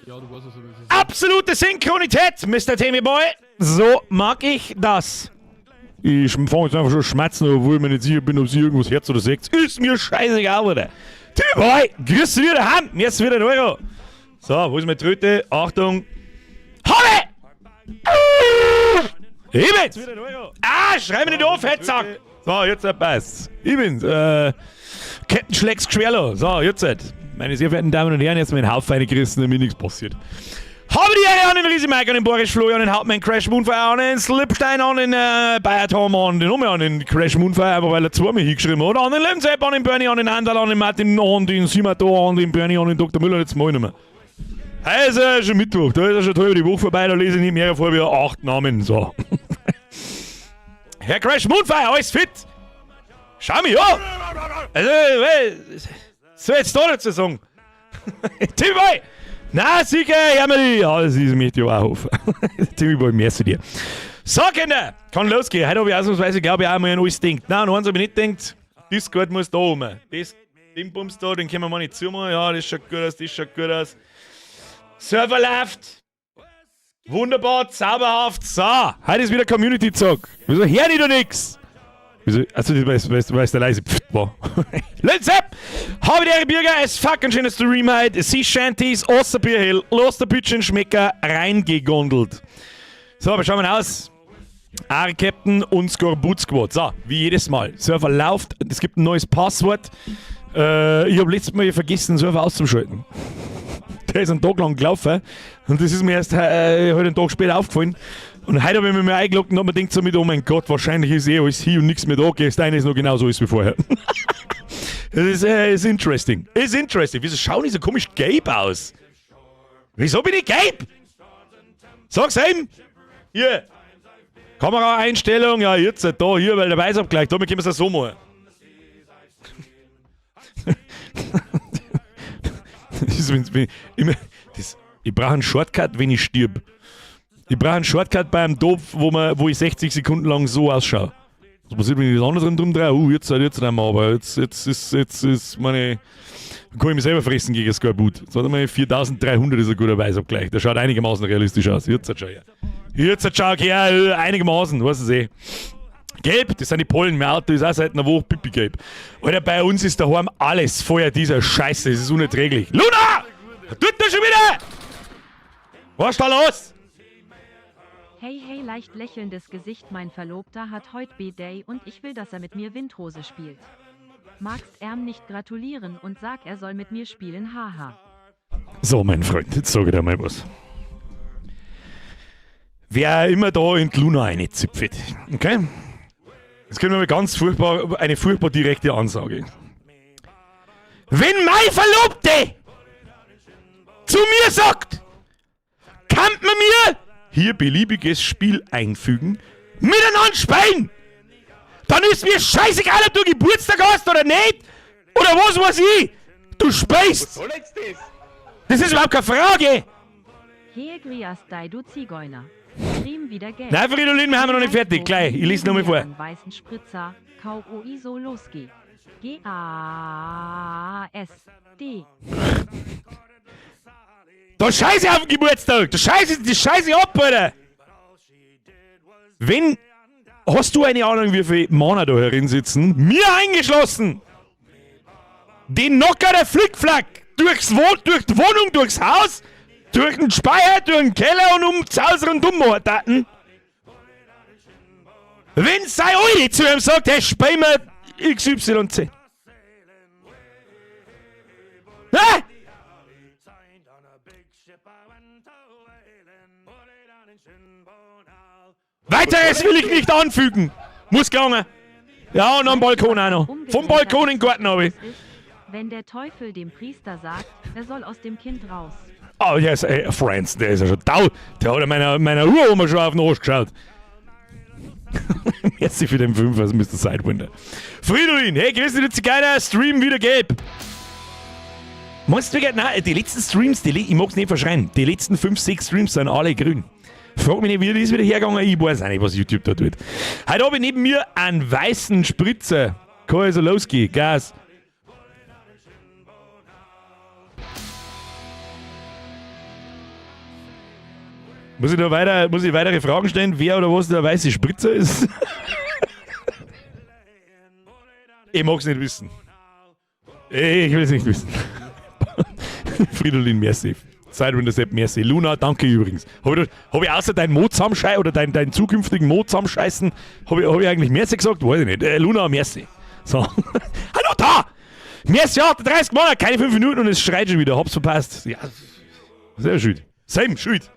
Ja, du weißt also, das ist. Absolute Synchronität, Mr. Timmy Boy. So mag ich das. Ich fange jetzt einfach schon schmatzen, obwohl ich mir nicht sicher bin, ob sie irgendwas Herz oder Sex. Ist mir scheißegal, Alter. Timmy Boy, grüß dich wieder heim. Mir ist wieder ein Euro. So, wo ist meine Tröte? Achtung. Habe! Ich bin's! Ah, schrei mich nicht auf, Fettsack! So, jetzt passt's. Ich bin's, Captain Schlecks Geschwerlo. So, jetzt. Meine sehr verehrten Damen und Herren, jetzt mein Haufen reingerissen, damit nichts passiert. Habe die Ehre an den Riesi Mike, an den Boris Florian, an den Hauptmann Crash Moonfire, an den Slipstein, an den Bayer Tom, an den nochmal an den Crash Moonfire, einfach weil er zweimal hingeschrieben hat, an den Lemsepp, an den Bernie, an den Andal, an den Martin, an den Simato, an den Bernie, an den Dr. Müller, jetzt mal nicht mehr. Heute ist ja schon Mittwoch, da ist ja schon halb die Woche vorbei, da lese ich nicht mehr vor wie acht Namen. So. Herr Crash Moonfire, alles fit? Schau mich an! Also, soll jetzt da dazu sagen? Timmy Boy! Na, sicher, Hermeli! Ja, das ist möchte ich auch hoffen. Timmy Boy, merci dir. So, Kinder, kann losgehen. Heute habe ich ausnahmsweise, glaube ich, auch mal an alles gedacht. Nein, an eins habe ich nicht gedacht. Discord muss da oben. Das, den Bums da, den können wir mal nicht zumachen. Ja, das schaut gut aus, das schaut gut aus. Server läuft. Wunderbar, zauberhaft. So, heute ist wieder Community-Zog. Wieso hör ich da nix? Wieso? Also, weil es der leise Pft war. Let's up! Habe die Ehre, Bürger, es fucking schönes Stream heute. Sea Shanties, Osterbier Hill, los der Bütchen Schmecker, reingegondelt. So, aber schauen wir aus. Ari Captain und Skorbut Squad. So, wie jedes Mal. Server läuft, es gibt ein neues Passwort. Ich habe letztes Mal vergessen, den Server auszuschalten. Der ist einen Tag lang gelaufen und das ist mir erst heute einen Tag später aufgefallen. Und heute habe ich mich mal eingeloggt und habe mir gedacht, so mit, oh mein Gott, wahrscheinlich ist eh alles hier und nichts mehr da. Gehst ein, ist noch genauso alles wie vorher. Das ist interesting. Ist interesting. Wieso schauen die so komisch gelb aus? Wieso bin ich gelb? Sag's ihm! Hier! Kameraeinstellung, ja, jetzt da, hier, weil der Weißabgleich, damit können wir es ja so machen. Das ist, wenn's, wenn, immer, das, ich brauche einen Shortcut, wenn ich stirb. Ich brauche einen Shortcut beim Topf, wo ich 60 Sekunden lang so ausschaue. Was passiert, wenn ich das andere drum drehe? Jetzt nicht mehr, aber jetzt ist meine. Dann kann ich mich selber fressen gegen das Skorbut. Jetzt warte mal, 4300 ist ein guter Weißabgleich. Der schaut einigermaßen realistisch aus. Jetzt schau her. Jetzt schau her, einigermaßen, weißt du eh. Gelb, das sind die Pollen. Mein Auto ist auch seit einer Woche pipi-gelb. Alter, bei uns ist daheim alles voller dieser Scheiße. Es ist unerträglich. Luna! Tut das schon wieder! Was ist da los? Hey, hey, leicht lächelndes Gesicht, mein Verlobter hat heut B-Day und ich will, dass er mit mir Windhose spielt. Magst erm nicht gratulieren und sag, er soll mit mir spielen, haha. So, mein Freund, jetzt sag ich dir mal was. Wer immer da in die Luna reinzipft, okay? Jetzt können wir mal ganz furchtbar, eine furchtbar direkte Ansage. Wenn mein Verlobte zu mir sagt, kann man mir hier beliebiges Spiel einfügen, miteinander spielen, dann ist mir scheißegal, ob du Geburtstag hast oder nicht, oder was weiß ich, du spielst. Was soll jetzt das? Das ist überhaupt keine Frage. He grias dei, du Zigeuner. Stream wieder Geld. Nein, Fridolin, wir haben noch nicht fertig. Gleich, ich lese nochmal vor. Einen weißen Spritzer, K O I so los G. G A S D. Da scheiße auf den Geburtstag! Da scheiße, die scheiße ab, Alter! Wenn. Hast du eine Ahnung, wie viele Männer da herin sitzen? Mir eingeschlossen! Den Knocker der Flickflack! Durch die Wohnung, durchs Haus, durch den Speicher, durch den Keller und ums Haus rundum machen. Wenn sei Alte zu ihm sagt, hey, spiel mir XYZ. Hä? Weiteres will ich nicht anfügen. Muss gegangen. Ja, und am Balkon auch noch. Vom Balkon in den Garten hab ich. Wenn der Teufel dem Priester sagt, er soll aus dem Kind raus. Oh, yes, ey, Friends, der ist ja schon tau. Der hat ja meiner Uroma schon auf den Arsch geschaut. Merci für den 5, also Mr. Sidewinder. Fridolin, hey, grüß dich, du Zigeuner, Stream wieder gelb. Meinst du wirklich, nein, die letzten Streams, die, ich mag's nicht verschreien, die letzten 5, 6 Streams sind alle grün. Frag mich nicht, wie das wieder hergegangen, ich weiß auch nicht, was YouTube da tut. Heute habe ich neben mir einen weißen Spritzer. Kann also losgehen, Gas. Muss ich da weiter, muss ich weitere Fragen stellen, wer oder was der weiße Spritzer ist? Ich mag's nicht wissen. Ich will es nicht wissen. Fridolin, merci. Siren Sepp, merci. Luna, danke übrigens. Hab ich außer dein Mod zusammenscheißen oder dein zukünftigen Mod zusammenscheißen, hab ich eigentlich merci gesagt? Weiß ich nicht. Luna, merci. So. Hallo da! Merci, 38 Monate, keine 5 Minuten und es schreit schon wieder. Hab's verpasst. Ja, sehr schön. Same, schuld.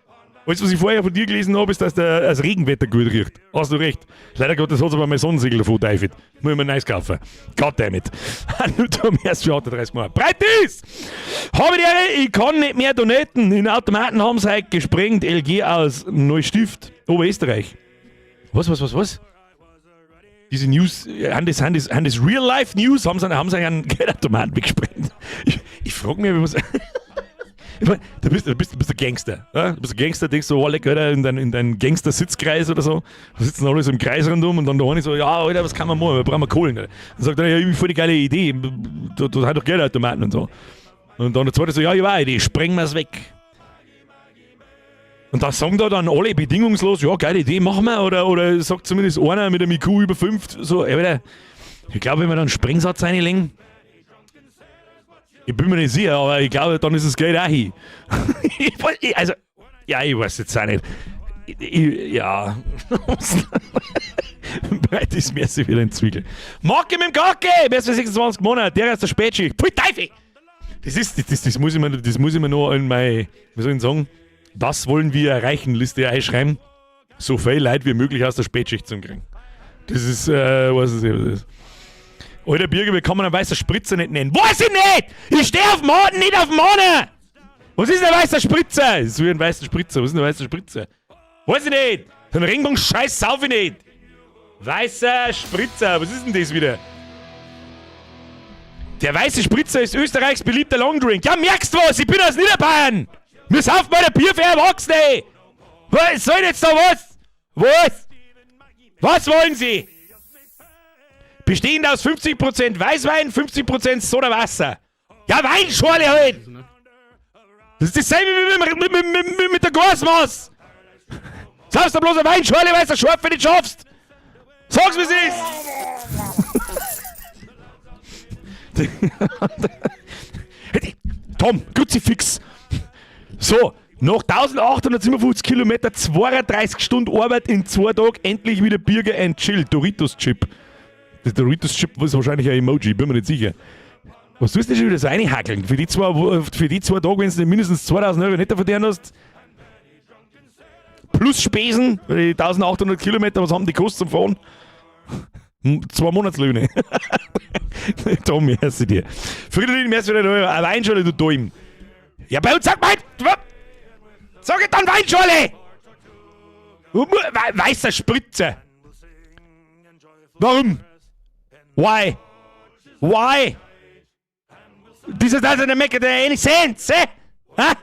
Alles, was ich vorher von dir gelesen habe, ist, dass das Regenwetter gut riecht. Hast du recht. Leider Gottes hat es aber mein Sonnensegel davon teufelt. Muss ich mir nice kaufen. Goddammit. Hallo, erst für 38 Mal. Breit ist! Habe die Ehre, ich kann nicht mehr donaten. In Automaten haben sie heute gesprengt. LG aus Neustift, Oberösterreich. Was, was, was, was? Diese News, sind das Real-Life-News? Haben sie einen Geldautomaten weggesprengt? Ich frage mich, was. Ich mein, du bist ein Gangster. Ja? Du bist ein Gangster, denkst so, oh, leck, Alter, in deinen Gangster-Sitzkreis oder so. Da sitzen alle so im Kreis rundum und dann der eine so, ja, Alter, was kann man machen? Wir brauchen Kohlen. Dann sagt er, ja, ich voll die geile Idee. Da hat doch Geldautomaten und so. Und dann der zweite so, ja, ich weiß, Idee, sprengen wir's weg. Und da sagen da dann alle bedingungslos, ja, geile Idee, machen wir. Oder sagt zumindest einer mit einem IQ über 5, so, Alter, ich glaube, wenn wir dann einen Sprengsatz reinlegen, ich bin mir nicht sicher, aber ich glaube, dann ist das Geld auch hin. Also, ja, ich weiß jetzt auch nicht. Ja. Breit ist mir wieder ein Zwiegel. Macke mit dem Gacke! Merci für 26 Monate, der ist der Spätschicht. Pfui Teufel! Das ist, das, das, muss ich mir, das muss ich mir nur in mein, wie soll ich sagen, das wollen wir erreichen, Liste einschreiben. So viel Leute wie möglich aus der Spätschicht zu kriegen. Das ist, weiß ich nicht, was das ist. Alter Birger, wie kann man einen weißer Spritzer nicht nennen? Weiß ich nicht! Ich stehe auf Maden, nicht auf Mahne! Was ist ein weißer Spritzer? Das ist wie ein weißer Spritzer. Was ist ein weißer Spritzer? Weiß ich nicht! So ein Regenbogen-Scheiß sauf ich nicht! Weißer Spritzer, was ist denn das wieder? Der weiße Spritzer ist Österreichs beliebter Longdrink. Ja, merkst du was? Ich bin aus Niederbayern! Wir saufen mal ein Bier für Erwachsene! Was soll jetzt da was? Was? Was wollen Sie? Bestehend aus 50% Weißwein, 50% Sodawasser. Ja, Weinschorle halt! Das ist dasselbe wie mit der Gasmaß! Saufst du bloß eine Weinschorle, weil du das Scharfe nicht schaffst! Sag's, wie es ist! Tom, Kruzifix! So, nach 1857 Kilometer, 32 Stunden Arbeit in 2 Tagen, endlich wieder Birger and Chill, Doritos Chip. Das Doritos Chip ist wahrscheinlich ein Emoji, bin mir nicht sicher. Was tust du schon wieder so reinhackeln? Für die 2 Tage, wenn du mindestens 2000 € netto verdient hast, plus Spesen, die 1800 Kilometer, was haben die gekostet zum Fahren? Zwei Monatslöhne. Tom, merci dir. Fridolin, merci für deine Eine Weinschorle, du Däum. Ja, bei uns sagt man, sag ich dann Weinschorle! Weißer Spritzer. Warum? Why? Why? This doesn't make any sense, eh? Ha?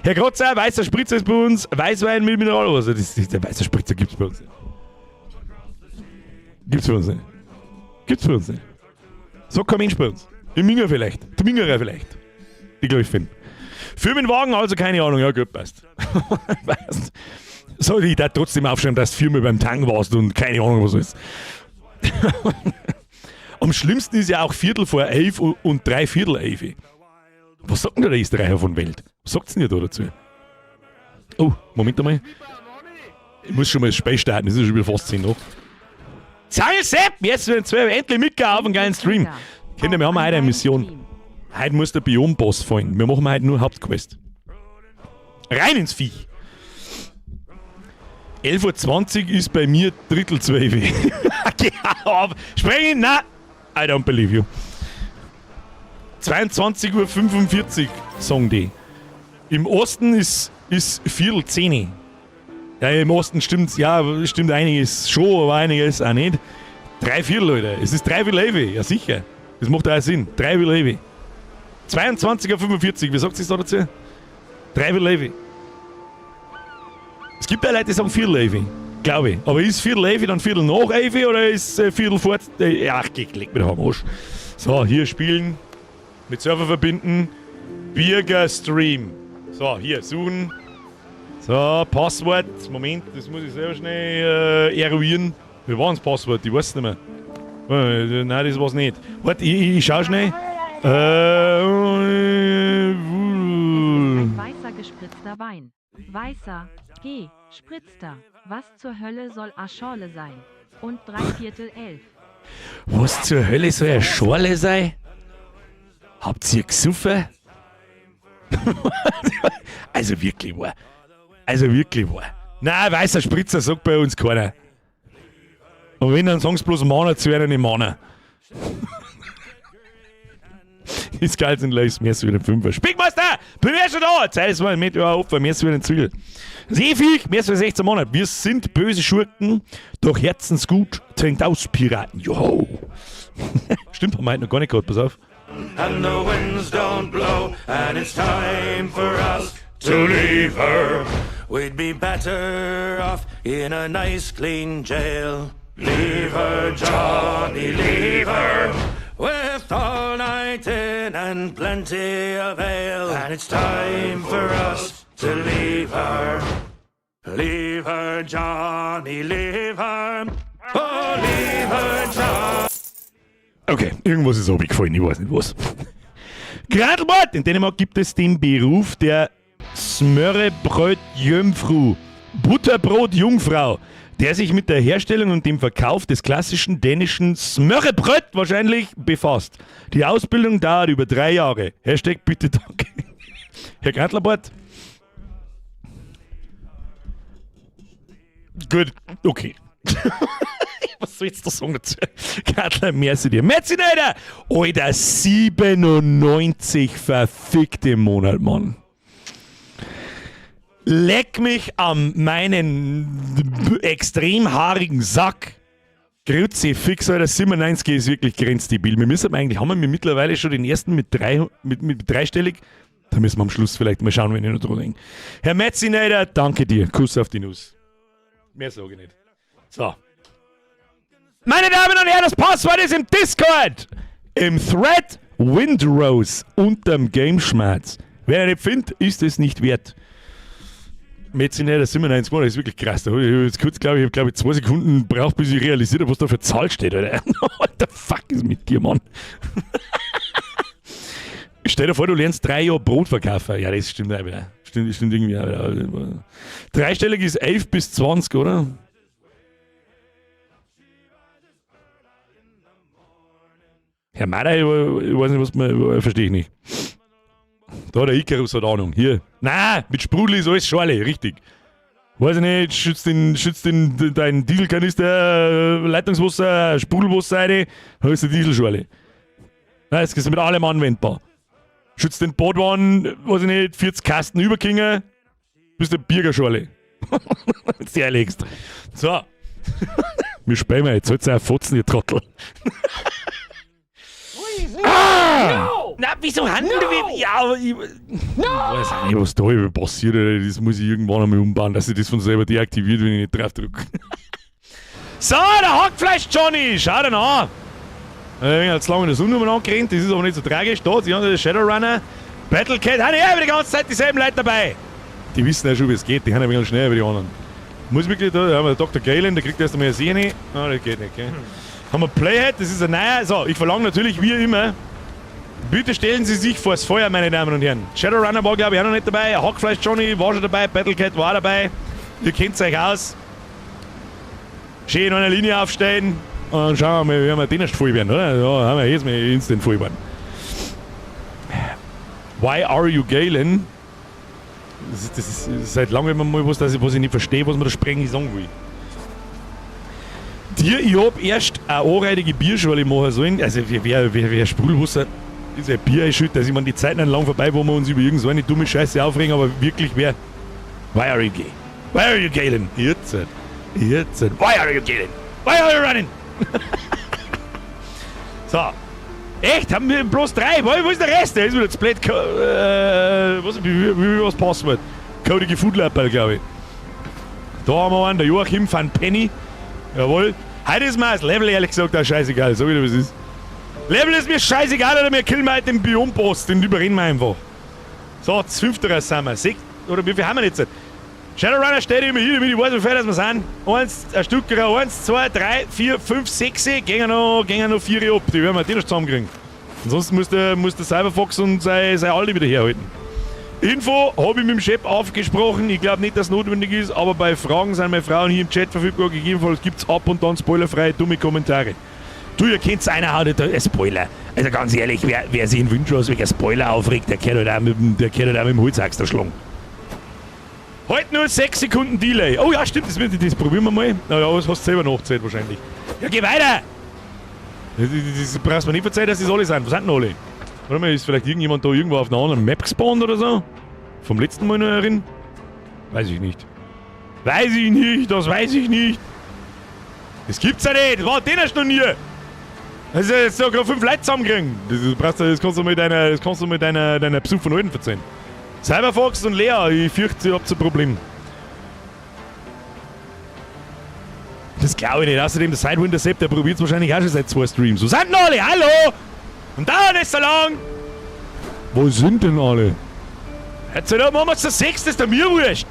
Herr Grotzer, weißer Spritzer ist bei uns Weißwein mit Mineralwasser. Der weiße Spritzer gibt's bei uns nicht. Gibt's bei uns nicht. Gibt's bei uns nicht. So kein Mensch bei uns. Die Minger vielleicht. Die Mingerer vielleicht. Die glaube ich finden. Für den Wagen also keine Ahnung. Ja, gut, passt. Passt. Soll ich da trotzdem aufschreiben, dass du viermal beim Tank warst und keine Ahnung, was ist. Am schlimmsten ist ja auch 10:45 und 10:45. Was sagt denn der Österreicher von Welt? Was sagt denn ihr da dazu? Oh, Moment einmal. Ich muss schon mal das Spiel starten, es ist schon wieder fast 10 noch. Zange Sepp, jetzt werden 12 endlich mitgehen auf einen geilen Stream. Kinder, wir haben heute eine Mission. Heute muss der Biom-Boss fallen. Wir machen heute nur Hauptquest. Rein ins Viech. 11.20 Uhr ist bei mir 11:45. Geh auf. Sprengen, na, I don't believe you. 22.45 Uhr, sagen die. Im Osten ist 9:45. Ja, im Osten stimmt's, ja, stimmt einiges schon, aber einiges auch nicht. Dreiviertel, Alter. Es ist 10:45, ja sicher. Das macht auch Sinn. 10:45. 22.45 Uhr, wie sagt sich da dazu? 10:45. Es gibt ja Leute, die sagen 10:45. Glaube ich. Aber ist 10:45 dann 11:15 oder ist Viertel vor? Ach, geh, leck mir doch am Arsch. So, hier spielen. Mit Server verbinden. Birger Stream. So, hier, suchen. So, Passwort. Moment, das muss ich selber schnell eruieren. Wie war denn das Passwort? Ich weiß nicht mehr. Nein, das war's nicht. Warte, ich schau schnell. Es ist ein weißer gespritzter Wein. Weißer, G, spritzter. Was zur Hölle soll a Schorle sein? Und 10:45. Was zur Hölle soll eine Schorle sein? Habt ihr gesoffen? Also wirklich wahr. Also wirklich wahr. Nein, weißer Spritzer sagt bei uns keiner. Und wenn, dann sagen sie bloß Manner zu einer, nicht Manner. Ist geil, sind gleich mehr so wie den Fünfer. Spickmeister! Bin ich schon da! Zeit ist mal mit, ja, offen, mehr so wie den Zügel. Seeviech, mehr so wie 16 Monate. Wir sind böse Schurken, doch herzensgut, trinkt aus, Piraten. Joho! Stimmt, haben wir heute noch gar nicht gehabt, pass auf. And the winds don't blow, and it's time for us to leave her. We'd be better off in a nice clean jail. Leave her, Johnny, leave her. With all night in and plenty of ale. And it's time for us to leave her. Leave her, Johnny, leave her. Oh, leave her, Johnny. Okay, irgendwas ist runtergefallen, ich weiß nicht was. Grandelbart! In Dänemark gibt es den Beruf der Smørrebrødjomfru, Butterbrot-Jungfrau, der sich mit der Herstellung und dem Verkauf des klassischen dänischen Smørrebrød wahrscheinlich befasst. Die Ausbildung dauert über 3 Jahre. #BitteDanke. Herr Grandelbart? Gut, okay. Was soll ich jetzt da sagen dazu? Gradler, merci dir. Merci, Alter! Alter, 97 verfickte Monat, Mann. Leck mich am meinen extrem haarigen Sack. Grüezi, fix, Alter, 97 ist wirklich grenzdebil. Wir müssen eigentlich, haben wir mittlerweile schon den ersten mit, drei, mit dreistellig? Da müssen wir am Schluss vielleicht mal schauen, wenn ich noch dran denke. Herr Metzinator, danke dir. Kuss auf die Nuss. Mehr sage ich nicht. So. Meine Damen und Herren, das Passwort ist im Discord. Im Thread Windrose unterm Gameschmerz. Wer er nicht findet, ist es nicht wert. Metzinator 97 Monate, das ist wirklich krass. Da hab ich jetzt kurz, glaube ich, glaube ich, 2 Sekunden braucht, bis ich realisiert habe, was da für Zahl steht, Alter. What the fuck ist mit dir, Mann? Stell dir vor, du lernst 3 Jahre Brot verkaufen. Ja, das stimmt auch wieder. Stimmt irgendwie auch wieder. Dreistellig ist 11 bis 20, oder? Herr Mader, ich weiß nicht, was man, verstehe ich nicht. Da, der Icarus hat Ahnung. Hier. Na, mit Sprudel ist alles Schorle, richtig. Weiß ich nicht, schützt deinen Dieselkanister, Leitungswasser, Sprudelwasser rein, dann ist die Dieselschorle. Nein, es ist mit allem anwendbar. Schützt den Badwann, weiß ich nicht, 40 Kasten überkingen, bist du Biergerschorle. Wenn du die einlegst. So. Wir spielen jetzt. Soll's auch fotzen, ihr Trottel. Ah! Na, wieso handeln wir? Ja, aber ich weiß auch nicht, was da passiert. Alter. Das muss ich irgendwann einmal umbauen, dass ich das von selber deaktiviert, wenn ich nicht drauf drücke. So, der Hackfleisch Johnny! Schau dir an! Ich jetzt lange in der Sonne umeinander gerannt, das ist aber nicht so tragisch. Da, sie haben den Shadowrunner, Battlecat, haben ja die ganze Zeit dieselben Leute dabei. Die wissen ja schon, wie es geht, die haben ein wenig schneller wie die anderen. Muss wirklich, da haben wir Dr. Galen, der kriegt erst einmal eine Sehne. Ah, das geht nicht, gell? Haben wir Playhead, das ist ein neuer. So, ich verlange natürlich wie immer, bitte stellen Sie sich vors Feuer, meine Damen und Herren. Shadowrunner war, glaube ich, auch noch nicht dabei. Hackfleisch Johnny war schon dabei, Battlecat war dabei. Ihr kennt euch aus. Schön in einer Linie aufstellen und dann schauen wir mal, wie wir den erst voll werden, oder? Ja, haben wir jetzt mal instant voll werden. Why are you Galen? Das ist seit langem immer mal was, was ich nicht verstehe, was man da sprenglich sagen will. Dir, ich hab erst eine anreidige Bierschorle machen sollen. Also, wer Sprudelwasser ist ein Bier einschüttet. Also, ich meine, die Zeiten sind lang vorbei, wo wir uns über irgend so eine dumme Scheiße aufregen, aber wirklich, wer. Why are you gay? Why are you Galen? Jetzt. Jetzt. Why are you Galen? Why are you running? So. Echt? Haben wir bloß drei? Wo ist der Rest? Der ist wieder zu blöd. Was Passwort? Codige Foodlapperl, glaube ich. Da haben wir einen, der Joachim van Penny. Jawohl. Heute ist mir das Level ehrlich gesagt auch scheißegal, so wie das ist. Level ist mir scheißegal, oder wir killen halt den Biom-Boss, den überrennen wir einfach. So, das fünfte sind wir. Sechs, oder wie viel haben wir jetzt? Shadowrunner steht immer hier, damit ich weiß, wie viel das wir sind. Eins, ein Stück, eins, zwei, drei, vier, fünf, sechs, gehen noch vier ab. Die werden wir die noch zusammenkriegen. Ansonsten muss der Cyberfox und sein Aldi wieder herhalten. Info habe ich mit dem Chef aufgesprochen. Ich glaube nicht, dass es notwendig ist, aber bei Fragen sind meine Frauen hier im Chat verfügbar. Gegebenenfalls gibt es ab und an spoilerfreie dumme Kommentare. Du, ihr kennt's einer, haut ein Spoiler. Also ganz ehrlich, wer sich in Windrose wegen Spoiler aufregt, der kann halt auch mit dem, der Holzachs da schlagen. Halt nur 6 Sekunden Delay. Oh ja, stimmt, das probieren wir mal. Naja, das hast du selber nachgezählt wahrscheinlich. Ja, geh weiter! Das brauchst du mir nicht verzeihen, dass das alle sind. Was sind denn alle? Warte mal, ist vielleicht irgendjemand da irgendwo auf einer anderen Map gespawnt oder so? Vom letzten Mal noch erinnern? Weiß ich nicht. Weiß ich nicht, das weiß ich nicht. Das gibt's ja nicht, das war den erst noch nie. Das ist ja jetzt sogar 5 Leute zusammenkriegen. Das kannst du mit deiner Besuch von Alten verzeihen. Cyberfox und Lea, ich fürchte, ihr habt ein Problem. Das glaube ich nicht. Außerdem, der Sidewinder Sepp, der probiert es wahrscheinlich auch schon seit 2 Streams. Wo sind denn alle? Hallo? Und dauert nicht so lang! Wo sind denn alle? Jetzt machen wir es zur 6, das ist mir wurscht!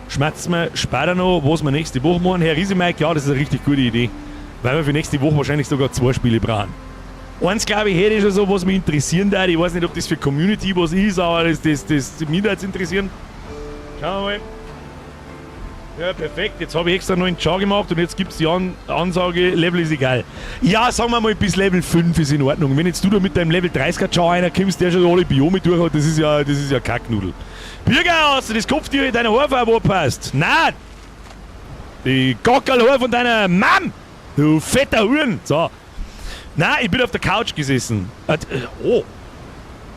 Schmerzt mir später noch, was wir nächste Woche machen. Herr Riesemike, ja, das ist eine richtig gute Idee. Weil wir für nächste Woche wahrscheinlich sogar 2 Spiele brauchen. Eins, glaube ich, hätte ich schon so, was mich interessieren würde. Ich weiß nicht, ob das für Community was ist, aber das mich jetzt interessieren. Schauen wir mal. Ja, perfekt. Jetzt habe ich extra noch einen Char gemacht und jetzt gibt es die Ansage, Level ist egal. Ja, sagen wir mal, bis Level 5 ist in Ordnung. Wenn jetzt du da mit deinem Level 30er Char einer kommst, der schon alle Biome durch hat, das ist ja Kacknudel. Birger, hast du das Kopftier in deiner Haarfarbe passt? Nein! Die Gockerlhaar von deiner Mom! Du fetter Huren! So. Nein, ich bin auf der Couch gesessen. Oh.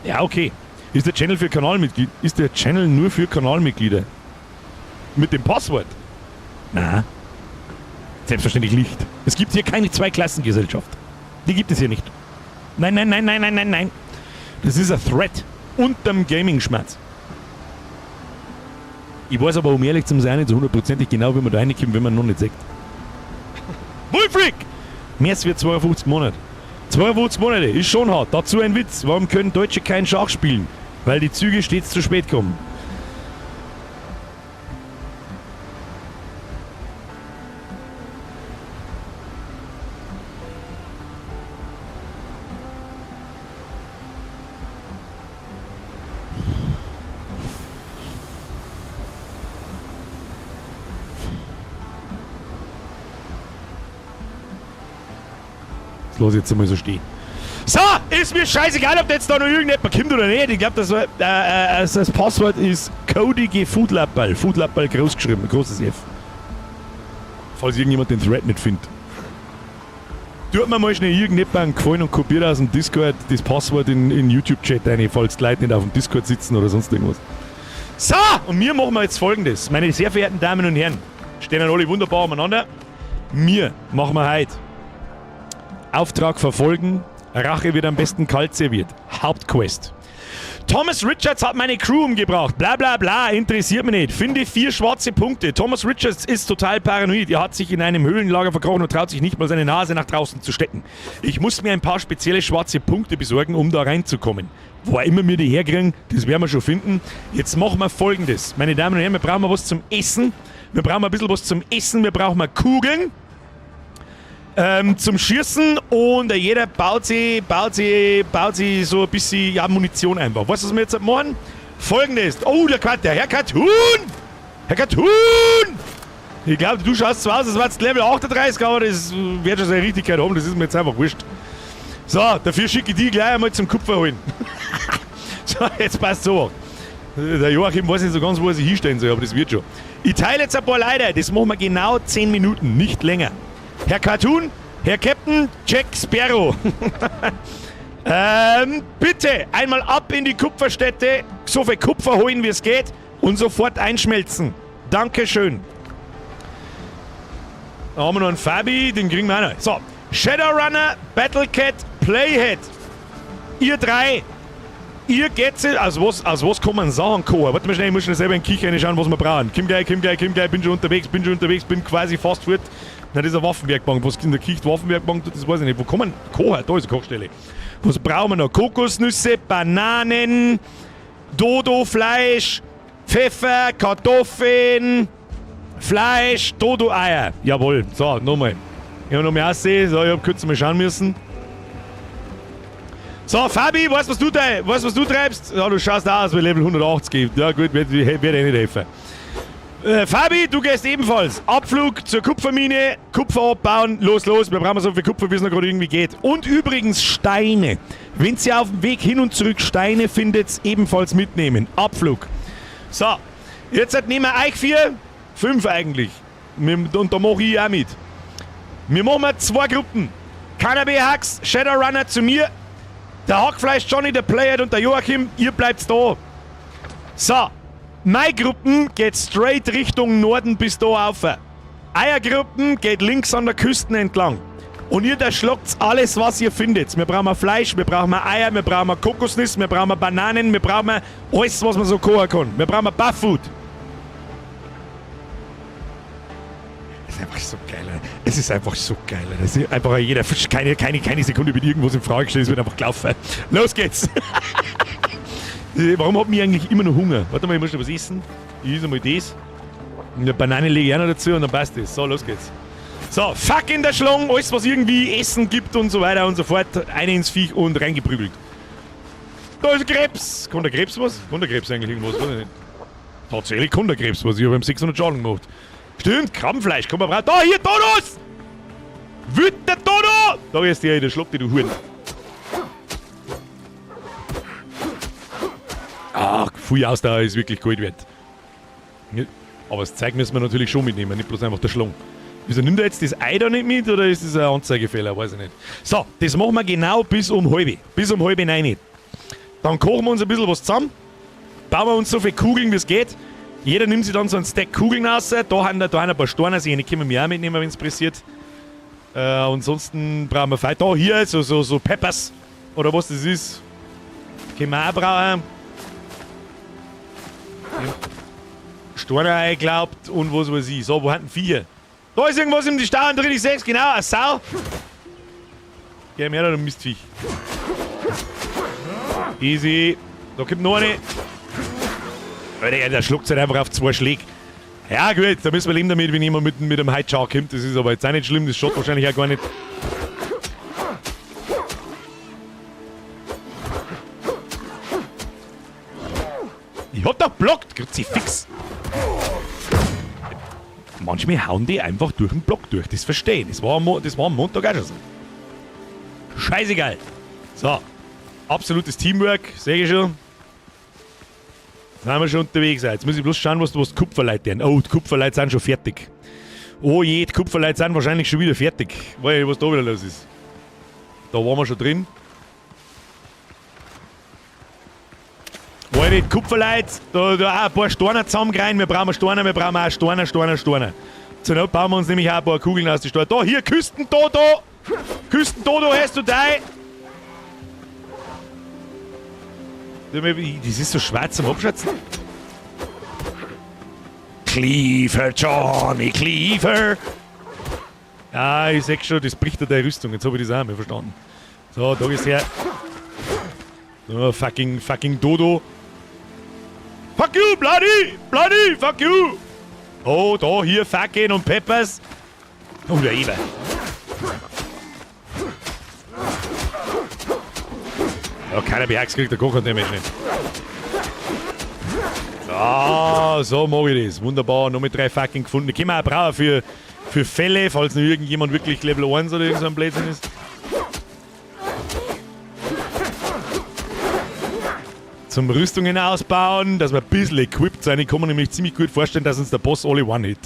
Ja, okay. Ist der Channel für Kanalmitglieder? Ist der Channel nur für Kanalmitglieder? Mit dem Passwort? Na. Selbstverständlich nicht. Es gibt hier keine Zweiklassengesellschaft. Die gibt es hier nicht. Nein, nein, nein, nein, nein, nein, nein. Das ist ein Threat unterm Gaming-Schmerz. Ich weiß aber, um ehrlich zu sein, nicht so hundertprozentig genau, wie man da reinkommt, wenn man noch nicht sagt. Wolfric! März wird 52 Monate. 52 Monate, ist schon hart. Dazu ein Witz. Warum können Deutsche kein Schach spielen? Weil die Züge stets zu spät kommen. Das lass ich jetzt einmal so stehen. So, ist mir scheißegal, ob jetzt da noch irgendjemand kommt oder nicht. Ich glaube, das Passwort ist Cody Foodlappal. Foodlappal groß geschrieben, großes F. Falls irgendjemand den Thread nicht findet. Tut mir mal schnell irgendjemand einen Gefallen und kopiert aus dem Discord das Passwort in YouTube-Chat rein, falls die Leute nicht auf dem Discord sitzen oder sonst irgendwas. So, und wir machen jetzt Folgendes. Meine sehr verehrten Damen und Herren, stehen alle wunderbar umeinander. Wir machen wir heute Auftrag verfolgen, Rache wird am besten kalt serviert. Hauptquest. Thomas Richards hat meine Crew umgebracht. Bla bla bla, interessiert mich nicht. Finde 4 schwarze Punkte. Thomas Richards ist total paranoid. Er hat sich in einem Höhlenlager verkrochen und traut sich nicht mal seine Nase nach draußen zu stecken. Ich muss mir ein paar spezielle schwarze Punkte besorgen, um da reinzukommen. Wo auch immer wir die herkriegen, das werden wir schon finden. Jetzt machen wir Folgendes. Meine Damen und Herren, wir brauchen was zum Essen. Wir brauchen ein bisschen was zum Essen. Wir brauchen mal Kugeln. Zum Schießen und jeder baut sich so ein bisschen, ja, Munition einfach. Weißt du, was wir jetzt machen? Folgendes. Oh, der Herr Cartoon! Herr Cartoon! Ich glaube, du schaust zwar aus, als wärst Level 38, aber das wird schon seine Richtigkeit haben, das ist mir jetzt einfach wurscht. So, dafür schicke ich die gleich einmal zum Kupfer holen. So, jetzt passt so. Der Joachim weiß nicht so ganz, wo er sich hinstellen soll, aber das wird schon. Ich teile jetzt ein paar Leute, das machen wir genau 10 Minuten, nicht länger. Herr Cartoon, Herr Captain Jack Sparrow. Bitte einmal ab in die Kupferstätte, so viel Kupfer holen, wie es geht und sofort einschmelzen. Dankeschön. Da haben wir noch einen Fabi, den kriegen wir auch noch. So, Shadowrunner, Battlecat, Playhead. Ihr drei. Ihr geht's, aus was kann man Sachen kochen? Warte mal schnell, ich muss schnell selber in die Küche reinschauen, was wir brauchen. Komm gleich, bin schon unterwegs, bin quasi fast fort. Na, das ist eine Waffenwerkbank. Was in der Küche Waffenwerkbank tut, das weiß ich nicht. Wo kann man kochen? Da ist eine Kochstelle. Was brauchen wir noch? Kokosnüsse, Bananen, Dodo-Fleisch, Pfeffer, Kartoffeln, Fleisch, Dodo-Eier. Jawohl. So, nochmal. Ich hab noch mehr aussehen. So, ich hab kurz mal schauen müssen. So, Fabi, weißt was du, weißt, was du treibst? Ja, du schaust aus wie Level 180. Ja gut, werd ich nicht helfen. Fabi, du gehst ebenfalls. Abflug zur Kupfermine, Kupfer abbauen, los, los. Wir brauchen so viel Kupfer, wie es noch gerade irgendwie geht. Und übrigens Steine. Wenn ihr auf dem Weg hin und zurück Steine findet, ebenfalls mitnehmen. Abflug. So, jetzt nehmen wir euch 4, 5 eigentlich. Und da mache ich auch mit. Wir machen 2 Gruppen. Cannabis Hacks, Shadowrunner zu mir. Der Hackfleisch Johnny, der Player und der Joachim, ihr bleibt da. So, meine Gruppen geht straight Richtung Norden bis da rauf. Euer Gruppen geht links an der Küste entlang. Und ihr da schlagt alles, was ihr findet. Wir brauchen Fleisch, wir brauchen Eier, wir brauchen Kokosnüsse, wir brauchen Bananen, wir brauchen alles, was man so kochen kann. Wir brauchen Buff-Food. Es ist einfach so geil. Alter. Es ist einfach so geil. Alter. Es ist einfach jeder, keine Sekunde wird irgendwas in Frage gestellt, es wird einfach gelaufen. Los geht's! Warum hab ich eigentlich immer noch Hunger? Warte mal, ich muss noch was essen. Ich esse mal das. Und eine Banane lege ich auch noch dazu und dann passt das. So, los geht's. So, fuck in der Schlong, alles was irgendwie Essen gibt und so weiter und so fort. Eine ins Viech und reingeprügelt. Da ist ein Krebs. Kann der Krebs was? Kann der Krebs eigentlich irgendwas? Weiß ich nicht. Tatsächlich kann der Krebs was. Ich hab ihm 600 Schaden gemacht. Stimmt, Krabbenfleisch, komm mal rein. Da, hier, Dodos! Wütender Dodo! Da ist der, der schlagt dich, du Huren. Ach, viel Ausdauer ist wirklich Gold wert. Ja, aber das Zeug müssen wir natürlich schon mitnehmen, nicht bloß einfach der Schlong. Wieso nimmt er jetzt das Ei da nicht mit oder ist das ein Anzeigefehler? Weiß ich nicht. So, das machen wir genau bis um halb. Bis um halb neun. Dann kochen wir uns ein bisschen was zusammen. Bauen wir uns so viele Kugeln, wie es geht. Jeder nimmt sich dann so einen Stack Kugeln raus. Da haben ein paar Steine, also die können wir auch mitnehmen, wenn's pressiert. Ansonsten brauchen wir Fei. Da hier, so Peppers. Oder was das ist. Können wir auch brauchen. Steine eingeglaubt und was weiß ich. So, wo haben denn Viecher? Da ist irgendwas in die Stauen drin, ich seh's, genau, eine Sau. Geh mir da, du Mistviech. Easy. Da kommt noch eine. Alter, der schluckt halt einfach auf 2 Schläge. Ja gut, da müssen wir leben damit, wenn jemand mit einem Highchar kommt. Das ist aber jetzt auch nicht schlimm, das schaut wahrscheinlich auch gar nicht. Ich hab doch blockt, Kruzifix. Manchmal hauen die einfach durch den Block durch, das verstehe ich. Das war am Montag auch schon so. Scheißegal. So, absolutes Teamwork, seh ich schon. Sind wir schon unterwegs. Jetzt muss ich bloß schauen, was die Kupferleute tun. Oh, die Kupferleute sind schon fertig. Oh je, die Kupferleute sind wahrscheinlich schon wieder fertig. Weiß ich, was da wieder los ist. Da waren wir schon drin. Weil die Kupferleute, da auch ein paar Steine zusammengerein. Wir brauchen Steine, wir brauchen auch Steine, Steine, Steine. Zur Not bauen wir uns nämlich auch ein paar Kugeln aus den Steinen. Da, hier, Küstendodo! Küstendodo hast du dein! Das ist so schwer zum Abschätzen. Cleaver, Johnny Cleaver! Ja, ich seh schon, das bricht ja deine Rüstung. Jetzt hab ich das auch mal verstanden. So, da ist her. So, fucking, fucking Dodo. Fuck you, bloody! Bloody, fuck you! Oh, da, hier, fucking und Peppers. Oh, der Eber. Ja, keiner Bergs kriegt der Kocher nämlich nicht. So, so mag ich das. Wunderbar, noch mit 3 fucking gefunden. Die können wir auch brauchen für Fälle, falls noch irgendjemand wirklich Level 1 oder irgend so ein Blödsinn ist. Zum Rüstungen ausbauen, dass wir ein bisschen equipped sind. Ich kann mir nämlich ziemlich gut vorstellen, dass uns der Boss alle One-Hit.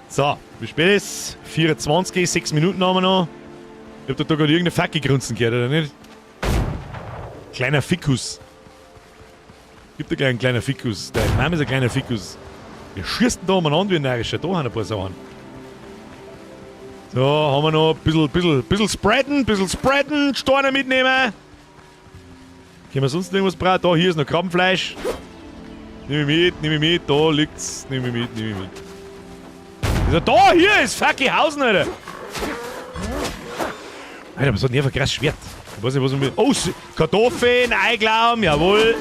So, wie spät ist? 24, 6 Minuten haben wir noch. Ich hab da gerade irgendeine Fackel grunzen gehört, oder nicht? Kleiner Fikus. Gibt da gleich einen kleinen Fikus. Der Name ist ein kleiner Fikus. Wir schießen da umeinander wie ein Narischer. Da haben ein paar Sachen. So, haben wir noch ein bisschen spreaden, bisschen spreaden, Steine mitnehmen. Können wir sonst irgendwas brauchen? Da, hier ist noch Krabbenfleisch. Nehme ich mit, nehme ich mit. Da liegt's. Nehme ich mit, nehme ich mit. Ist er da? Hier ist fucking Hausen, Alter. Alter, was hat denn der für ein krasses Schwert? Ich weiß nicht, was man mit. Oh, Kartoffeln, Eiglauben, jawohl.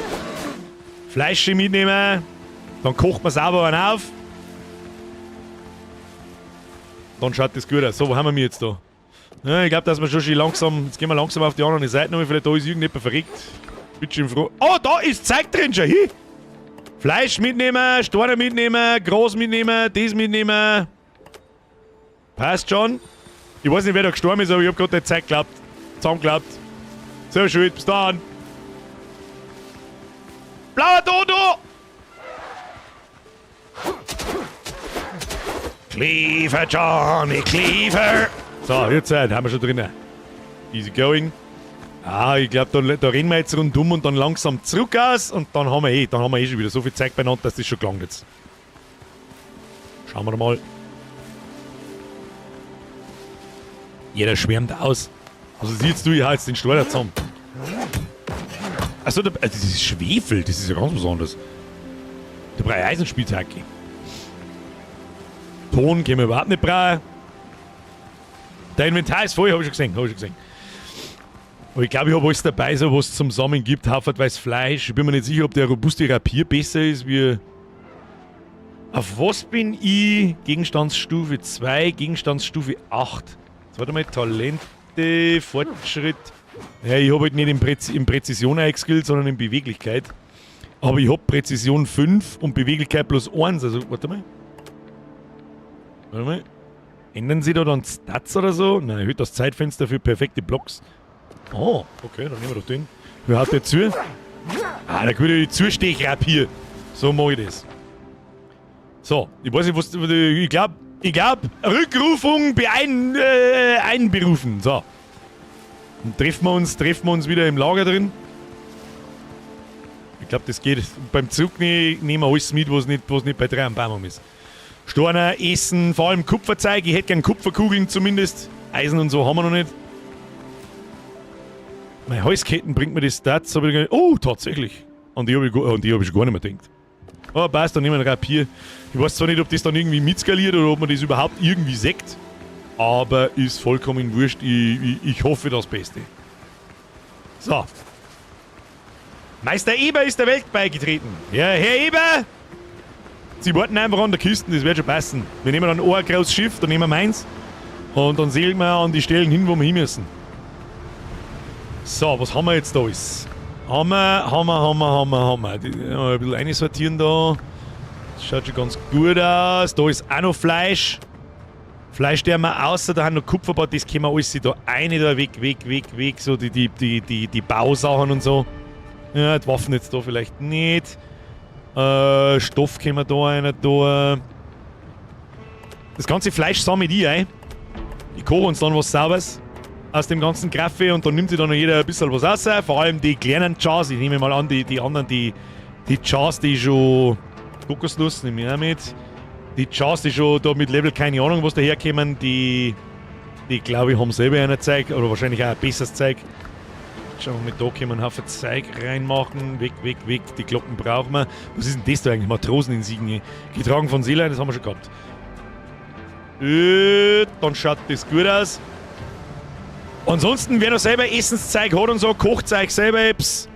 Fleisch mitnehmen. Dann kocht man sauber einen auf. Dann schaut das gut aus. So, wo haben wir jetzt da? Ja, ich glaube, dass wir schon schön langsam. Jetzt gehen wir langsam auf die andere Seite noch. Vielleicht da ist irgendjemand verreckt. Bitte schön froh. Oh, da ist Zeug drin schon. Hi. Fleisch mitnehmen, Steine mitnehmen, Gras mitnehmen, das mitnehmen. Passt schon. Ich weiß nicht, wer da gestorben ist, aber ich hab gerade die Zeit geglaubt. Zusammengeglaubt. Sehr schön, bis dann. Blauer Dodo! Cleaver, Johnny Cleaver! So, jetzt haben wir schon drinnen. Easy going. Ah, ich glaube, da rennen wir jetzt rundum und dann langsam zurück aus und dann haben wir eh schon wieder so viel Zeug beieinander, dass das schon gelangt jetzt. Schauen wir mal. Jeder schwärmt aus. Also siehst du, ich hau jetzt den Steuer zusammen. Achso, das ist Schwefel, das ist ja ganz besonders. Da brauche ich Eisenspitzhacke. Ton können wir überhaupt nicht brauchen. Der Inventar ist voll, hab ich schon gesehen, Aber ich glaube, ich habe alles dabei, so was es zum Sammeln gibt. Haufenweise Fleisch. Ich bin mir nicht sicher, ob der robuste Rapier besser ist wie. Auf was bin ich? Gegenstandsstufe 2, Gegenstandsstufe 8. Jetzt warte mal, Talente, Fortschritt. Ja, ich habe halt nicht in Präzision eingeskillt, sondern in Beweglichkeit. Aber ich habe Präzision 5 und Beweglichkeit plus 1. Also, warte mal. Warte mal. Ändern sie da dann Stats oder so? Nein, erhöht das Zeitfenster für perfekte Blocks. Oh, okay, dann nehmen wir doch den. Wer hat der zu? Ah, da könnte ich die Zustechrapier. So mache ich das. So, ich weiß nicht, was. Ich glaube, Rückrufung einberufen. So. Dann treffen wir uns wieder im Lager drin. Ich glaube, das geht. Beim Zug nehmen wir alles mit, was nicht bei 3 am Baum ist. Steine, Essen, vor allem Kupferzeug. Ich hätte gern Kupferkugeln zumindest. Eisen und so haben wir noch nicht. Meine Halsketten bringt mir die Stats, aber ich gar nicht. Oh, tatsächlich. An die habe ich schon gar nicht mehr gedacht. Oh, passt, dann nehmen wir ein Rapier. Ich weiß zwar nicht, ob das dann irgendwie mitskaliert oder ob man das überhaupt irgendwie sieht, aber ist vollkommen wurscht. Ich hoffe das Beste. So. Meister Eber ist der Welt beigetreten. Ja, Herr Eber! Sie warten einfach an der Kiste, das wird schon passen. Wir nehmen dann ein großes Schiff, dann nehmen wir meins und dann segeln wir an die Stellen hin, wo wir hin müssen. So, was haben wir jetzt da alles? Haben wir. Ein bisschen einsortieren da. Das schaut schon ganz gut aus. Da ist auch noch Fleisch. Fleisch, der wir außer, da haben noch Kupferbad, das können wir alles da eine da weg. So die Bausachen und so. Ja, die Waffen jetzt da vielleicht nicht. Stoff können wir da einer da. Das ganze Fleisch sammle ich ein. Ich koche uns dann was Sauberes aus dem ganzen Kaffee und dann nimmt sich dann noch jeder ein bisschen was raus. Vor allem die kleinen Chars, ich nehme mal an, die anderen, die Chars, die schon Kokosnuss nehme ich auch mit. Die Chars, die schon da mit Level keine Ahnung, was daherkommen, die glaube ich haben selber ein Zeug oder wahrscheinlich auch ein besseres Zeug. Schauen wir mal, da können wir einen Haufen Zeug reinmachen. Weg, weg, weg, die Glocken brauchen wir. Was ist denn das da eigentlich? Matroseninsignie. Getragen von Seelein, das haben wir schon gehabt. Dann schaut das gut aus. Ansonsten, wer noch selber Essenszeug hat und so, Kochzeug selber etwas.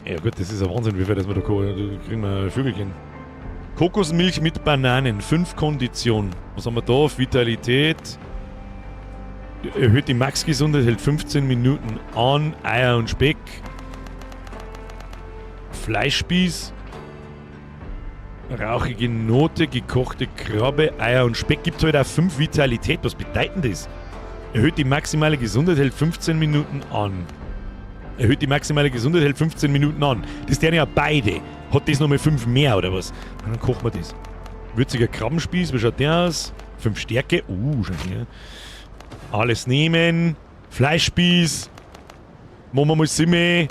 Ja gut, das ist ein Wahnsinn, wie viel das wir da kochen. Da kriegen wir Vögelchen. Kokosmilch mit Bananen, 5 Kondition. Was haben wir da? Vitalität. Erhöht die Max-Gesundheit, hält 15 Minuten an. Eier und Speck. Fleischspieß. Rauchige Note, gekochte Krabbe, Eier und Speck. Gibt heute auch 5 Vitalität. Was bedeutet das? Erhöht die maximale Gesundheit, hält 15 Minuten an. Erhöht die maximale Gesundheit, hält 15 Minuten an. Das wären ja beide. Hat das nochmal 5 mehr oder was? Dann kochen wir das. Würziger Krabbenspieß, wie schaut der aus? 5 Stärke. Schau her. Alles nehmen. Fleischspieß. Machen wir mal Simme.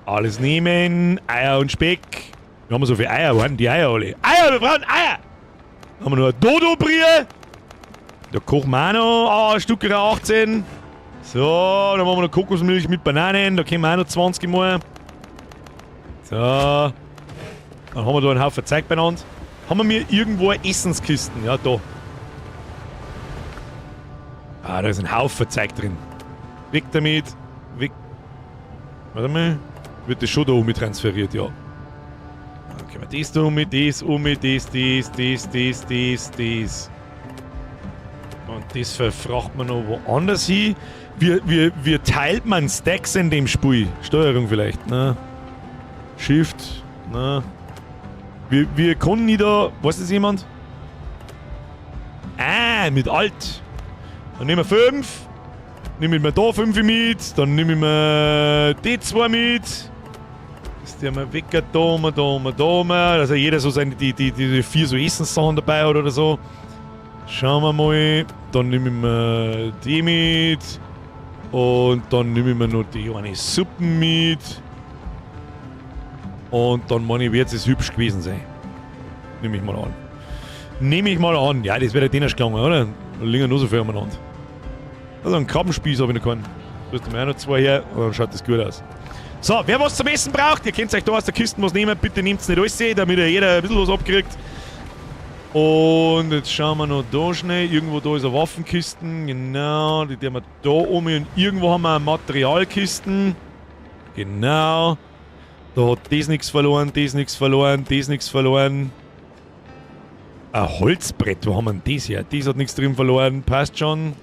Alles nehmen. Eier und Speck. Wir haben so viele Eier, wo haben die Eier alle? Eier, wir brauchen Eier! Dann haben wir noch ein Dodo-Brie. Da kochen wir auch noch. Ah, Stücke 18. So, dann machen wir noch Kokosmilch mit Bananen. Da kommen wir auch noch 20 Mal. So. Dann haben wir da einen Haufen Zeug beieinander. Haben wir mir irgendwo eine Essenskisten? Ja, da. Ah, da ist ein Haufen Zeug drin. Weg damit. Weg. Warte mal. Wird das schon da oben transferiert? Ja. Können wir das da um, das um, das, das, das, das, das, das. Und das verfracht man noch woanders hin. Wie teilt man Stacks in dem Spiel? Steuerung vielleicht, ne? Shift, ne? Wir können nicht da. Weiß das jemand? Ah, mit Alt. Dann nehmen wir 5. Nehme ich mir da 5 mit. Dann nehme ich mir die 2 mit. Ist der mal weg, da, da, da, da. Also jeder so seine, die 4 so Essenssachen dabei hat oder so. Schauen wir mal. Dann nehme ich mir die mit. Und dann nehme ich mir noch die eine Suppen mit. Und dann meine ich, wird es hübsch gewesen sein. Nehme ich mal an. Nehme ich mal an. Ja, das wäre der erst gegangen, oder? Da liegen nur so viel umeinander. Also einen Krabbenspieß habe ich noch keinen. Da ist mir auch noch 2 her und dann schaut das gut aus. So, wer was zum Essen braucht, ihr könnt euch da aus der Kiste was nehmen. Bitte nehmt nicht alles, damit ja jeder ein bisschen was abkriegt. Und jetzt schauen wir noch da schnell. Irgendwo da ist eine Waffenkisten. Genau, die tun wir da um. Und irgendwo haben wir eine Materialkisten. Genau. Da hat das nichts verloren, das nichts verloren, das nichts verloren. Ein Holzbrett, wo haben wir denn das her? Das hat nichts drin verloren, passt schon.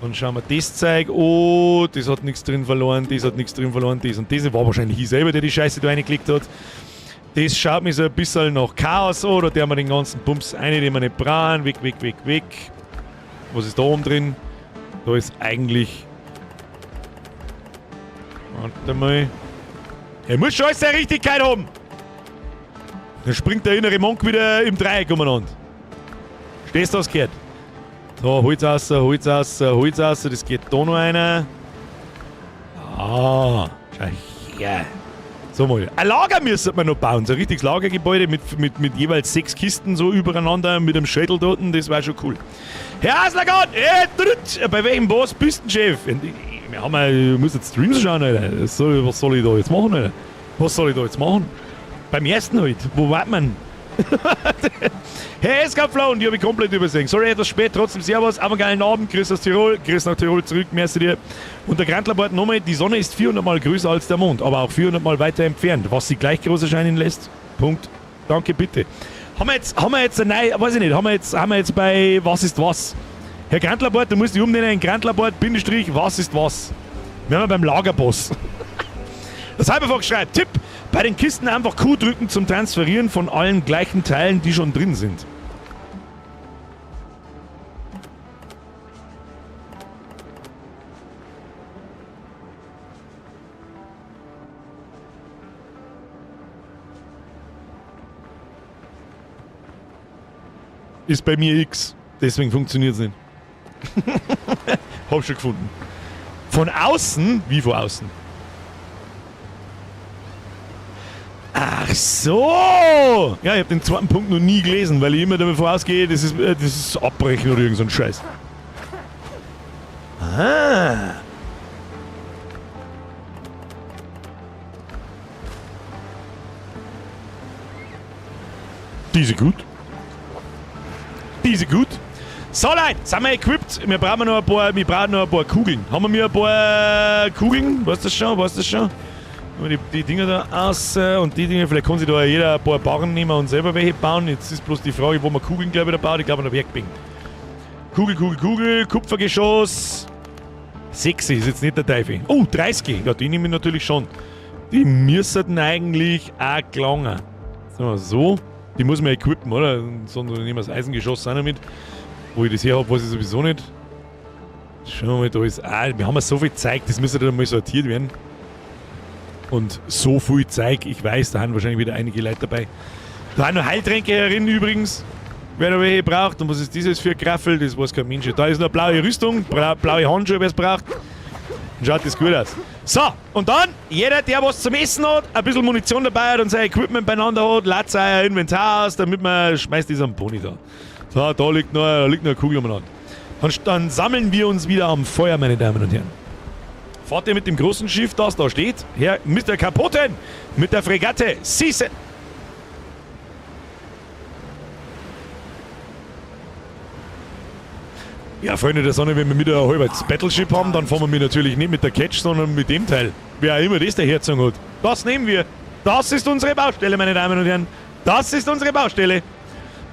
Dann schauen wir das Zeug. Oh, das hat nichts drin verloren, das hat nichts drin verloren, das und das. War wahrscheinlich ich selber, der die Scheiße da reingeklickt hat. Das schaut mir so ein bisschen nach Chaos an. Da tun wir den ganzen Bums rein, den wir nicht brauchen. Weg, weg, weg, weg. Was ist da oben drin? Da ist eigentlich... Warte mal. Er muss schon alles seine Richtigkeit haben! Dann springt der innere Monk wieder im Dreieck umeinander. Stehst du, was gehört? So, Holz raus, Holz raus, Holz raus. Das geht da noch einer. Ah, schau her. So mal. Ein Lager müsste man noch bauen. So ein richtiges Lagergebäude mit jeweils 6 Kisten so übereinander mit einem Schädel dort. Das war schon cool. Herr Haslagan, bei welchem Boss bist du denn, Chef? Wir haben ja, ich muss jetzt Streams schauen, Alter. Was soll ich da jetzt machen, Alter? Was soll ich da jetzt machen? Beim ersten halt. Wo war man? Hey, Eskaflaun, die hab ich komplett übersehen. Sorry, etwas spät, trotzdem Servus, aber geilen Abend. Grüß aus Tirol, Grüß nach Tirol zurück, merci dir. Und der Grantlerbart nochmal, die Sonne ist 400 Mal größer als der Mond, aber auch 400 Mal weiter entfernt. Was sie gleich groß erscheinen lässt. Punkt. Danke, bitte. Haben wir jetzt, nein, weiß ich nicht, haben wir jetzt bei Was ist was? Herr Grantlerbart, du musst dich umnennen in Grantlerbart, Bindestrich, was ist was? Wir haben beim Lagerboss. Das Cyberfox schreibt, Tipp, bei den Kisten einfach Q drücken zum Transferieren von allen gleichen Teilen, die schon drin sind. Ist bei mir X, deswegen funktioniert's nicht. Hab schon gefunden. Von außen? Wie von außen? Ach so! Ja, ich hab den zweiten Punkt noch nie gelesen, weil ich immer davon ausgehe, das ist Abbrechen oder irgend so ein Scheiß. Ah. Diese gut. Diese gut. So Leute, sind wir equipped? Wir brauchen noch ein paar, wir brauchen noch ein paar Kugeln. Haben wir ein paar Kugeln? Weißt du das schon? Weißt du das schon? Die Dinger da aus und die Dinger, vielleicht kann sich da jeder ein paar Barren nehmen und selber welche bauen. Jetzt ist bloß die Frage, wo man Kugeln, glaube ich, da baut. Ich glaube, an der Werkbank. Kugel, Kugel, Kugel, Kupfergeschoss. 6 ist jetzt nicht der Teufel. Oh, 30. Ja, die nehme ich natürlich schon. Die müssten eigentlich auch gelangen. Sagen wir so. Die muss man equippen, oder? Sonst nehmen wir das Eisengeschoss auch noch mit. Wo ich das her habe, weiß ich sowieso nicht. Schauen wir mal, da ist. Ah, wir haben ja so viel Zeug, das müsste dann mal sortiert werden. Und so viel Zeug, ich weiß, da haben wahrscheinlich wieder einige Leute dabei. Da haben noch Heiltränke herin übrigens, wer da welche braucht. Und was ist dieses für ein Graffel? Das weiß kein Mensch. Da ist noch blaue Rüstung, blaue Handschuhe, wer es braucht. Dann schaut das gut aus. So, und dann, jeder, der was zum Essen hat, ein bisschen Munition dabei hat und sein Equipment beieinander hat, lädt sein Inventar aus, damit man schmeißt diesen Pony da. So, da liegt noch eine Kugel umeinander. Dann sammeln wir uns wieder am Feuer, meine Damen und Herren. Fahrt ihr mit dem großen Schiff, das da steht? Herr Mr. Kapoten mit der Fregatte Season. Ja, Freunde der Sonne, wenn wir wieder ein halbes Battleship haben, dann fahren wir natürlich nicht mit der Ketch, sondern mit dem Teil. Wer auch immer das der Herzog hat. Das nehmen wir. Das ist unsere Baustelle, meine Damen und Herren. Das ist unsere Baustelle.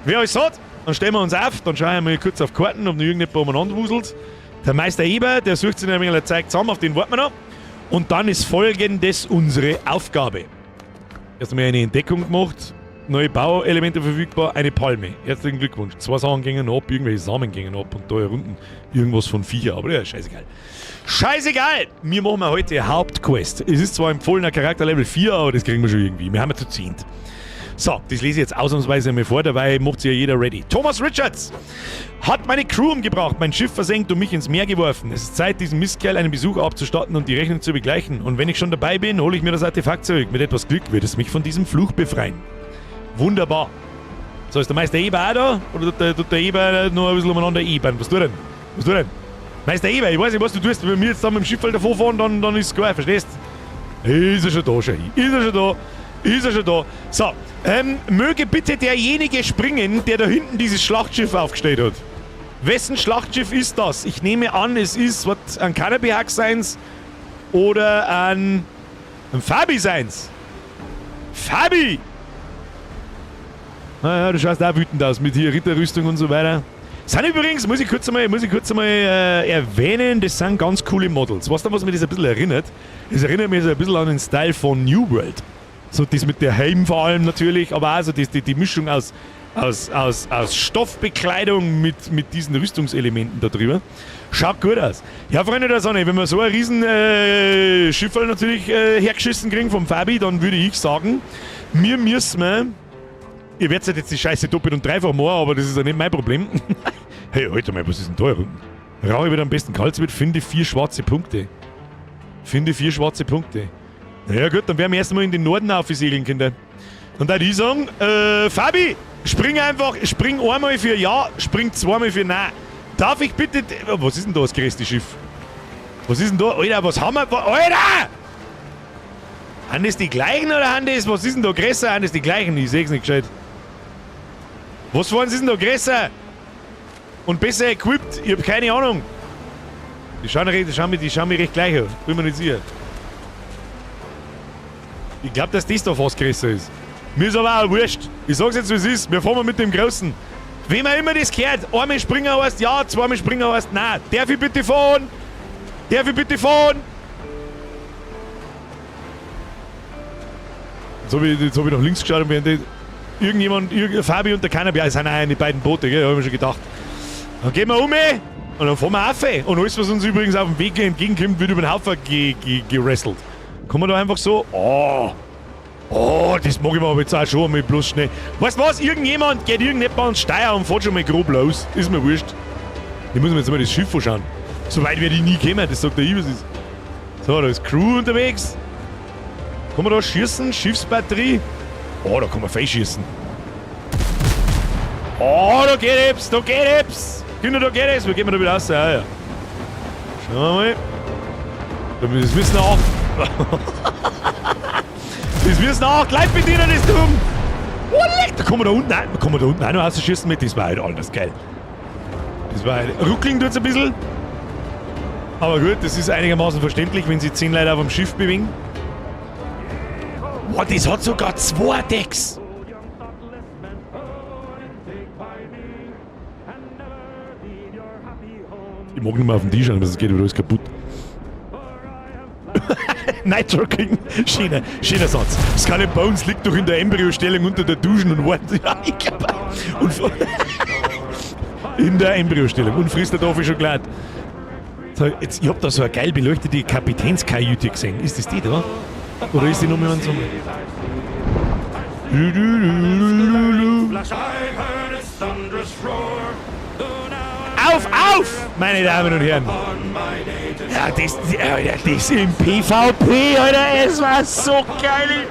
Wer alles hat, dann stellen wir uns auf, dann schauen wir mal kurz auf Karten, ob noch irgendjemand umeinander wuselt. Der Meister Eber, der sucht sich noch ein wenig Zeug zusammen, auf den warten wir noch. Und dann ist folgendes unsere Aufgabe. Erst einmal eine Entdeckung gemacht, neue Bauelemente verfügbar, eine Palme. Herzlichen Glückwunsch. Zwei Sachen gingen ab, irgendwelche Samen gingen ab und da hier unten irgendwas von Viecher, aber ja, scheißegal. Scheißegal! Wir machen heute Hauptquest. Es ist zwar empfohlener Charakter Level 4, aber das kriegen wir schon irgendwie. Wir haben ja zu 10. So, das lese ich jetzt ausnahmsweise einmal vor, dabei macht sich ja jeder ready. Thomas Richards hat meine Crew umgebracht, mein Schiff versenkt und mich ins Meer geworfen. Es ist Zeit, diesem Mistkerl einen Besuch abzustatten und die Rechnung zu begleichen. Und wenn ich schon dabei bin, hole ich mir das Artefakt zurück. Mit etwas Glück wird es mich von diesem Fluch befreien. Wunderbar. So, ist der Meister Eber auch da? Oder tut der Eber noch ein bisschen umeinander ebern? Was tut er denn? Was tut er denn? Meister Eber, ich weiß nicht, was du tust. Wenn wir jetzt da mit dem Schiff davor fahren, dann ist es klar, verstehst? Ist er schon da, schon hin. Ist er schon da? Ist er schon da? So, möge bitte derjenige springen, der da hinten dieses Schlachtschiff aufgestellt hat. Wessen Schlachtschiff ist das? Ich nehme an, es ist, was, ein Cannabis seins oder ein Fabi seins. Fabi! Naja, du schaust auch wütend aus mit hier Ritterrüstung und so weiter. Sind übrigens, muss ich kurz einmal erwähnen, das sind ganz coole Models. Weißt du, was mich das ein bisschen erinnert? Das erinnert mich so ein bisschen an den Style von New World. So das mit der Helm vor allem natürlich, aber auch so die Mischung aus Stoffbekleidung mit diesen Rüstungselementen da drüber. Schaut gut aus. Ja, Freunde der Sonne, wenn wir so ein riesen Schifferl natürlich hergeschissen kriegen vom Fabi, dann würde ich sagen, wir müssen... Ihr werdet jetzt die Scheiße doppelt und dreifach machen, aber das ist ja nicht mein Problem. Hey, Alter mal, was ist denn da unten? Rauche wird am besten kalt wird, finde 4 schwarze Punkte. Finde 4 schwarze Punkte. Naja gut, dann werden wir erstmal in den Norden aufsegeln, Kinder. Und da die sagen, Fabi, spring einfach, spring einmal für Ja, spring zweimal für Nein. Darf ich bitte... Was ist denn da das größte Schiff? Was ist denn da? Alter, was haben wir... Alter! Haben das die gleichen oder haben das... Was ist denn da größer? Haben das die gleichen? Ich seh's nicht gescheit. Was wollen sie denn da größer? Und besser equipped? Ich hab keine Ahnung. Die schauen mich recht gleich an. Bin mir nicht sicher. Ich glaub, dass das da fast größer ist. Mir ist aber auch wurscht. Ich sag's jetzt, wie es ist. Wir fahren mal mit dem Großen. Wem auch immer das gehört, einmal Springer heißt ja, zweimal Springer heißt nein. Darf ich bitte fahren? Darf ich bitte fahren? Jetzt hab ich nach links geschaut und während irgendjemand, Fabi und der Cannabis, das sind auch die beiden Boote, gell? Hab ich mir schon gedacht. Dann gehen wir um und dann fahren wir auf. Und alles, was uns übrigens auf dem Weg entgegenkommt, wird über den Haufen gerestelt. Kann man da einfach so... Oh, oh, das mag ich mir aber jetzt auch schon einmal bloß schnell. Weißt du was? Irgendjemand geht irgendjemand ans Steuer und fährt schon mal grob los. Ist mir wurscht. Ich muss mir jetzt mal das Schiff anschauen. So weit werde ich nie kommen, das sagt der Ibis. So, da ist Crew unterwegs. Kann man da schießen? Schiffsbatterie? Oh, da kann man fein schießen. Oh, da geht etwas, da geht etwas. Kinder, da geht es. Wir gehen da wieder raus. Ja, ja. Schauen wir mal. Das müssen auch... Das müssen auch gleich bedienen, das dumm. Oh, leck, da kommen wir da unten auch, da kommen wir da unten auch noch rausschießen mit. Das war halt anders geil. Das war halt... Ruckeln tut's ein bisschen. Aber gut, das ist einigermaßen verständlich, wenn sie 10 Leute auf dem Schiff bewegen. Boah, das hat sogar 2 Decks. Ich mag nicht mehr auf den Tisch schauen, sonst geht wieder alles kaputt. Nitro King, schöner, schöner Satz. Skull and Bones liegt doch in der Embryostellung unter der Dusche und wartet. Ja, ich glaub, und in der Embryostellung und frisst der Tafel Schokolade. So, jetzt, ich hab da so eine geil beleuchtete Kapitänskajüte gesehen. Ist das die da? Oder ist die nur mit so? Auf, auf! Meine Damen und Herren! Ja, das im PvP, Alter, es war so geil!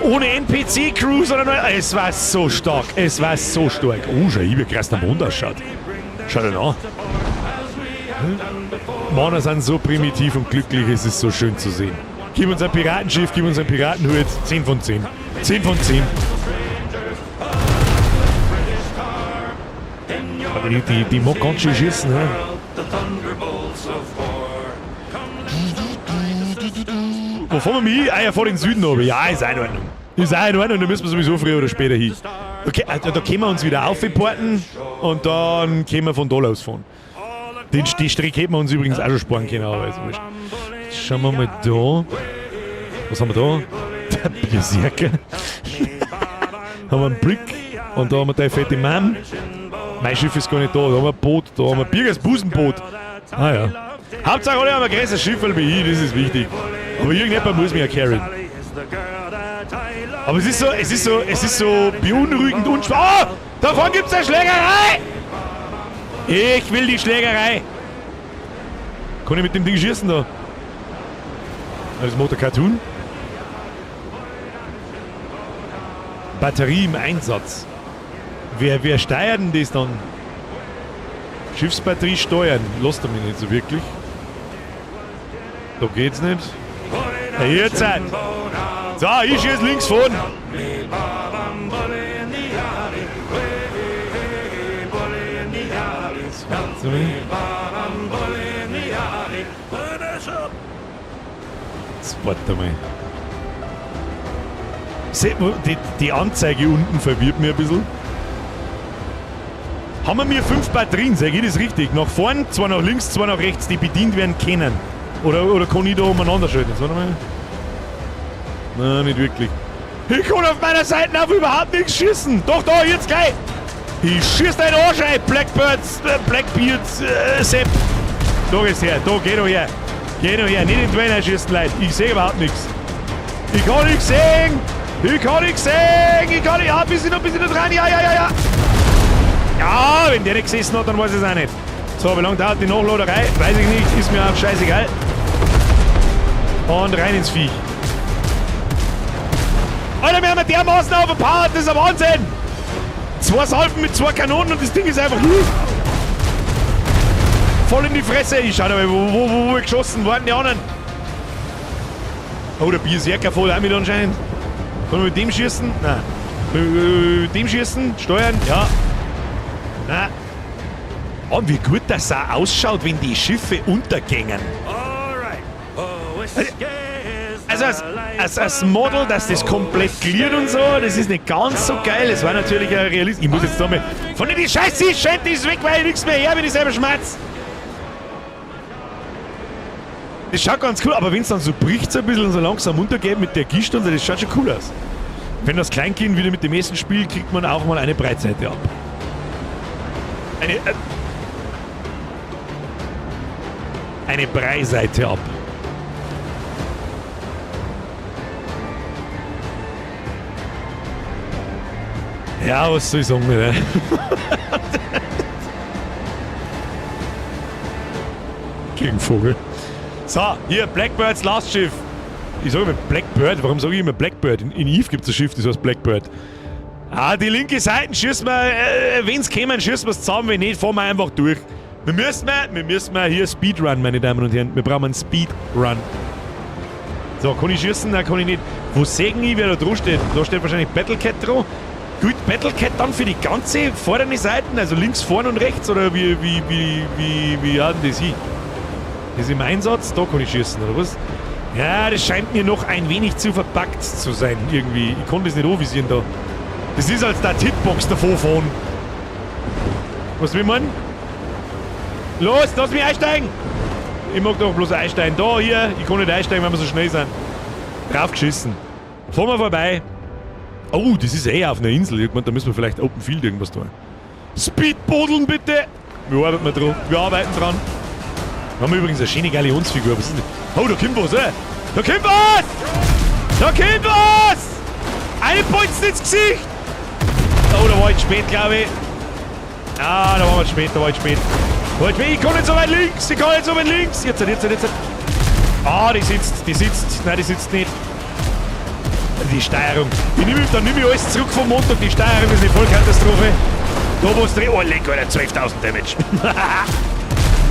Ohne NPC-Crew, sondern es war so stark, es war so stark. Oh, schau, wie krass der Mond ausschaut. Schau dir an. Männer sind so primitiv und glücklich, es ist so schön zu sehen. Gib uns ein Piratenschiff, gib uns ein Piratenhut. 10 von 10. 10 von 10. Die mag ganz schön schießen, hä? Wo fahren wir hin? Ah ja, vor den Süden oben. Ja, ist in Ordnung. Ist auch in Ordnung, da müssen wir sowieso früher oder später hin. Okay, also da können wir uns wieder aufporten und dann können wir von da losfahren. Die Strecke hätten wir uns übrigens auch schon sparen können, aber ist wurscht. Schauen wir mal da. Was haben wir da? Der Berserker. Haben wir einen Blick und da haben wir die fette Mann. Mein Schiff ist gar nicht da. Da haben wir ein Boot, da haben wir Birgers Busenboot. Ah ja. Hauptsache alle haben ein größeres Schiff wie ich, das ist wichtig. Aber irgendjemand muss mich ja carryen. Aber es ist so beunruhigend und Oh! Davon gibt's eine Schlägerei! Ich will die Schlägerei! Kann ich mit dem Ding schießen da? Das ist Motor Cartoon. Batterie im Einsatz. Wer steuert denn das dann? Schiffsbatterie steuern. Lasst er mich nicht so wirklich. Da geht's nicht. Ja, jetzt halt. So, ich schieß links vorn. Jetzt warte mal. Die Anzeige unten verwirrt mich ein bisschen. Haben wir mir 5 Batterien, sag ich das richtig? Nach vorn, 2 nach links, 2 nach rechts, die bedient werden können. Oder kann ich da umeinander schalten? Jetzt warte mal. Nein, nicht wirklich. Ich kann auf meiner Seite auf überhaupt nichts schießen. Doch, da, jetzt gleich. Ich schieß deinen Arsch rein, Blackbirds, Blackbeards, Sepp. Da geht's her, da, geh doch her. Geh doch her, nicht in die Welle schießen, Leute. Ich seh überhaupt nichts. Ich kann nichts sehen. Ich kann nichts sehen. Ich kann nicht. Ja, ein bisschen noch, ein bisschen noch dran. Ja, ja, ja, ja. Ja, wenn der nicht gesessen hat, dann weiß ich es auch nicht. So, wie lange dauert die Nachladerei? Weiß ich nicht, ist mir auch scheißegal. Und rein ins Viech. Alter, wir haben ja dermaßen overpowered, das ist ein Wahnsinn! 2 Salven mit 2 Kanonen und das Ding ist einfach hin. Voll in die Fresse. Ich schau da mal, wo geschossen worden die anderen. Oh, der Berserker voll auch mit anscheinend. Können wir mit dem schießen? Nein. Mit dem schießen? Steuern? Ja. Nein. Oh, wie gut das auch ausschaut, wenn die Schiffe untergängen. Also als Model, dass das komplett cleart und so, das ist nicht ganz so geil. Es war natürlich ein Realist. Ich muss jetzt da mal von die Scheiße, scheint ist weg, weil ich nichts mehr her, wenn ich selber schmerz. Das schaut ganz cool, aber wenn's dann so bricht, so ein bisschen und so langsam untergeht mit der Gischt und so, das schaut schon cool aus. Wenn das Kleinkind wieder mit dem Essen spielt, kriegt man auch mal eine Breitseite ab. Eine Breiseite ab. Ja, was soll ich sagen, ne? Gegenvogel. So, hier, Blackbirds Lastschiff. Ich sage immer Blackbird, warum sage ich immer Blackbird? In Eve gibt's ein Schiff, das heißt Blackbird. Ah, die linke Seite schießen wir, wenn's kämen, schießen wir's zusammen, wenn nicht, fahren wir einfach durch. Wir müssen mal hier Speedrun, meine Damen und Herren. Wir brauchen einen Speedrun. So, kann ich schießen? Nein, kann ich nicht. Wo sehen ich, wer da dran steht? Da steht wahrscheinlich Battlecat dran. Gut, Battlecat dann für die ganze vordere Seite, also links, vorne und rechts, oder wie hat denn das hin? Das ist im Einsatz, da kann ich schießen, oder was? Ja, das scheint mir noch ein wenig zu verpackt zu sein, irgendwie. Ich konnte das nicht anvisieren da. Das ist als der Hitbox davor fahren. Was will man? Los, lass mich einsteigen! Ich mag doch bloß einsteigen. Da, hier, ich kann nicht einsteigen, wenn wir so schnell sind. Draufgeschissen. Fahren wir vorbei. Oh, das ist eh auf einer Insel. Irgendwann, da müssen wir vielleicht Open Field irgendwas tun. Speedboodeln bitte! Wir arbeiten mal dran. Wir arbeiten dran. Wir haben übrigens eine schöne Galionsfigur. Was ist denn das? Oh, da kommt was, ey! Da kommt was! Da kommt was! Eine Bolzen ins Gesicht! Oh, da war ich spät, glaube ich. Ah, da waren wir spät, da war ich spät. Da war ich spät. Ich kann nicht so weit links, ich kann nicht so weit links. Jetzt, jetzt, jetzt, jetzt. Ah, die sitzt, die sitzt. Nein, die sitzt nicht. Die Steuerung. Dann nehme ich alles zurück vom Montag. Die Steuerung ist eine Vollkatastrophe. Da wo's drin. Oh, leck, Alter, 12.000 Damage.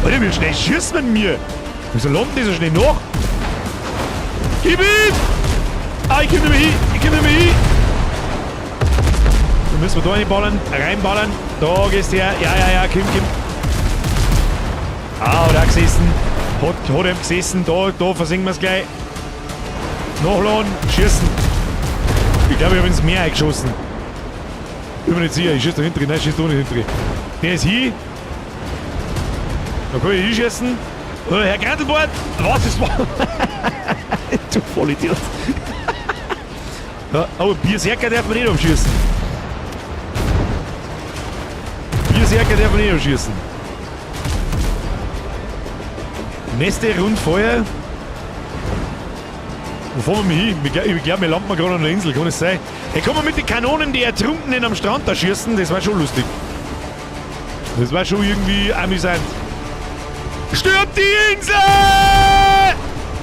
Alter, wie schnell schießt man mir? Wieso landen die so schnell nach? Gib ihm! Ah, ich komm nicht mehr hin! Ich komm nicht mehr hin! Dann müssen wir da reinballern. Reinballern. Da gehst du her. Ja, ja, ja, komm, komm. Ah, hat auch gesessen. Hat ihm gesessen. Da versinken wir's gleich. Nachladen, schießen. Ich glaube, ich habe ins Meer eingeschossen. Bin mir nicht sicher. Ich schieße da hinten. Nein, ich schieße da nicht hinten. Der ist hier. Da kann ich hinschießen. Herr Grantelbord, was ist was? Du Vollidiot. Ja, aber Bierserker darf man nicht abschießen. Bierserker darf man nicht abschießen. Nächste Rundfeuer. Wo fahren wir hin? Ich glaub, wir landen gerade an der Insel, kann das sein? Hey, kann man mit den Kanonen die Ertrunkenen am Strand da schießen? Das war schon lustig. Das war schon irgendwie amüsant. Stürmt die Insel!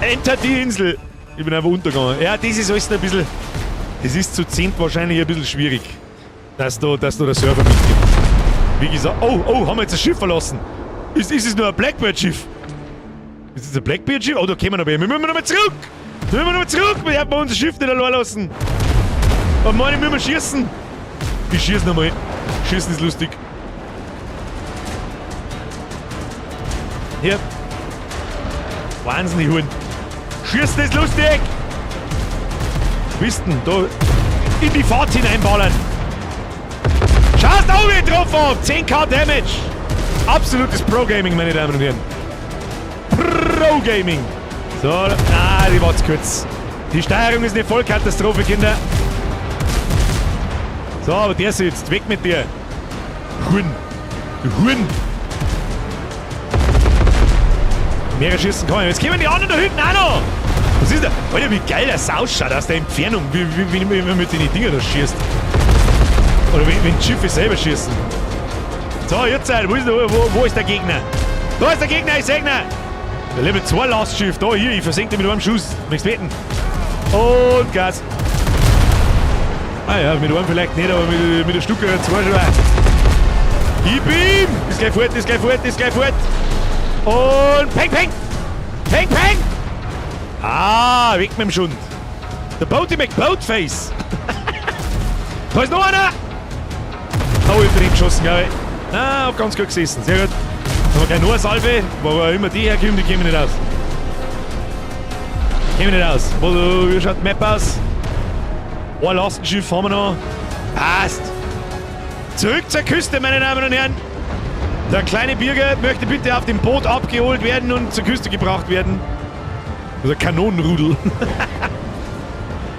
Entert die Insel! Ich bin einfach untergegangen. Ja, das ist alles ein bisschen... Das ist zu 10 wahrscheinlich ein bisschen schwierig, dass da der Server mitgibt. Wie gesagt... Oh, oh, haben wir jetzt das Schiff verlassen? Ist es nur ein Blackbeard-Schiff? Ist es ein Blackbeard-Schiff? Oh, da kommen wir noch. Wir müssen nochmal zurück! Da müssen wir nochmal zurück! Wir dürfen unser Schiff nicht allein lassen! Und meine, müssen wir schießen! Ich schieße nochmal. Schießen ist lustig. Hier. Wahnsinnig Huren. Schießen ist lustig! Wisten, da in die Fahrt hineinballern. Schaust da, wie ich drauf hab! 10k Damage! Absolutes Pro-Gaming, meine Damen und Herren. Pro-Gaming! So, ah, die war zu kurz. Die Steuerung ist eine Vollkatastrophe, Kinder. So, aber der sitzt. Weg mit dir. Huren. Du Huren. Mehrere schießen kann ich. Jetzt kommen die anderen da hinten auch noch. Was ist da? Alter, wie geil das ausschaut aus der Entfernung, wie man mit den Dingern da schießt. Oder wenn die Schiffe selber schießen. So, jetzt halt, wo ist der Gegner? Da ist der Gegner, ich sag ihn! Der Level 2 Lastschiff, da, hier, ich versenke den mit einem Schuss. Möchtest wetten? Und Gas. Ah ja, mit einem vielleicht nicht, aber mit der Stucker 2 schon. Gib ihm! Ist gleich fort, ist gleich fort, ist gleich fort. Und peng, peng! Peng, peng! Ah, weg mit dem Schund. Der Boaty McBoatface. Da ist noch einer! Oh, ich bin geschossen, glaube ich. Ah, hab ganz gut gesessen. Sehr gut. Haben wir gleich noch eine Salve. Wo auch immer die herkommen, die kommen nicht aus. Kommen nicht aus. Wie schaut die Map aus? Ein Lastenschiff haben wir noch. Passt. Zurück zur Küste, meine Damen und Herren. Der kleine Birger möchte bitte auf dem Boot abgeholt werden und zur Küste gebracht werden. Also Kanonenrudel.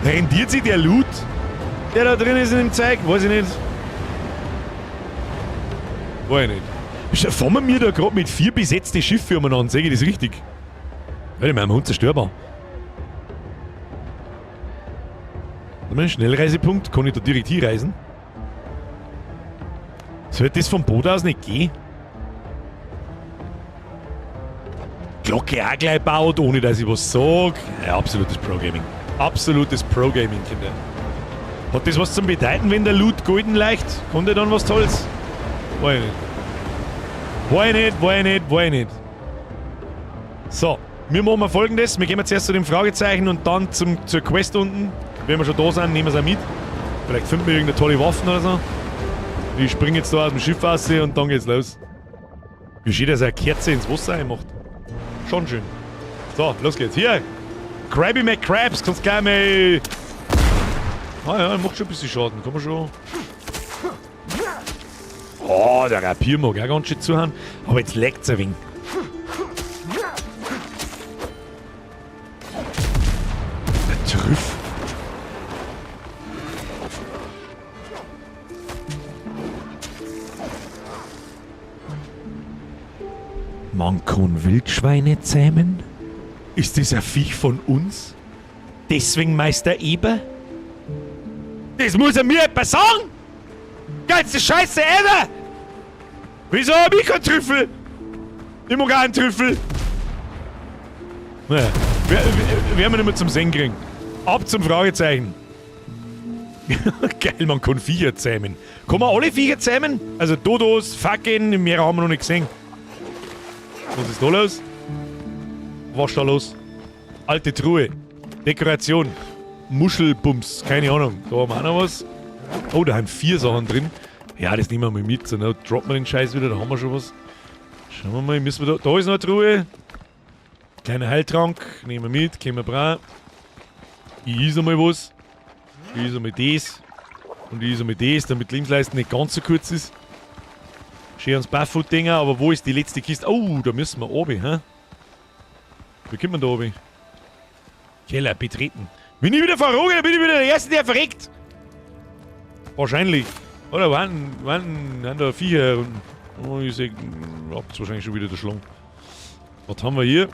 Rendiert sich der Loot, der da drin ist in dem Zeug? Weiß ich nicht. Weiß ich nicht. Fahren wir mir da gerade mit 4 besetzten Schiffen umeinander? Sehe ich das richtig? Ja, die sind unzerstörbar. Ein Schnellreisepunkt, kann ich da direkt hinreisen? Sollte das vom Boot aus nicht gehen? Glocke auch gleich baut, ohne dass ich was sag. Ja, absolutes Pro-Gaming. Absolutes Pro-Gaming, Kinder. Hat das was zum Bedeuten, wenn der Loot golden leicht? Kommt der dann was Tolles? Weiß ich nicht. Weiß ich nicht, weiß ich nicht, weiß ich nicht. So, wir machen mal Folgendes. Wir gehen jetzt zuerst zu dem Fragezeichen und dann zur Quest unten. Wenn wir schon da sind, nehmen wir es auch mit. Vielleicht finden wir irgendeine tolle Waffen oder so. Ich springe jetzt da aus dem Schiff raus und dann geht's los. Wie schön, dass er eine Kerze ins Wasser reinmacht. Schon schön. So, los geht's. Hier! Krabby McCrabs, kannst gleich mal... Ah ja, macht schon ein bisschen Schaden. Kann man schon... Oh, der Rapier mag auch ganz schön zuhauen. Aber jetzt leckt's ein wenig. Der Trüffel. Man kann Wildschweine zähmen? Ist das ein Viech von uns? Deswegen Meister Eber? Das muss er mir etwas sagen! Geilste Scheiße ever! Wieso hab ich keinen Trüffel? Ich mag auch einen Trüffel. Naja, werden wir nicht mehr zum Sehen kriegen. Ab zum Fragezeichen. Geil, man kann Viecher zähmen. Kann man alle Viecher zähmen? Also Dodos, Fackeln, mehr haben wir noch nicht gesehen. Was ist da los? Was ist da los? Alte Truhe. Dekoration. Muschelbums. Keine Ahnung. Da haben wir auch noch was. Oh, da haben 4 Sachen drin. Ja, das nehmen wir mal mit. So, dann droppen wir den Scheiß wieder. Da haben wir schon was. Schauen wir mal. Müssen wir da. Da ist noch eine Truhe. Kleiner Heiltrank. Nehmen wir mit. Können wir brauchen. Ich is einmal was. Ich ist einmal das. Und ich ist einmal das, damit die Lebensleiste nicht ganz so kurz ist. Schön ans Barfoot-Dinger, aber wo ist die letzte Kiste? Oh, da müssen wir oben, hä? Wie kommt man da oben? Keller betreten. Wenn ich wieder verroge, dann bin ich wieder der Erste, der verreckt. Wahrscheinlich. Oder wann da Viecher unten? Oh, ich seh, habt's wahrscheinlich schon wieder der Schlong. Was haben wir hier?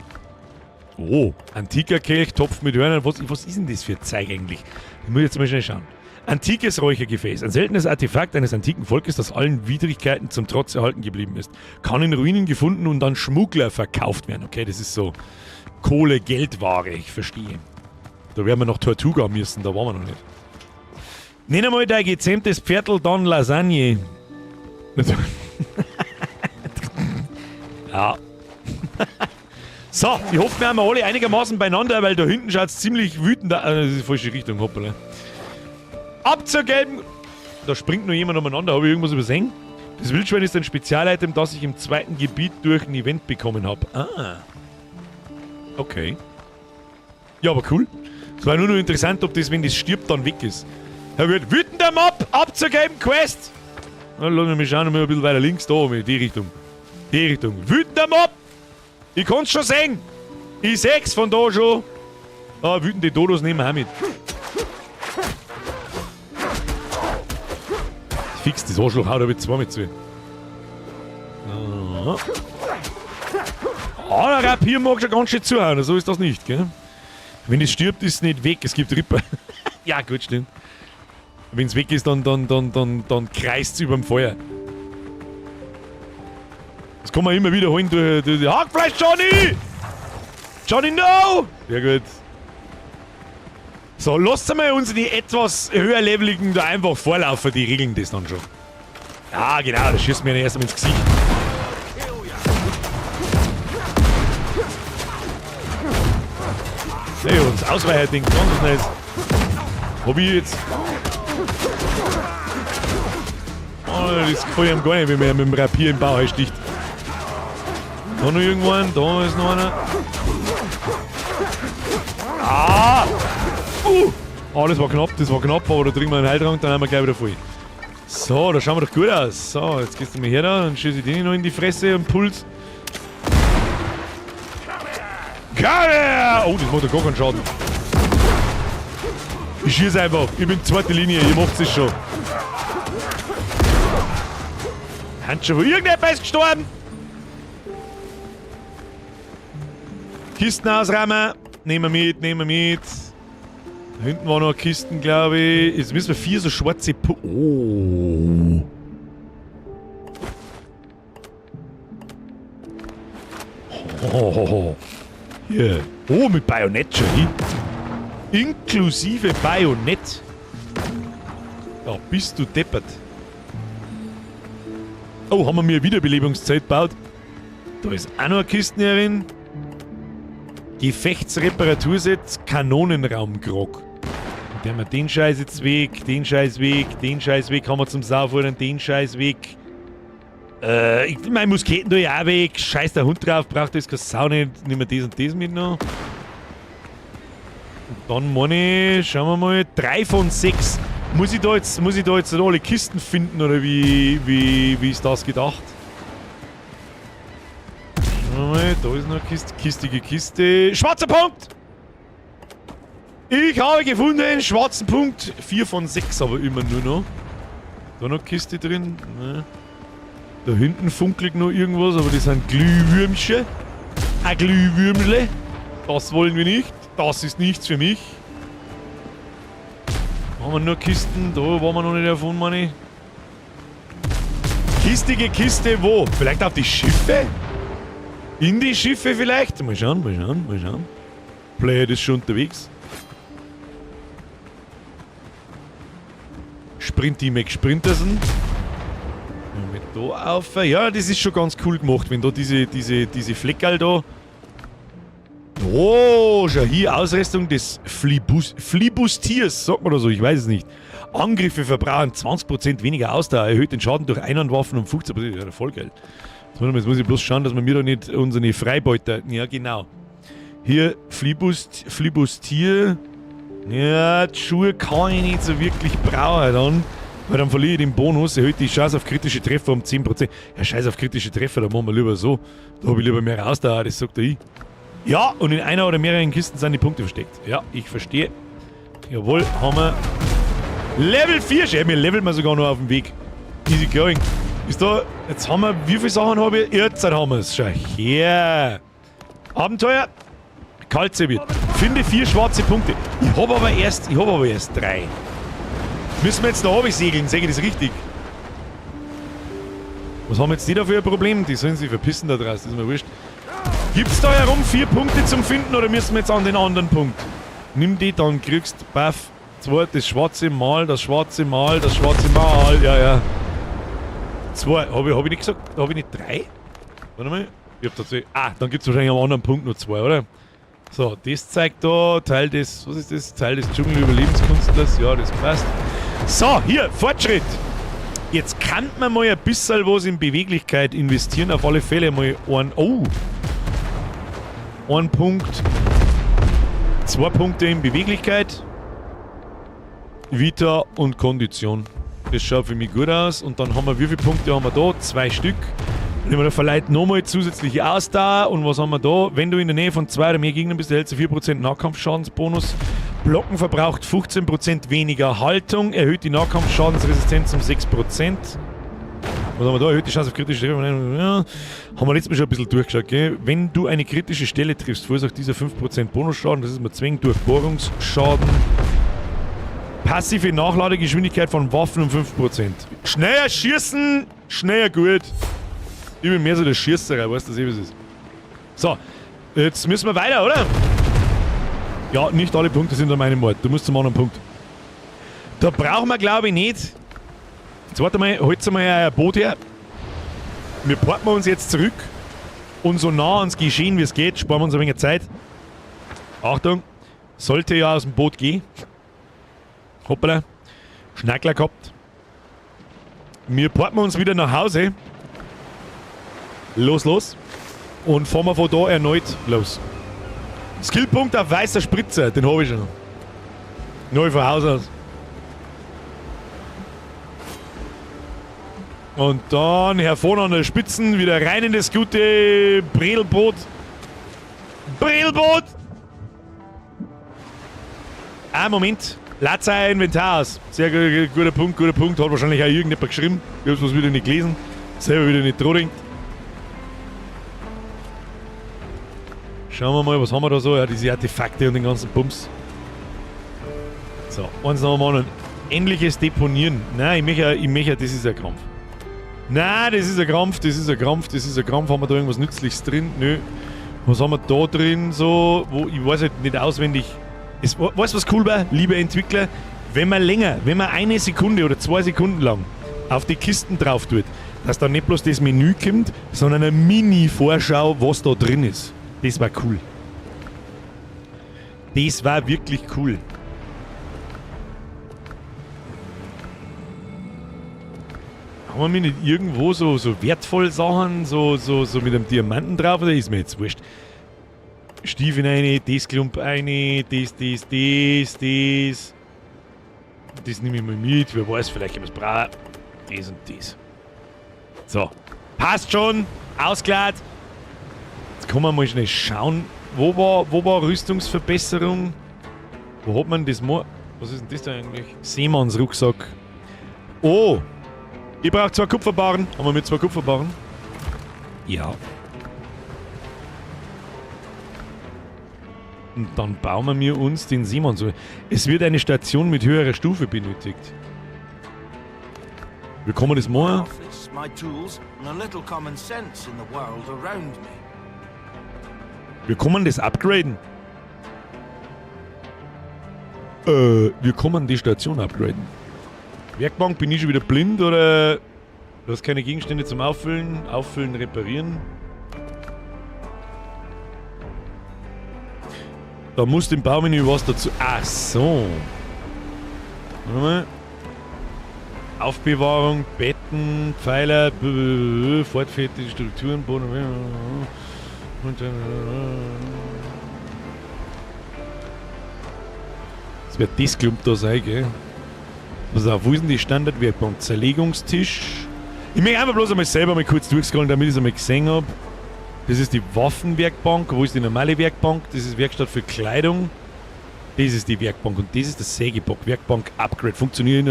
Oh, antiker Kelch, Topf mit Hörnern. Was ist denn das für Zeug eigentlich? Ich muss jetzt mal schnell schauen. Antikes Räuchergefäß. Ein seltenes Artefakt eines antiken Volkes, das allen Widrigkeiten zum Trotz erhalten geblieben ist. Kann in Ruinen gefunden und an Schmuggler verkauft werden. Okay, das ist so Kohle-Geldware, ich verstehe. Da werden wir noch Tortuga müssen, da waren wir noch nicht. Nenn einmal dein gezähmtes Pferdl dann Lasagne. Ja. So, ich hoffe, wir haben alle einigermaßen beieinander, weil da hinten schaut's ziemlich wütend aus. Das ist die falsche Richtung, hoppala. Ab zur gelben... Da springt noch jemand umeinander, hab ich irgendwas übersehen? Das Wildschwein ist ein Spezialitem, das ich im zweiten Gebiet durch ein Event bekommen hab. Ah. Okay. Ja, aber cool. Es war nur noch interessant, ob das, wenn das stirbt, dann weg ist. Ja gut, wütender Mob, ab zur gelben Quest! Na, lass mich schauen, mal ein bisschen weiter links, da, in die Richtung. Die Richtung. Wütender Mob! Ich kann's schon sehen! Ich seh's von da schon! Ah, wütende Dodos nehmen wir auch mit. Fix, das Arschloch haut aber zwei mit zu. Aha. Ah, der Rapier mag schon ganz schön zuhauen, so ist das nicht, gell? Wenn es stirbt, ist es nicht weg, es gibt Ripper. Ja, gut, stimmt. Wenn's weg ist, dann kreist's überm Feuer. Das kann man immer wieder holen durch die Hackfleisch, Johnny! Johnny, no! Sehr gut. So, lasst mal unsere etwas höherleveligen da einfach vorlaufen, die regeln das dann schon. Ja, genau, das schießt mir ja erst einmal ins Gesicht. Hey, und das Ausweicherding, ganz nice. Hab ich jetzt. Oh, das gefällt ihm gar nicht, wenn man mit dem Rapier im Bauch sticht. Da noch irgendwann, da ist noch einer. Ah! Ah, das war knapp, aber da trinken wir einen Heiltrank, dann haben wir gleich wieder voll. So, da schauen wir doch gut aus. So, jetzt gehst du mal her da, dann schieße ich den noch in die Fresse und Puls. Komm her! Oh, das macht doch gar keinen Schaden. Ich schieße einfach. Ich bin zweite Linie, ihr macht es schon. Handschuhe, irgendjemand ist gestorben! Kisten ausräumen. Nehmen wir mit, nehmen wir mit. Da hinten war noch eine Kisten, glaube ich. Jetzt müssen wir 4 so schwarze Oh. Oh. Hier. Oh, mit Bajonett schon hin. Inklusive Bajonett. Ja, bist du deppert. Oh, haben wir mir Wiederbelebungszeit gebaut. Da ist auch noch eine Kiste herin. Gefechtsreparaturset, Kanonenraumgrog. Und der haben wir den Scheiß jetzt weg, den Scheiß weg, den Scheiß weg, haben wir zum Saufuhren, den Scheiß weg. Ich mein Musketen da ja auch weg, scheiß der Hund drauf, braucht das keine Sau nicht, nehmen wir das und das mit noch. Und dann meine ich, schauen wir mal, 3 von 6. Muss ich da jetzt alle Kisten finden oder wie ist das gedacht? Schauen wir mal, da ist noch eine Kiste, kistige Kiste. Schwarzer Punkt! Ich habe gefunden, schwarzen Punkt. 4 von 6 aber immer nur noch. Da noch Kiste drin. Ne. Da hinten funkelt noch irgendwas, aber das sind Glühwürmchen. Ein Glühwürmle. Das wollen wir nicht. Das ist nichts für mich. Da haben wir nur Kisten. Da waren wir noch nicht davon, meine ich. Kistige Kiste wo? Vielleicht auf die Schiffe? In die Schiffe vielleicht? Mal schauen, mal schauen, mal schauen. Player ist schon unterwegs. Sprinty McSprinterson. Mit da auf. Ja, das ist schon ganz cool gemacht, wenn da diese Fleckerl da. Oh, schau hier, Ausrüstung des Flibustiers, sagt man da so, ich weiß es nicht. Angriffe verbrauchen 20% weniger Ausdauer, erhöht den Schaden durch Einhandwaffen um 15%. Ja, voll geil. Jetzt muss ich bloß schauen, dass wir mir da nicht unsere Freibeuter. Ja, genau. Hier, Flibustier. Ja, die Schuhe kann ich nicht so wirklich brauchen dann. Weil dann verliere ich den Bonus, erhöht die Chance auf kritische Treffer um 10%. Ja, scheiß auf kritische Treffer, da machen wir lieber so. Da habe ich lieber mehr raus, da, das sagt der ich. Ja, und in einer oder mehreren Kisten sind die Punkte versteckt. Ja, ich verstehe. Jawohl, haben wir. Level 4, schau, wir leveln wir sogar noch auf dem Weg. Easy going. Ist da, jetzt haben wir, wie viele Sachen habe ich? Jetzt haben wir es. Schau her. Abenteuer. Kalt serviert. Finde 4 schwarze Punkte. Ich habe aber erst 3. Müssen wir jetzt da runter segeln? Sehe ich das richtig? Was haben jetzt die da für ein Problem? Die sollen sich verpissen da draußen, das ist mir wurscht. Gibt's da herum 4 Punkte zum Finden oder müssen wir jetzt an den anderen Punkt? Nimm die, dann kriegst du, baff, 2, das schwarze Mal, das schwarze Mal, das schwarze Mal, ja, ja. 2, hab ich nicht gesagt, hab ich nicht 3? Warte mal, ich hab tatsächlich, dann gibt's wahrscheinlich am anderen Punkt nur 2, oder? So, das zeigt da, Teil des, was ist das? Teil des Dschungelüberlebenskünstlers, ja, das passt. So, hier, Fortschritt. Jetzt kann man mal ein bisschen was in Beweglichkeit investieren, auf alle Fälle mal ein, oh. Ein Punkt, 2 Punkte in Beweglichkeit, Vita und Kondition. Das schaut für mich gut aus. Und dann haben wir, wie viele Punkte haben wir da? 2 Stück. Nehmen wir da vielleicht nochmal zusätzliche Ausdauer. Und was haben wir da? Wenn du in der Nähe von 2 oder mehr Gegnern bist, erhältst du 4% Nahkampfschadensbonus. Blocken verbraucht 15% weniger Haltung, erhöht die Nahkampfschadensresistenz um 6%. Was haben wir da? Erhöht die Chance auf kritische Treffer. Ja, haben wir letztes Mal schon ein bisschen durchgeschaut, gell? Wenn du eine kritische Stelle triffst, verursacht dieser 5% Bonusschaden. Das ist mir zwingend durch Bohrungsschaden. Passive Nachladegeschwindigkeit von Waffen um 5%. Schneller schießen, schneller gut. Ich bin mehr so der Schießerei, weißt du, was es ist. So, jetzt müssen wir weiter, oder? Ja, nicht alle Punkte sind an meinem Ort. Du musst zum anderen Punkt. Da brauchen wir, glaube ich, nicht. Jetzt warte mal, holt mal euer Boot her. Wir porten uns jetzt zurück. Und so nah ans Geschehen, wie es geht, sparen wir uns ein wenig Zeit. Achtung, sollte ja aus dem Boot gehen. Hoppala, Schnackler gehabt. Wir porten uns wieder nach Hause. Los, los. Und fahren wir von da erneut los. Skillpunkt auf weißer Spritzer, den habe ich schon. Neu von Haus aus. Und dann hervor an der Spitzen, wieder rein in das gute Bredelboot. Bredelboot! Ah, Moment. Lad sein Inventar aus. Sehr guter Punkt, guter Punkt. Hat wahrscheinlich auch irgendjemand geschrieben. Ich hab's was wieder nicht gelesen. Selber wieder nicht dran denkt. Schauen wir mal, was haben wir da so? Ja, diese Artefakte und den ganzen Bums. So, eins noch mal. Endliches Deponieren. Nein, ich möchte, das ist ein Krampf. Nein, das ist ein Krampf, das ist ein Krampf, das ist ein Krampf. Haben wir da irgendwas Nützliches drin? Nö. Was haben wir da drin so? Wo, ich weiß halt nicht auswendig. Weißt du, was cool war, liebe Entwickler? Wenn man länger, wenn man eine Sekunde oder 2 Sekunden lang auf die Kisten drauf tut, dass dann nicht bloß das Menü kommt, sondern eine Mini-Vorschau, was da drin ist. Das war cool. Das war wirklich cool. Haben wir nicht irgendwo so wertvolle Sachen, so mit einem Diamanten drauf, oder ist mir jetzt wurscht? Stiefel rein, das Klump rein, das. Das nehme ich mal mit, wer weiß, vielleicht können wir es brauchen. Das und das. So, passt schon, ausgeladen. Jetzt kann man mal schnell schauen, wo war Rüstungsverbesserung? Wo hat man das mal? Was ist denn das da eigentlich? Seemannsrucksack. Oh! Ich brauche 2 Kupferbarren. Haben wir mit 2 Kupferbarren? Ja. Und dann bauen wir uns den Seemann. Es wird eine Station mit höherer Stufe benötigt. Wie kann man das machen? Wie kann man das upgraden? Wie kann man die Station upgraden? Werkbank, bin ich schon wieder blind oder? Du hast keine Gegenstände zum Auffüllen. Auffüllen, reparieren. Da muss im Baumenü was dazu. Ach so. Warte mal. Aufbewahrung, Betten, Pfeiler, fortführende Strukturen, Boden. Das wird das Klump da sein, gell? Pass auf, wo ist denn die Standardwerkbank? Zerlegungstisch. Ich möchte einfach bloß einmal selber mal kurz durchscrollen, damit ich es einmal gesehen habe. Das ist die Waffenwerkbank. Wo ist die normale Werkbank? Das ist Werkstatt für Kleidung. Das ist die Werkbank und das ist der Sägebock. Werkbank Upgrade. Funktioniert.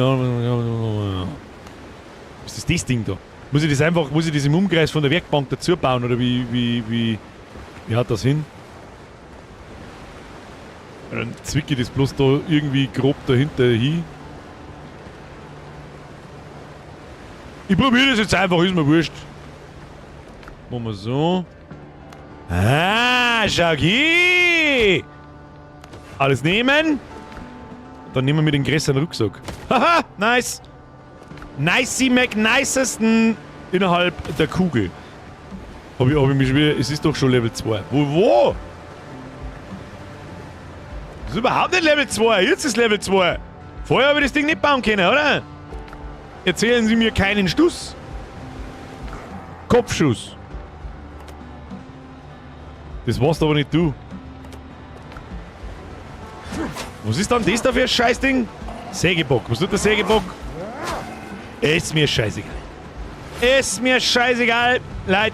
Was ist das Ding da? Muss ich das einfach, muss ich das im Umkreis von der Werkbank dazu bauen oder wie haut das hin? Dann zwicke ich das bloß da irgendwie grob dahinter hin. Ich probiere das jetzt einfach, ist mir wurscht. Machen wir so. Ah, schau hier! Alles nehmen. Dann nehmen wir den größeren Rucksack. Haha, nice! Nicey McNicesten innerhalb der Kugel. Hab ich mich schon wieder. Es ist doch schon Level 2. Wo? Wo? Das ist überhaupt nicht Level 2. Jetzt ist Level 2. Vorher habe ich das Ding nicht bauen können, oder? Erzählen Sie mir keinen Stuss. Kopfschuss. Das warst aber nicht du. Was ist dann das da für ein Scheißding? Sägebock. Was tut der Sägebock? Ist mir scheißegal. Ist mir scheißegal. Leute,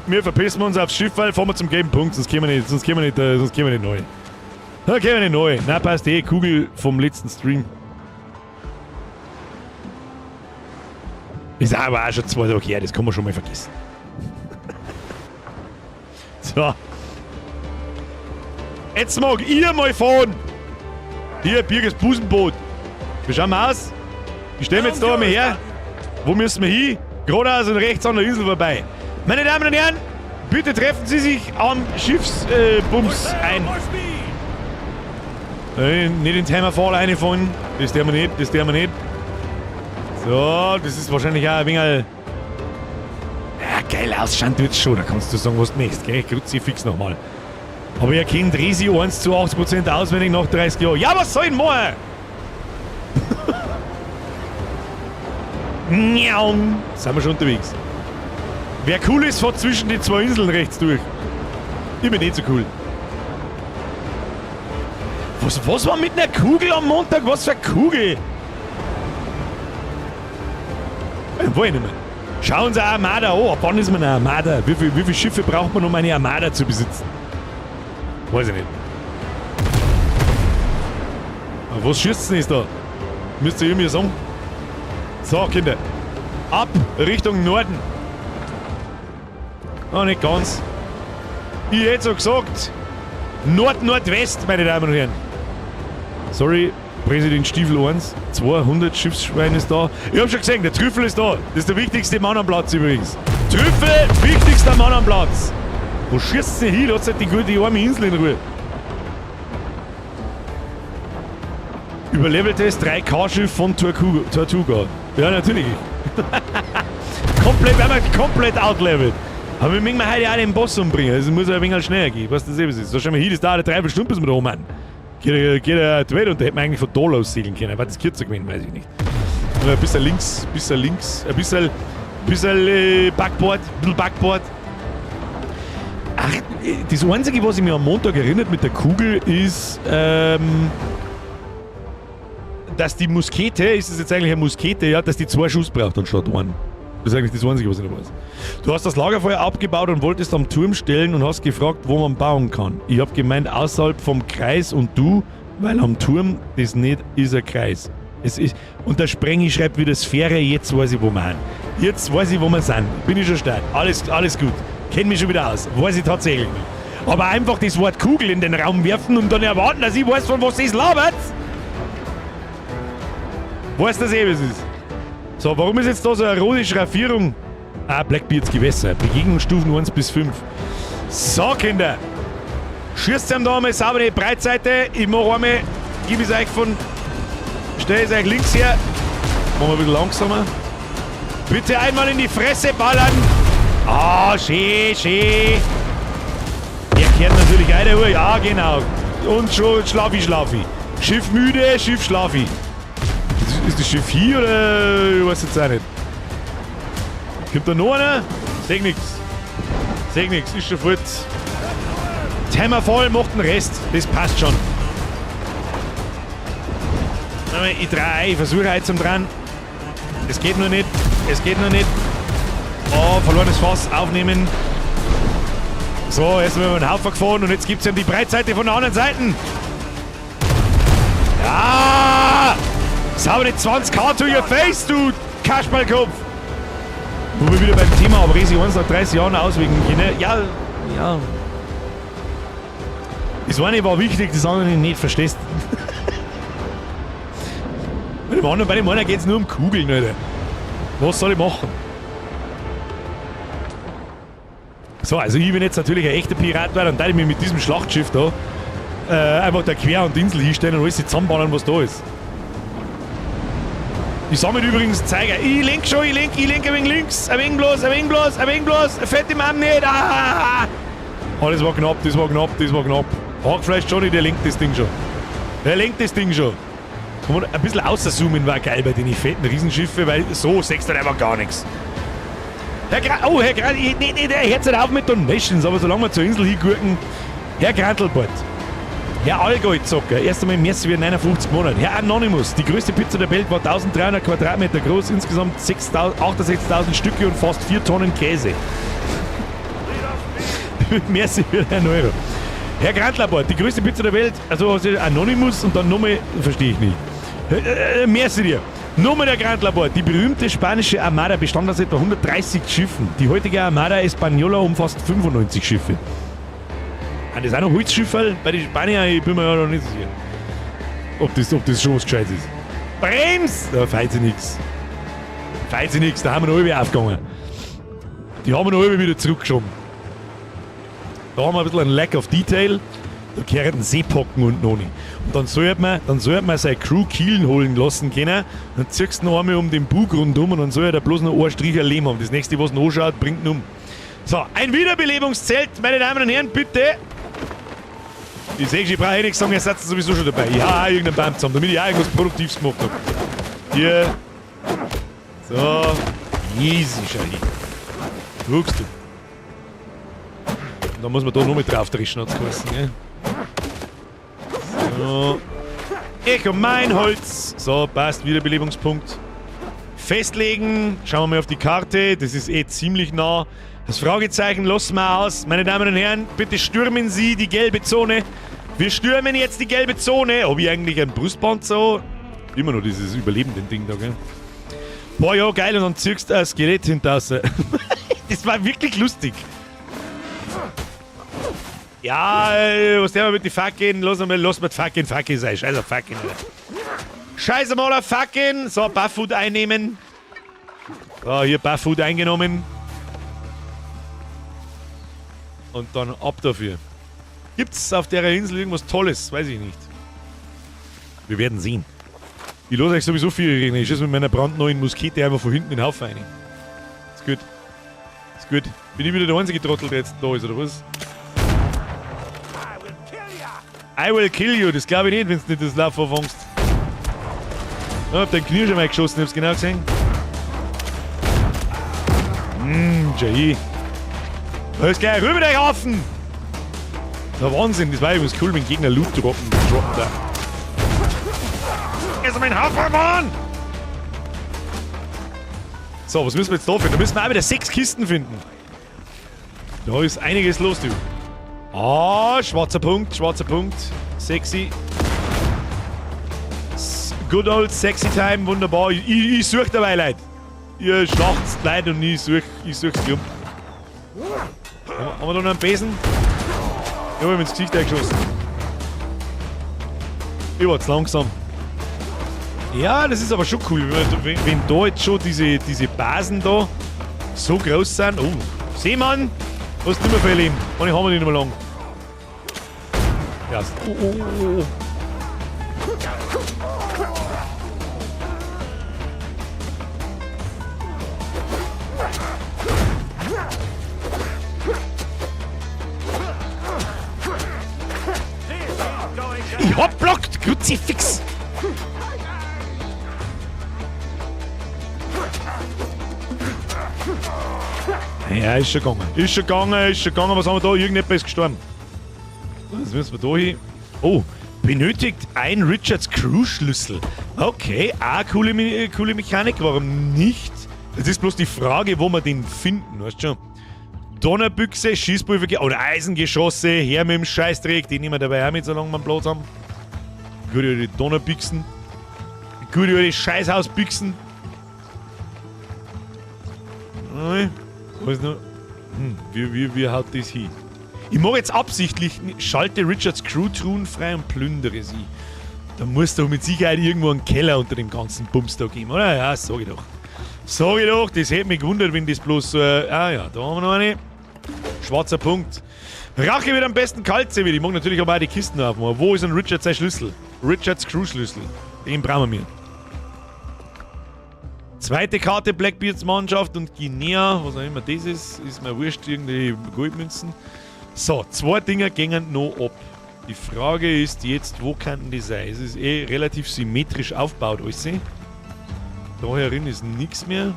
wir verpissen uns aufs Schiff, weil fahren wir zum gelben Punkt, sonst kommen wir nicht, sonst kommen wir nicht, sonst kommen wir nicht neu. Da kommen wir nicht neu. Na, passt eh, Kugel vom letzten Stream. Ist aber auch schon 2 Tage her, das kann man schon mal vergessen. So. Jetzt mag ich mal fahren. Hier, Birgers Busenboot. Wie schauen wir aus? Ich stelle mich jetzt da einmal her. Wo müssen wir hin? Geradeaus und rechts an der Insel vorbei. Meine Damen und Herren, bitte treffen Sie sich am Schiffsbums ein. Nicht ins Hammerfall reinfahren. Das dürfen wir nicht, das dürfen wir nicht. So, das ist wahrscheinlich auch ein wenig. Ja, geil ausschauen tut's schon, da kannst du sagen, was du möchtest, gell? Kruzifix nochmal. Aber ihr kennt Resi 1 zu 80% auswendig nach 30 Jahren. Ja, was soll ich denn machen? Miau. Sind wir schon unterwegs. Wer cool ist, fährt zwischen die zwei Inseln rechts durch. Ich bin nicht so cool. Was war mit einer Kugel am Montag? Was für eine Kugel? Wollen ich nicht mehr. Schauen Sie eine Armada an. Ab wann ist man eine Armada? Wie viele Schiffe braucht man, um eine Armada zu besitzen? Weiß ich nicht. Aber was schießt denn jetzt da? Müsst ihr mir sagen. So, Kinder. Ab Richtung Norden. Noch nicht ganz. Ich hätte so gesagt. Nord-Nordwest, meine Damen und Herren. Sorry, Präsident Stiefel 1, 200 Schiffsschwein ist da. Ich hab schon gesehen, der Trüffel ist da. Das ist der wichtigste Mann am Platz übrigens. Trüffel, wichtigster Mann am Platz. Wo schießt denn hin? Lasst halt die gute arme Insel in Ruhe. Überleveltes 3K-Schiff von Tortuga. Ja, natürlich. Komplett, wir komplett outlevelt. Aber wir müssen heute auch den Boss umbringen. Das muss ein wenig schneller gehen. Weißt du, das ist. So, schau mal hier, das dauert eine Dreiviertelstunde, bis wir da oben sind. Geht die Welt und da hätten wir eigentlich von da los segeln können. Aber das kürzer gewesen, weiß ich nicht. Aber ein bisschen links, ein bisschen Backboard, ein bisschen Backboard. Ach, das Einzige, was ich mir am Montag erinnert mit der Kugel, ist, dass die Muskete, ist das jetzt eigentlich eine Muskete, ja, dass die 2 Schuss braucht anstatt einen. Das ist eigentlich das Einzige, was ich noch weiß. Du hast das Lagerfeuer abgebaut und wolltest am Turm stellen und hast gefragt, wo man bauen kann. Ich hab gemeint, außerhalb vom Kreis und du, weil am Turm das nicht ist ein Kreis. Es ist, und der Sprengi schreibt wieder Sphäre, jetzt weiß ich, wo wir sind. Jetzt weiß ich, wo wir sind. Bin ich schon stark. Alles gut. Kenn mich schon wieder aus. Weiß ich tatsächlich nicht. Aber einfach das Wort Kugel in den Raum werfen und dann erwarten, dass ich weiß, von was das labert. Weiß das eh, was es ist. So, warum ist jetzt da so eine rote Schraffierung? Ah, Blackbeards Gewässer. Begegnungsstufen 1 bis 5. So, Kinder. Schießt ihm da einmal sauber die Breitseite. Ich mach einmal, gib es euch von, stell es euch links her. Machen wir ein bisschen langsamer. Bitte einmal in die Fresse ballern. Ah, schön, schön. Der kehrt natürlich eine Uhr. Ja, genau. Und schon schlafi, schlafi. Schiff müde, Schiff schlafi. Ist das Schiff hier oder? Ich weiß jetzt auch nicht. Kommt da noch einer? Seh nix. Seh nix, ist schon fort. Hammerfall macht den Rest. Das passt schon. Warte mal, ich drehe ein, ich versuche ein zum dran. Es geht nur nicht. Es geht nur nicht. Oh, verlorenes Fass, aufnehmen. So, jetzt sind wir über den Haufen gefahren und jetzt gibt es eben die Breitseite von der anderen Seite. Ja! Saubere 20k to your face, du Kasperlkopf! Wo wir wieder beim Thema aber Resi 1 nach 30 Jahren auswägen können. Ja, ja. Das eine war wichtig, das andere nicht, verstehst du? Bei dem anderen, bei dem einen geht es nur um Kugeln, Alter. Was soll ich machen? So, also ich bin jetzt natürlich ein echter Pirat war, dann teile ich mich mit diesem Schlachtschiff da einfach da quer an die Insel hinstellen und alles zusammenbauen, was da ist. Ich sammle übrigens Zeiger. Ich lenk schon, ich lenk ein wenig links, ein wenig bloß, ein wenig bloß, ein wenig bloß, fett im Arm nicht. Ah! Oh, das war knapp, das war knapp, das war knapp. Hackfleisch Johnny, der lenkt das Ding schon. Der lenkt das Ding schon. Kann man ein bisschen außerzoomen war geil bei den fetten Riesenschiffen, weil so siehst du einfach gar nichts. Herr Gra oh, Herr Gra nee, nee, der hört nicht auf mit Donations, aber solange wir zur Insel hingurken. Herr Grantelbart, Herr Allgäu-Zocker, erst einmal merci für 59 Monate. Herr Anonymous, die größte Pizza der Welt war 1300 Quadratmeter groß, insgesamt 68.000 Stücke und fast 4 Tonnen Käse. Merci für 1 Euro. Herr Grantlabort, die größte Pizza der Welt, also Anonymous und dann nochmal, verstehe ich nicht. Merci dir. Nochmal der Grantlabort, die berühmte spanische Armada bestand aus etwa 130 Schiffen. Die heutige Armada Española umfasst 95 Schiffe. Ah, das ist auch noch Holzschifferl? Bei den Spaniern, ich bin mir ja noch nicht sicher. Ob das schon was Gescheites ist. Brems! Da feiert sie nix. Feiert sie nix, da haben wir noch alle aufgegangen. Die haben wir noch alle wieder zurückgeschoben. Da haben wir ein bisschen ein Lack of Detail. Da gehören Seepocken und noch nicht. Und dann sollte man seine Crew Kielen holen lassen können. Dann ziehst du noch einmal um den Bug rundum und dann soll er da bloß noch ein Strich Lehm haben. Das nächste, was noch anschaut, bringt ihn um. So, ein Wiederbelebungszelt, meine Damen und Herren, bitte. Ich sehe schon, ich brauche eh nichts sagen, ihr seid sowieso schon dabei. Ich hau auch irgendeinen Baum zusammen, damit ich auch irgendwas Produktives gemacht habe. Hier. So. Easy, schau hin. Guckst du. Und dann muss man da noch mit drauf dreschen, hat's geheißen, gell? So. Ich und mein Holz. So, passt. Wiederbelebungspunkt. Festlegen. Schauen wir mal auf die Karte. Das ist eh ziemlich nah. Das Fragezeichen lassen wir aus. Meine Damen und Herren, bitte stürmen Sie die gelbe Zone. Wir stürmen jetzt die gelbe Zone. Hab ich eigentlich ein Brustband so? Immer noch dieses überlebende Ding da, gell? Boah, ja, geil. Und dann ziehst du ein Skelett hinter. Das war wirklich lustig. Ja, was der mit die Fackeln? Lass mal, lass mal die Fackeln, Fackeln sein. Scheiß auf Fackeln, Alter. Scheiß mal auf Fackeln. So, Bufffood einnehmen. So, hier Bufffood eingenommen. Und dann ab dafür. Gibt's auf der Insel irgendwas Tolles? Weiß ich nicht. Wir werden sehen. Ich lasse euch sowieso viel reden. Ich schieße mit meiner brandneuen Muskete einfach von hinten in den Haufen rein. Ist gut. Ist gut. Bin ich wieder der einzige Trottel, der jetzt da ist, oder was? I will kill you. Das glaube ich nicht, wenn du nicht das Lauf anfängst. Ich hab dein Knie schon mal geschossen, ich hab's genau gesehen. Jay. Alles gleich, rüber mit euch Haufen! Der Wahnsinn, das war übrigens cool, wenn Gegner Loot droppen. Droppen da. Ist mein Haufen, Mann! So, was müssen wir jetzt da finden? Da müssen wir auch wieder 6 Kisten finden. Da ist einiges los, du. Ah, schwarzer Punkt, schwarzer Punkt. Sexy. Good old sexy time, wunderbar. Ich such dabei Leute. Ihr schlachtet Leute und ich such's Klump. Haben wir da noch einen Besen? Ich hab ihm ins Gesicht eingeschossen. Ich war zu langsam. Ja, das ist aber schon cool, wenn da jetzt schon diese Basen da so groß sind. Oh, Seemann! Hast du nicht mehr viel Leben? Und ich haben wir nicht mehr lang. Ja, oh, oh, oh, oh. Ich hab blockt! Kruzifix! Ja, ist schon gegangen. Ist schon gegangen, ist schon gegangen. Was haben wir da? Irgendetwas ist gestorben. Das müssen wir da hin. Oh, benötigt ein Richards Crew-Schlüssel. Okay, auch coole Mechanik, warum nicht? Es ist bloß die Frage, wo wir den finden, weißt du schon? Donnerbüchse, Schießpulver oder Eisengeschosse, her mit dem Scheißdreck, die nehmen wir dabei auch mit, solange wir einen Platz haben. Gute alte Donnerbüchsen. Gute alte Scheißhausbüchsen. Was noch? Wie haut das hin? Ich mach jetzt absichtlich, schalte Richards Crew-Truhen frei und plündere sie. Da muss doch mit Sicherheit irgendwo einen Keller unter dem ganzen Bums da geben, oder? Ja, sag ich doch. Sag ich doch, das hätte mich gewundert, wenn das bloß... ah ja, da haben wir noch eine. Schwarzer Punkt. Rache wird am besten kalt serviert. Ich mag natürlich aber auch die Kisten aufmachen. Wo ist denn Richard sein Schlüssel? Richards Crew-Schlüssel. Den brauchen wir. Zweite Karte Blackbeards Mannschaft und Guinea, was auch immer das ist, ist mir wurscht, irgendwie Goldmünzen. So, zwei Dinger gingen noch ab. Die Frage ist jetzt, wo könnten die sein? Es ist eh relativ symmetrisch aufgebaut, alles. Da herin ist nichts mehr.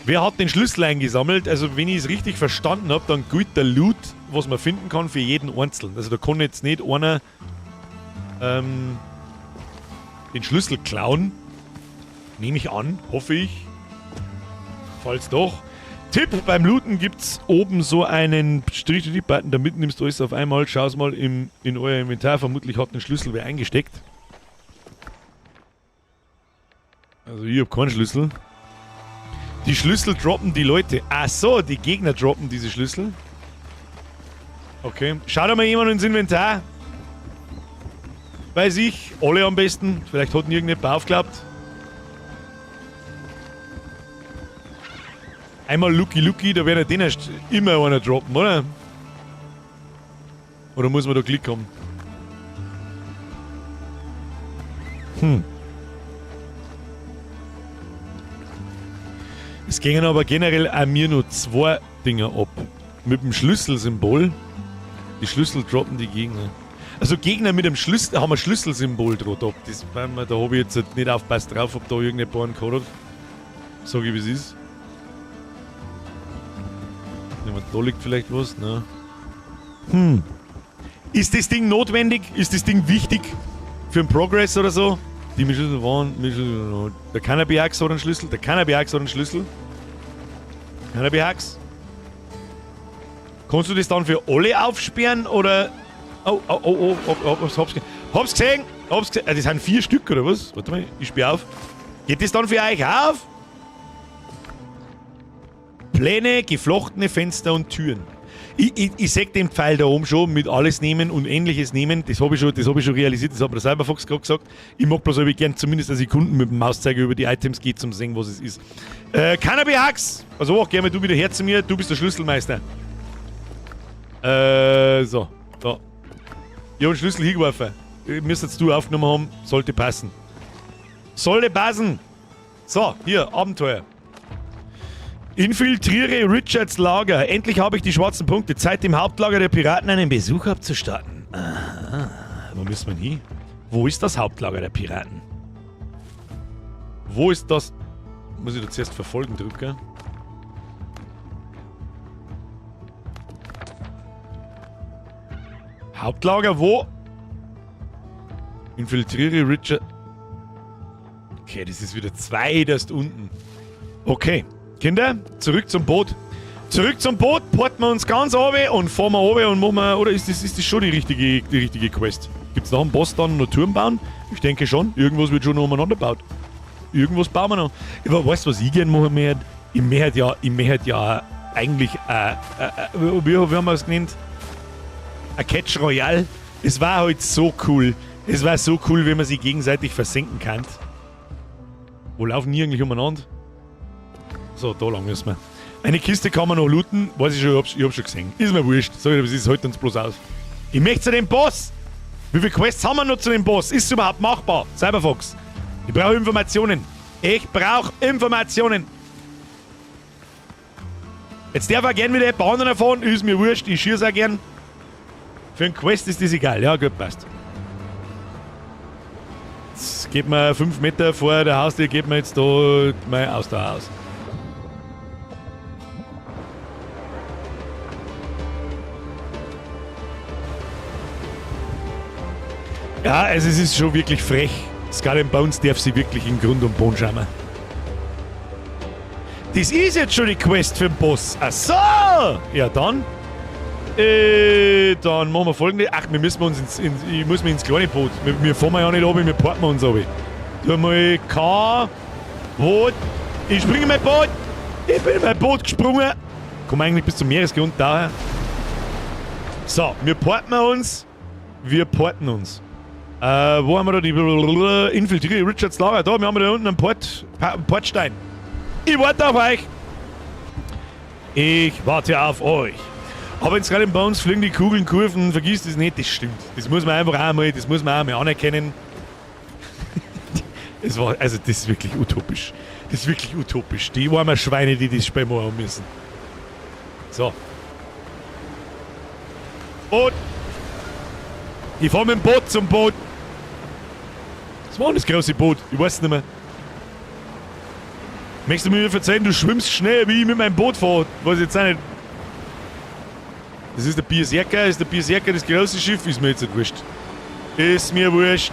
Wer hat den Schlüssel eingesammelt? Also, wenn ich es richtig verstanden hab, dann gilt der Loot, was man finden kann, für jeden Einzelnen. Also, da kann jetzt nicht einer den Schlüssel klauen. Nehme ich an, hoffe ich. Falls doch. Tipp, beim Looten gibt's oben so einen Strich-Button, damit nimmst du alles auf einmal. Schau's mal in euer Inventar. Vermutlich hat den Schlüssel wer eingesteckt. Also ich hab keinen Schlüssel. Die Schlüssel droppen die Leute. Ach so, die Gegner droppen diese Schlüssel. Okay. Schaut mal jemand ins Inventar. Weiß ich. Alle am besten. Vielleicht hat irgendjemand aufgeklappt. Einmal Lucky Lucky, da werden ja den erst immer einer droppen, oder? Oder muss man da Klick haben? Es gingen aber generell auch mir nur zwei Dinger ab. Mit dem Schlüsselsymbol. Die Schlüssel droppen die Gegner. Also Gegner mit dem Schlüssel, haben ein Schlüsselsymbol drauf. Das, da habe ich jetzt nicht aufgepasst drauf, ob da irgendein einen Code hat. Sag ich, wie es ist. Da liegt vielleicht was, ne? Ist das Ding notwendig? Ist das Ding wichtig für den Progress oder so? Die mit Schlüssel waren. Der Cannabis hat einen Schlüssel. Der Cannabis hat einen Schlüssel. Cannabis. Kannst du das dann für alle aufsperren oder. Oh, oh, oh, oh, oh, oh, hab's gesehen. Hab's gesehen! Hab's gesehen! Das sind 4 Stück oder was? Warte mal, ich sperre auf. Geht das dann für euch auf? Pläne, geflochtene Fenster und Türen. Ich seh den Pfeil da oben schon mit alles nehmen und ähnliches nehmen. Das habe ich schon realisiert, das hat mir der Cyberfox gerade gesagt. Ich mag bloß, aber ich gern zumindest eine Sekunde mit dem Mauszeiger über die Items geht, zum sehen, was es ist. Cannabis! Also auch gerne du wieder her zu mir, du bist der Schlüsselmeister. So, da. Ich hab einen Schlüssel hingeworfen. Müsstest du aufgenommen haben, sollte passen. Sollte passen! So, hier, Abenteuer. Infiltriere Richards Lager. Endlich habe ich die schwarzen Punkte. Zeit, dem Hauptlager der Piraten einen Besuch abzustatten. Aha. Wo müssen wir hin? Wo ist das Hauptlager der Piraten? Wo ist das? Muss ich da zuerst verfolgen drücken? Hauptlager wo? Infiltriere Richard... Okay, das ist wieder zweiterst unten. Okay. Kinder, zurück zum Boot. Zurück zum Boot, porten wir uns ganz runter und fahren wir runter und machen wir... Oder ist das schon die richtige Quest? Gibt es nach dem Boss dann noch Turm bauen? Ich denke schon. Irgendwas wird schon noch umeinander gebaut. Irgendwas bauen wir noch. Aber weißt du, was ich gerne machen möchte? Ich möchte ja eigentlich... wie haben wir es genannt? Ein Catch Royale. Es war halt so cool. Es war so cool, wenn man sich gegenseitig versenken kann. Wo laufen die eigentlich umeinander? So, da lang müssen wir. Eine Kiste kann man noch looten. Weiß ich schon, ich hab schon gesehen. Ist mir wurscht. Sag ich, das ist heute uns bloß aus. Ich möchte zu dem Boss! Wie viele Quests haben wir noch zu dem Boss? Ist es überhaupt machbar? Cyberfox. Ich brauche Informationen. Ich brauche Informationen. Jetzt darf er gern wieder jemand anderen fahren. Ist mir wurscht. Ich schieße auch gern. Für einen Quest ist das egal. Ja, gut, passt. Jetzt geht mir 5 Meter vor der Haustür, geht mir jetzt da mein Ausdauer aus. Ja, also es ist schon wirklich frech. Skull and Bones darf sich wirklich in Grund und Boden schauen. Das ist jetzt schon die Quest für den Boss. Ach so! Ja, dann. Dann machen wir Folgende. Ach, wir müssen uns ins, ins, ich muss mich ins kleine Boot. Wir fahren ja nicht runter, wir parken uns runter. Tu mal K. Boot. Ich springe in mein Boot. Ich bin in mein Boot gesprungen. Komm eigentlich bis zum Meeresgrund daher. So, wir porten uns. Wir porten uns. Wo haben wir da die Infiltriere Richards Lager? Da, wir haben da unten einen Portstein. Ich warte auf euch. Ich warte auf euch. Aber in Skull and Bones fliegen die Kugeln Kurven, vergiss das nicht, das stimmt. Das muss man einfach auch mal, das muss man auch mal anerkennen. Das war, also das ist wirklich utopisch. Das ist wirklich utopisch. Die armen Schweine, die das Spiel machen müssen. So. Boot. Ich fahr mit dem Boot zum Boot. Was war denn das große Boot? Ich weiß nicht mehr. Möchtest du mir verzeihen, du schwimmst schnell, wie ich mit meinem Boot fahre? Weiß ich jetzt auch nicht. Das ist der Berserker, ist der Berserker das große Schiff? Ist mir jetzt nicht wurscht. Ist mir wurscht.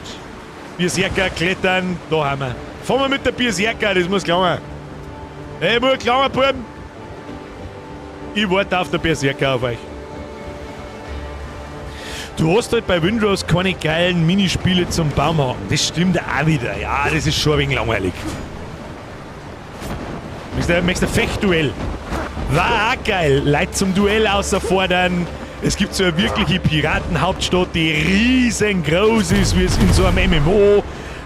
Berserker klettern, da haben wir. Fahren wir mit der Berserker, das muss gelangen. Ey, muss gelangen, Buben. Ich warte auf der Berserker auf euch. Du hast halt bei Windrose keine geilen Minispiele zum Baumhacken. Das stimmt auch wieder. Ja, das ist schon ein wenig langweilig. Möchtest du ein Fechtduell? War auch geil. Leute zum Duell außerfordern. Es gibt so eine wirkliche Piratenhauptstadt, die riesengroß ist, wie es in so einem MMO.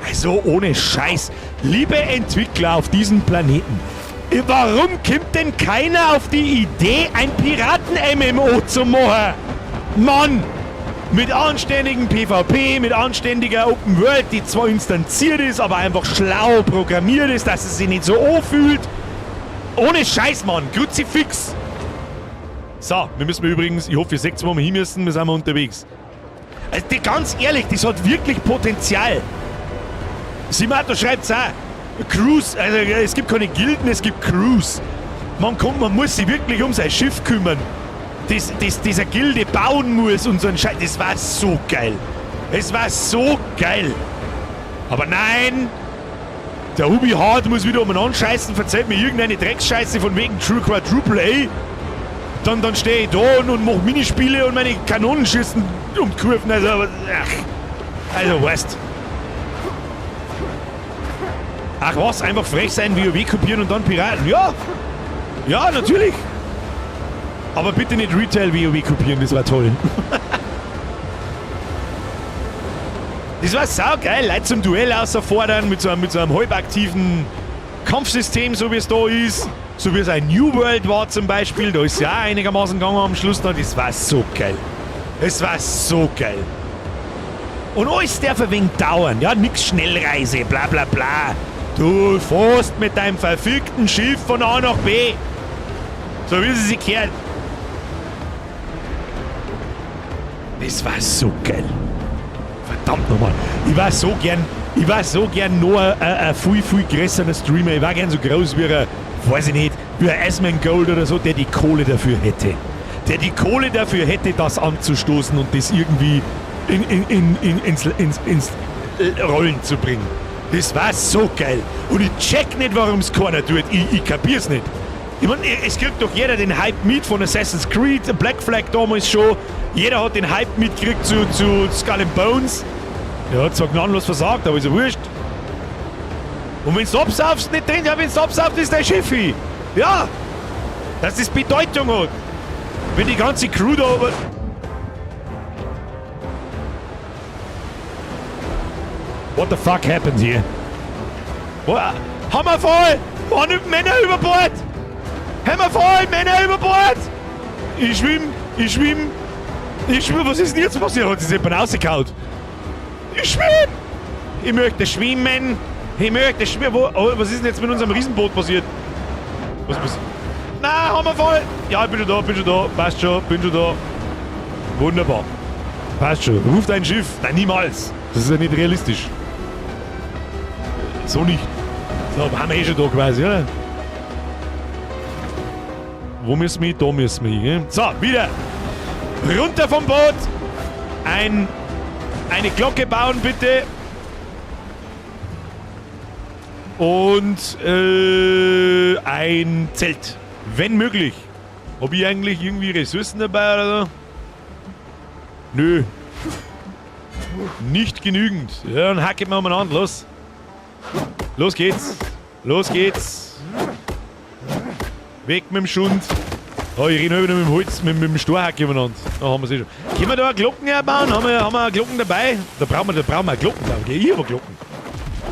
Also ohne Scheiß. Liebe Entwickler auf diesem Planeten, warum kommt denn keiner auf die Idee, ein Piraten-MMO zu machen? Mann! Mit anständigem PvP, mit anständiger Open World, die zwar instanziert ist, aber einfach schlau programmiert ist, dass es sich nicht so anfühlt. Ohne Scheiß, Mann. Kruzifix. So, wir müssen übrigens, ich hoffe, ihr seht, wo wir hin müssen, wir sind wir unterwegs. Also, die, ganz ehrlich, das hat wirklich Potenzial. Simato schreibt's auch. Crews, also es gibt keine Gilden, es gibt Crews. Man muss sich wirklich um sein Schiff kümmern. Dieser Gilde bauen muss und so ein Scheiß. Das war so geil. Es war so geil. Aber nein, der Ubi Hart muss wieder umeinander scheißen, verzeiht mir irgendeine Drecksscheiße von wegen True Quadruple A. Dann stehe ich da und mach Minispiele und meine Kanonen schießen um die Kurven. Also, ach, also weißt. Ach was, einfach frech sein, WoW kopieren und dann Piraten. Ja, ja, natürlich. Aber bitte nicht Retail WoW kopieren, das war toll. Das war saugeil, Leute zum Duell außerfordern mit so einem halbaktiven Kampfsystem, so wie es da ist. So wie es ein New World war zum Beispiel, da ist ja auch einigermaßen gegangen am Schluss dann. Das war so geil. Es war so geil. Und alles darf ein wenig dauern, ja, nix Schnellreise, bla bla bla. Du fährst mit deinem verfickten Schiff von A nach B. So wie sie sich gehört. Das war so geil. Verdammt nochmal. Ich war so gern noch ein viel, viel größerer Streamer. Ich war gern so groß wie ein, weiß ich nicht, wie ein Asmongold oder so, der die Kohle dafür hätte. Der die Kohle dafür hätte, das anzustoßen und das irgendwie ins Rollen zu bringen. Das war so geil. Und ich check nicht, warum es keiner tut. Ich kapier's nicht. Ich meine, es kriegt doch jeder den Hype mit von Assassin's Creed, Black Flag damals schon. Jeder hat den Hype mitgekriegt zu Skull and Bones. Ja, hat zwar gnadenlos versagt, aber ist ja wurscht. Und wenn's absaufst, nicht drin, ja, wenn's absaufst, ist dein Schiff hin. Ja! Dass das Bedeutung hat. Wenn die ganze Crew da... What the fuck happened here? What? Hammer voll! Mann, Männer über Bord! Hammer voll! Männer über Bord! Ich schwimm! Ich schwimm! Ich schwimm! Was ist denn jetzt passiert? Hat sich jemand rausgehauen? Ich schwimm! Ich möchte schwimmen! Ich möchte schwimmen! Oh, was ist denn jetzt mit unserem Riesenboot passiert? Was passiert? Na, Hammer voll! Ja, ich bin schon da, bin schon da. Passt schon, bin schon da. Wunderbar. Passt schon. Ruf dein Schiff. Nein, niemals. Das ist ja nicht realistisch. So nicht. So, haben wir eh schon da quasi, oder? Wo müssen wir? Da müssen wir hin. So, wieder. Runter vom Boot. Eine Glocke bauen, bitte. Und ein Zelt. Wenn möglich. Hab ich eigentlich irgendwie Ressourcen dabei oder so? Nö. Nicht genügend. Ja, dann hacken wir umeinander. Los. Los geht's. Los geht's. Weg mit dem Schund. Oh, ich renne wieder mit dem Holz, mit dem Storhack umeinander. Da haben wir es eh schon. Können wir da eine Glocken herbauen? Haben wir Glocken dabei? Da brauchen wir Glocken, glaube ich. Ich habe Glocken.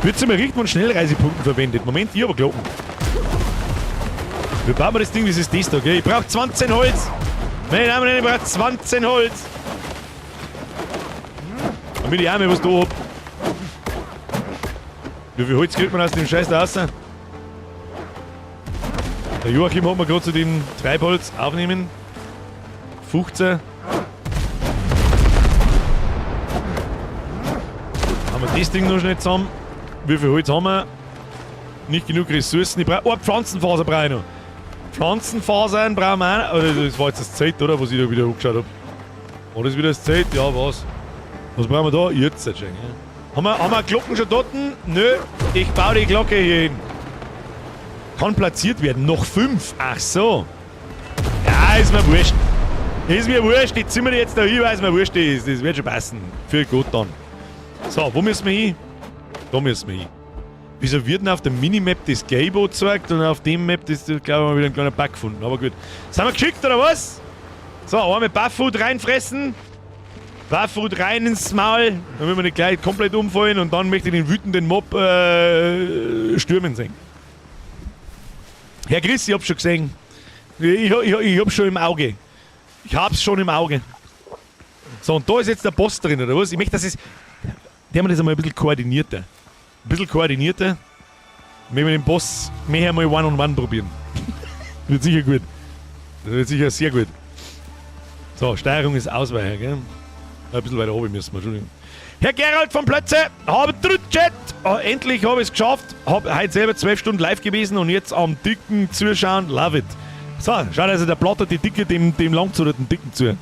Wird mal richten und Schnellreisepunkten verwendet. Moment, ich habe Glocken. Wie bauen wir das Ding? Das ist das da, gell? Ich brauche 20 Holz. Meine Damen und Herren, ich brauche 20 Holz. Damit ich auch mal was da hab. Wie viel Holz kriegt man aus dem Scheiß da raus? Der Joachim hat mir gerade zu dem Treibholz aufnehmen. 15. Haben wir das Ding noch schnell zusammen? Wie viel Holz haben wir? Nicht genug Ressourcen. Ich brauche. Oh, Pflanzenfaser brauche ich noch. Pflanzenfasern brauchen wir auch. Oder das war jetzt das Zelt, oder? Was ich da wieder angeschaut habe. War das wieder das Zelt? Ja, was? Was brauchen wir da? Jetzt schon, ja. Haben wir Glocken schon dort? Nö, ich baue die Glocke hier hin. Kann platziert werden. Noch 5. Ach so. Ja, ist mir wurscht. Ist mir wurscht. Die Zimmer jetzt da hin, weil es mir wurscht ist. Das wird schon passen. Für gut dann. So, wo müssen wir hin? Da müssen wir hin. Wieso wird denn auf der Minimap das Gelbe gezeigt und auf dem Map das, glaube ich, mal wieder ein kleiner Bug gefunden. Aber gut. Sind wir geschickt oder was? So, einmal Buff-Food reinfressen. Buff-Food rein ins Maul. Dann will wir nicht gleich komplett umfallen und dann möchte ich den wütenden Mob stürmen sehen. Herr Chris, ich hab's schon gesehen. Ich hab's schon im Auge. Ich hab's schon im Auge. So, und da ist jetzt der Boss drin, oder was? Ich möchte, dass es. Der haben das einmal ein bisschen koordinierter. Ein bisschen koordinierter. Wenn wir den Boss mehr einmal One-on-One probieren. Wird sicher gut. Das wird sicher sehr gut. So, Steuerung ist Ausweichen, gell? Ein bisschen weiter oben müssen wir, Entschuldigung. Herr Gerald von Plötze, hab Chat. Oh, endlich habe ich es geschafft. Hab heute selber 12 Stunden live gewesen und jetzt am Dicken zuschauen. Love it. So, schaut also, der plattert die Dicke dem langt oder dem Dicken zu.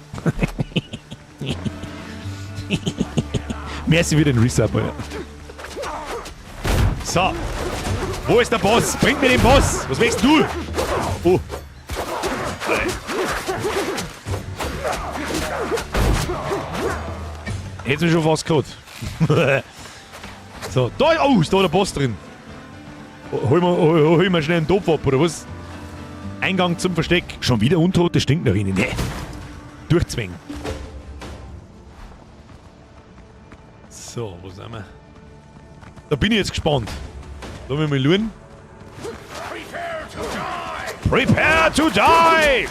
Merci für den Resub, Alter. So. Wo ist der Boss? Bring mir den Boss! Was willst du? Oh. Hätte mich schon fast gehabt. So, da, oh, ist da der Boss drin. Hol mir schnell einen Topf ab, oder was? Eingang zum Versteck. Schon wieder Untote stinkt nach ihnen. Nee. Durchzwängen. So, wo sind wir? Da bin ich jetzt gespannt. Lass mich mal schauen. Prepare to die!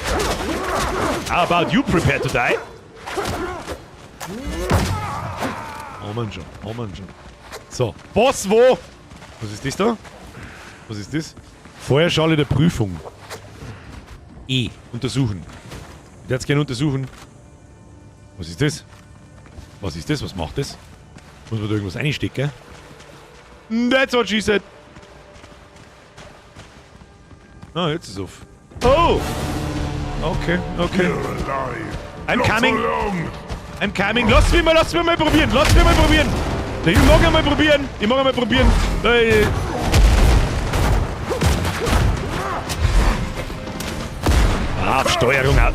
How about you prepare to die? Oh Mann schon, oh Mann schon. So, Boss wo? Was ist das da? Was ist das? Feuerschale der Prüfung. E. Untersuchen. Ich würde es gerne untersuchen. Was ist das? Was ist das? Was macht das? Muss man da irgendwas einstecken? That's what she said. Ah, jetzt ist auf. Oh! Okay, okay. I'm coming. I'm coming. Lass mich mal probieren. Lass mich mal probieren. Ich mag einmal probieren. Ich mag einmal probieren. Ah, Steuerung out.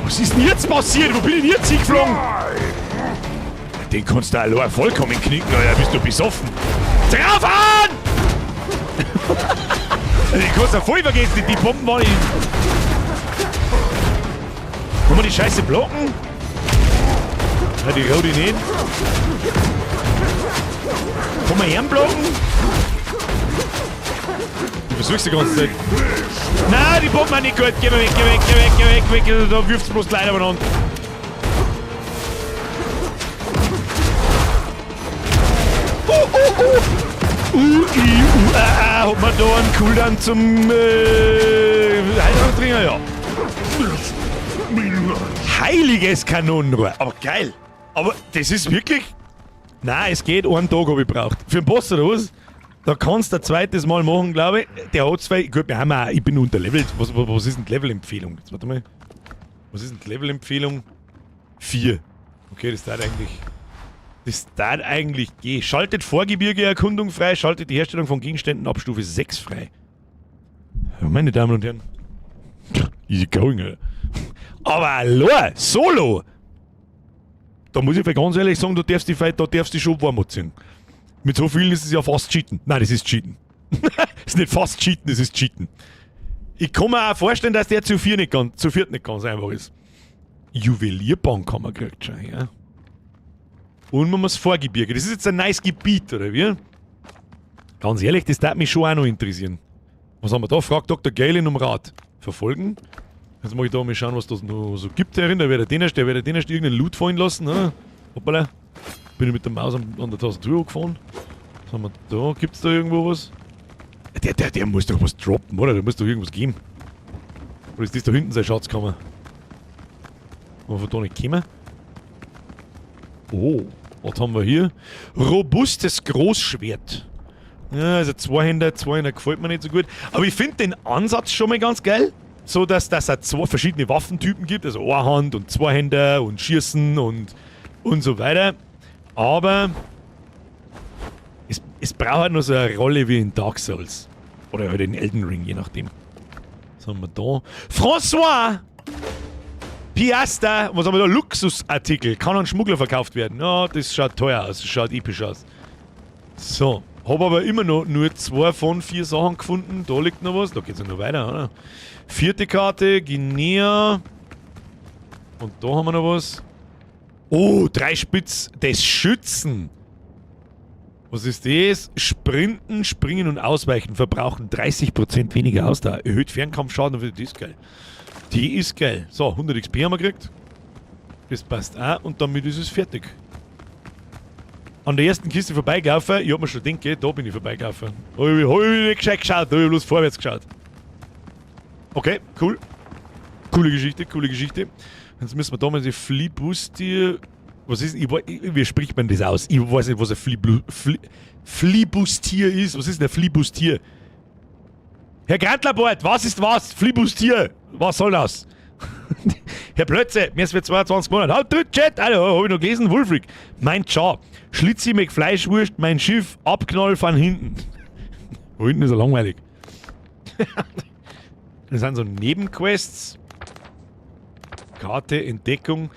Was ist denn jetzt passiert? Wo bin ich denn jetzt hingeflogen? Den kannst du allein vollkommen knicken, Alter. Bist du besoffen? Drauf an! Den kannst du voll vergessen. Die Bomben waren nicht. Kann man die Scheiße blocken? Na, die Rodi nicht. Kann man blocken? Ich versuch's die ganze Zeit. Nein, die Bomben sind nicht gut. Geh mal weg, geh weg, geh weg, geh weg, geh weg. Da wirft's bloß Leute umeinander. Oh, oh, oh. U, I, U, A, A. Hat man da einen Cooldown zum Heilungstringer? Ja. Heiliges Kanonenrohr. Aber geil. Aber das ist wirklich... Nein, es geht. Einen Tag habe ich gebraucht. Für den Boss oder was? Da kannst du ein zweites Mal machen, glaube ich. Der hat zwei... Gut, wir haben auch... Ich bin unterlevelt. Was ist denn die Level-Empfehlung? Jetzt warte mal. Was ist denn die Level-Empfehlung? 4. Okay, das dauert eigentlich... Das darf eigentlich gehen. Schaltet Vorgebirgeerkundung frei, schaltet die Herstellung von Gegenständen ab Stufe 6 frei. Ja, meine Damen und Herren. Easy going, Alter. Aber allein, solo! Da muss ich ganz ehrlich sagen, da darfst du dich schon warm anziehen. Mit so vielen ist es ja fast Cheaten. Nein, das ist Cheaten. Das ist nicht fast Cheaten, das ist Cheaten. Ich kann mir auch vorstellen, dass der zu viert nicht ganz einfach ist. Juwelierbank haben wir gekriegt schon, ja. Und man muss Vorgebirge. Das ist jetzt ein neues Gebiet, oder wie? Ganz ehrlich, das darf mich schon auch noch interessieren. Was haben wir da? Fragt Dr. Galen um Rat. Verfolgen. Jetzt mag ich da mal schauen, was das noch so gibt herin. Da wird der wird der irgendeinen Loot fallen lassen. Ne? Hoppala. Bin ich mit der Maus an der Tastatur gefahren. Was haben wir da? Gibt's da irgendwo was? Der muss doch was droppen, oder? Der muss doch irgendwas geben. Oder ist das da hinten seine Schatzkammer? Haben wir von da nicht gekommen? Oh, was haben wir hier? Robustes Großschwert. Ja, also Zweihänder gefällt mir nicht so gut. Aber ich finde den Ansatz schon mal ganz geil. So, dass es auch zwei verschiedene Waffentypen gibt. Also Einhand und Zweihänder und Schießen und so weiter. Aber es braucht halt noch so eine Rolle wie in Dark Souls. Oder halt in Elden Ring, je nachdem. Was haben wir da? François! Piaster! Was haben wir da? Luxusartikel. Kann an Schmuggler verkauft werden. Ja, das schaut teuer aus. Das schaut episch aus. So. Hab aber immer noch nur 2 von 4 Sachen gefunden. Da liegt noch was. Da geht's ja noch weiter, oder? Vierte Karte, Guinea. Und da haben wir noch was. Oh, 3 Spitz des Schützen. Was ist das? Sprinten, Springen und Ausweichen verbrauchen 30% weniger Ausdauer. Erhöht Fernkampfschaden. Das ist geil. Die ist geil. So, 100 XP haben wir gekriegt. Das passt auch und damit ist es fertig. An der ersten Kiste vorbeigelaufen. Ich hab mir schon gedacht, da bin ich vorbeigelaufen. Hab ich nicht gescheit geschaut, da hab ich bloß vorwärts geschaut. Okay, cool. Coole Geschichte, coole Geschichte. Jetzt müssen wir da mal die Flibustier. Was ist, wie spricht man das aus? Ich weiß nicht, was ein Flibustier ist. Was ist denn ein Flibustier? Herr Grantlerbord, was ist was? Flibustier! Was soll das? Herr Plötze, mir ist für 22 Monate. Halt, du, Chat! Alter, hab ich noch gelesen? Wulfric. Mein Cha. Schlitzi mit Fleischwurst, mein Schiff, Abknall von hinten. Wo hinten ist er langweilig. Das sind so Nebenquests. Karte, Entdeckung.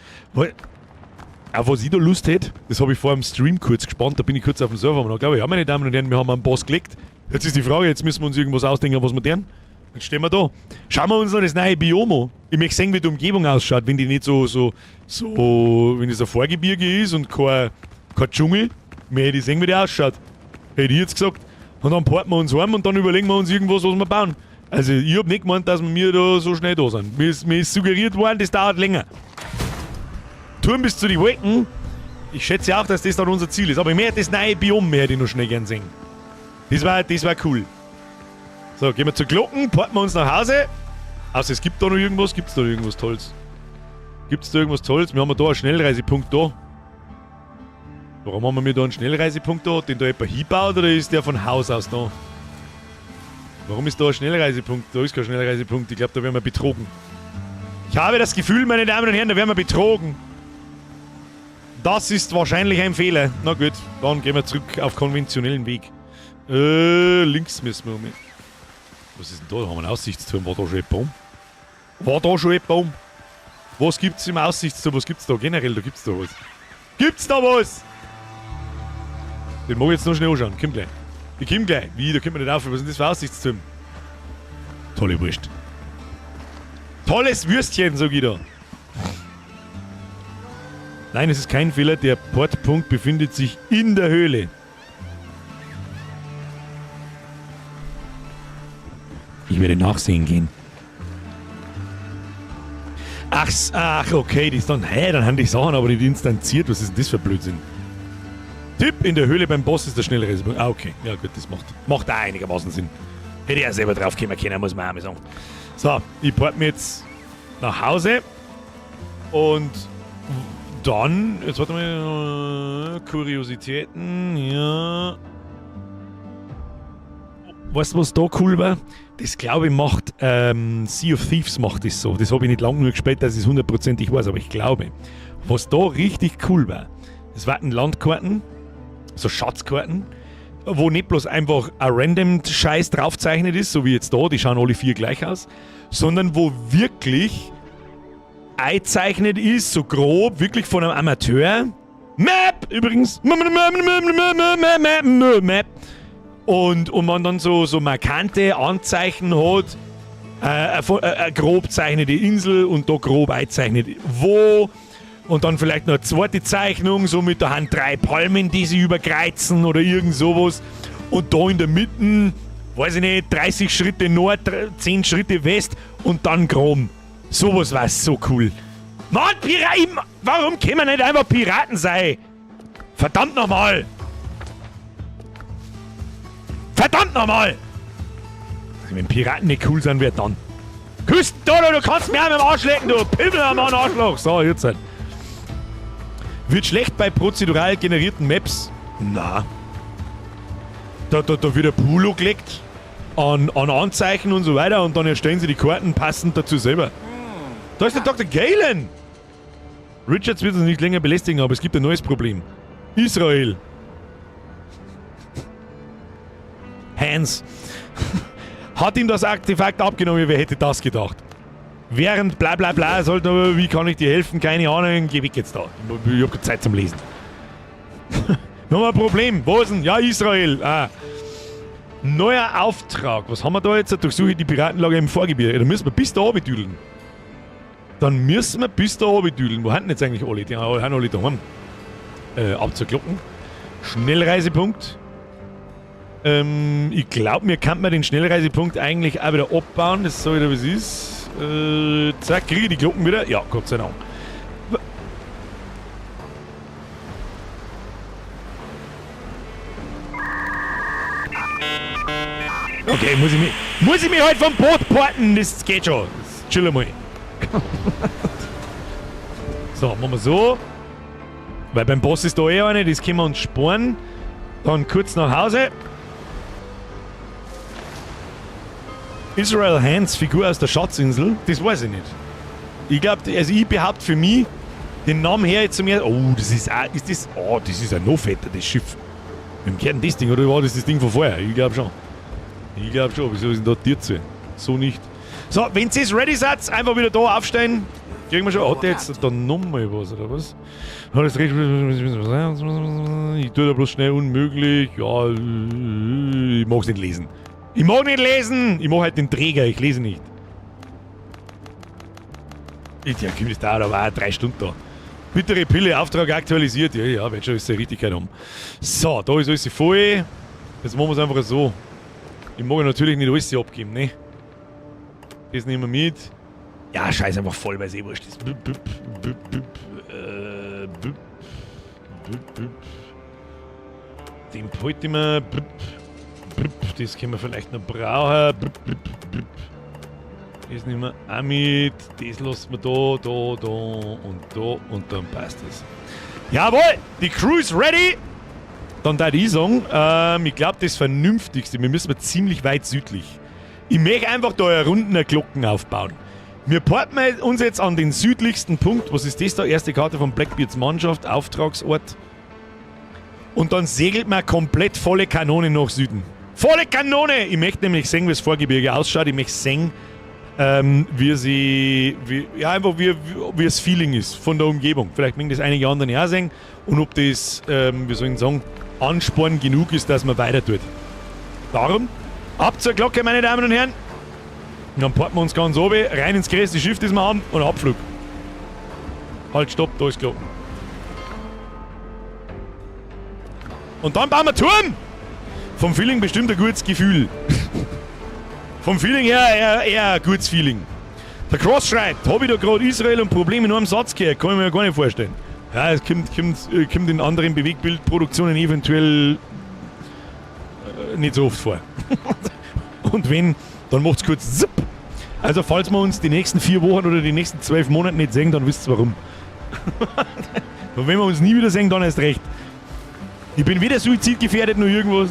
Auf was ich da Lust hätte, das habe ich vor dem Stream kurz gespannt, da bin ich kurz auf dem Server und glaube ich, ja, meine Damen und Herren, wir haben einen Boss gelegt. Jetzt ist die Frage, jetzt müssen wir uns irgendwas ausdenken, was wir tun. Jetzt stehen wir da. Schauen wir uns noch das neue Biom an. Ich möchte sehen, wie die Umgebung ausschaut, wenn die nicht so, wenn das ein Vorgebirge ist und kein Dschungel. Möchte ich sehen, wie die ausschaut. Hätte ich jetzt gesagt. Und dann porten wir uns heim und dann überlegen wir uns irgendwas, was wir bauen. Also ich hab nicht gemeint, dass wir da so schnell da sind. Mir ist suggeriert worden, das dauert länger. Turm bis zu den Wolken. Ich schätze auch, dass das dann unser Ziel ist. Aber ich möchte das neue Biom möchte ich noch schnell gern sehen. Das war cool. So, gehen wir zur Glocken, porten wir uns nach Hause. Außer es gibt da noch irgendwas. Gibt's da irgendwas Tolles? Gibt's da irgendwas Tolles? Wir haben ja da einen Schnellreisepunkt da. Warum haben wir da einen Schnellreisepunkt da? Hat den da jemand hingebaut oder ist der von Haus aus da? Warum ist da ein Schnellreisepunkt? Da ist kein Schnellreisepunkt. Ich glaub, da werden wir betrogen. Ich habe das Gefühl, meine Damen und Herren, da werden wir betrogen. Das ist wahrscheinlich ein Fehler. Na gut, dann gehen wir zurück auf konventionellen Weg. Links müssen wir um. Was ist denn da? Da haben wir einen Aussichtsturm. War da schon jemand um? War da schon jemand um? Was gibt's im Aussichtsturm? Was gibt's da generell? Da gibt's da was. Gibt's da was? Den mag ich jetzt noch schnell anschauen. Komm gleich. Ich komm gleich. Wie? Da kommt man nicht auf. Was ist denn das für Aussichtsturm? Tolle Wurst. Tolles Würstchen, sag ich da. Nein, es ist kein Fehler. Der Portpunkt befindet sich in der Höhle. Ich werde nachsehen gehen. Ach, ach, okay, die ist dann, hä, dann haben die Sachen aber nicht instanziert. Was ist denn das für Blödsinn? Tipp, in der Höhle beim Boss ist der Schnellreisepunkt. Ah, okay. Ja gut, das macht auch einigermaßen Sinn. Hätte ich ja selber drauf kommen können, muss man auch mal sagen. So, ich port mir jetzt nach Hause. Und dann, jetzt warte mal, Kuriositäten, ja. Weißt du, was da cool war? Das, glaube ich, macht Sea of Thieves macht das so. Das habe ich nicht lange genug gespielt, dass ich es hundertprozentig weiß, aber ich glaube, was da richtig cool war, Das waren Landkarten, so Schatzkarten, wo nicht bloß einfach ein random Scheiß draufzeichnet ist, so wie jetzt da, die schauen alle vier gleich aus, sondern wo wirklich eingezeichnet ist, so grob, wirklich von einem Amateur. Map! Übrigens. Map. Und man dann so markante Anzeichen hat, eine grob zeichnete Insel und da grob eingezeichnet wo. Und dann vielleicht noch eine zweite Zeichnung, so mit der Hand 3 Palmen, die sie überkreuzen oder irgend sowas. Und da in der Mitte, weiß ich nicht, 30 Schritte Nord, 10 Schritte West und dann Grom. Sowas war so cool. Mann, Piraten! Warum können wir nicht einfach Piraten sein? Verdammt nochmal! Verdammt nochmal! Also wenn Piraten nicht cool sind, wer dann? Küstendodo, du kannst mir auch mit dem Arsch lecken, du Pimmel am Arschloch! So, jetzt halt. Wird schlecht bei prozedural generierten Maps? Na. Da wird ein Pool angelegt an Anzeichen und so weiter und dann erstellen sie die Karten passend dazu selber. Da ist der Dr. Galen! Richards wird uns nicht länger belästigen, aber es gibt ein neues Problem. Israel. Hans. Hat ihm das Artefakt abgenommen, wer hätte das gedacht? Während bla bla bla, sollte aber, wie kann ich dir helfen? Keine Ahnung, geh weg jetzt da. Ich hab keine Zeit zum Lesen. Nochmal ein Problem. Wo ist denn? Ja, Israel. Ah. Neuer Auftrag. Was haben wir da jetzt? Durchsuche die Piratenlager im Vorgebirge. Da müssen wir bis da runter düdeln. Dann müssen wir bis da runter düdeln. Wo haben denn jetzt eigentlich alle? Die haben alle daheim. Ab zur Glocken. Schnellreisepunkt. Ich glaube, mir kann man den Schnellreisepunkt eigentlich auch wieder abbauen. Das sag ich dir, wie es ist. Zack, kriege ich die Glocken wieder? Ja, Gott sei Dank. Okay, muss ich mich halt vom Boot porten? Das geht schon. Das chill mal. So, machen wir so. Weil beim Boss ist da eh eine, das können wir uns sparen. Dann kurz nach Hause. Israel Hands, Figur aus der Schatzinsel, das weiß ich nicht. Ich glaube, also ich behaupte für mich, den Namen her jetzt zu mir. Oh, das ist auch, ist das, oh, das ist ja noch fetter, das Schiff. Wem gehört denn das Ding, oder war das das Ding von vorher? Ich glaube schon. Ich glaube schon, wieso ist denn da dir zu? So nicht. So, wenn ihr ready seid, einfach wieder da aufstehen. Kriegen wir schon. Hat der jetzt da nochmal was, oder was? Ich tue da bloß schnell unmöglich. Ja, ich mag's nicht lesen. Ich mag nicht lesen! Ich mach halt den Träger, ich lese nicht. Ja, das dauert aber auch 3 Stunden da. Bittere Pille, Auftrag aktualisiert. Ja, ja, wird schon alles seine Richtigkeit haben. So, da ist alles voll. Jetzt machen wir es einfach so. Ich mag natürlich nicht alles abgeben, ne? Das nehmen wir mit. Ja, scheiß einfach voll, weil es eh wurscht ist. Büp, büp, büp, büp, büp, büp, büp. Den behalten wir. Büp, büp. Das können wir vielleicht noch brauchen. Büp, büp, büp. Das nehmen wir auch mit. Das lassen wir da, da, da und da und dann passt es. Jawohl! Die Crew ist ready! Dann würde ich sagen, ich glaube, das Vernünftigste, wir müssen ziemlich weit südlich. Ich möchte einfach da eine Runde Glocken aufbauen. Wir porten uns jetzt an den südlichsten Punkt. Was ist das da? Erste Karte von Blackbeards Mannschaft, Auftragsort. Und dann segelt man komplett volle Kanone nach Süden. Volle Kanone! Ich möchte nämlich sehen, wie das Vorgebirge ausschaut. Ich möchte sehen, wie sie, wie, ja, einfach wie das Feeling ist von der Umgebung. Vielleicht mögen das einige andere auch sehen. Und ob das, wie soll ich sagen, Ansporn genug ist, dass man weiter tut. Darum, ab zur Glocke, meine Damen und Herren. Und dann parken wir uns ganz oben, rein ins größte Schiff, das wir haben, und Abflug. Halt, stopp, da ist Glocken. Und dann bauen wir Turm! Vom Feeling bestimmt ein gutes Gefühl. Vom Feeling her eher ein gutes Feeling. Der Cross schreibt, hab ich da gerade Israel und Probleme nur am Satz gehört? Kann ich mir ja gar nicht vorstellen. Ja, es kommt in anderen Bewegtbildproduktionen eventuell nicht so oft vor. Und wenn, dann macht's kurz zipp. Also falls wir uns die nächsten 4 Wochen oder die nächsten 12 Monate nicht sehen, dann wisst ihr warum. Und wenn wir uns nie wieder sehen, dann erst recht. Ich bin weder suizidgefährdet noch irgendwas.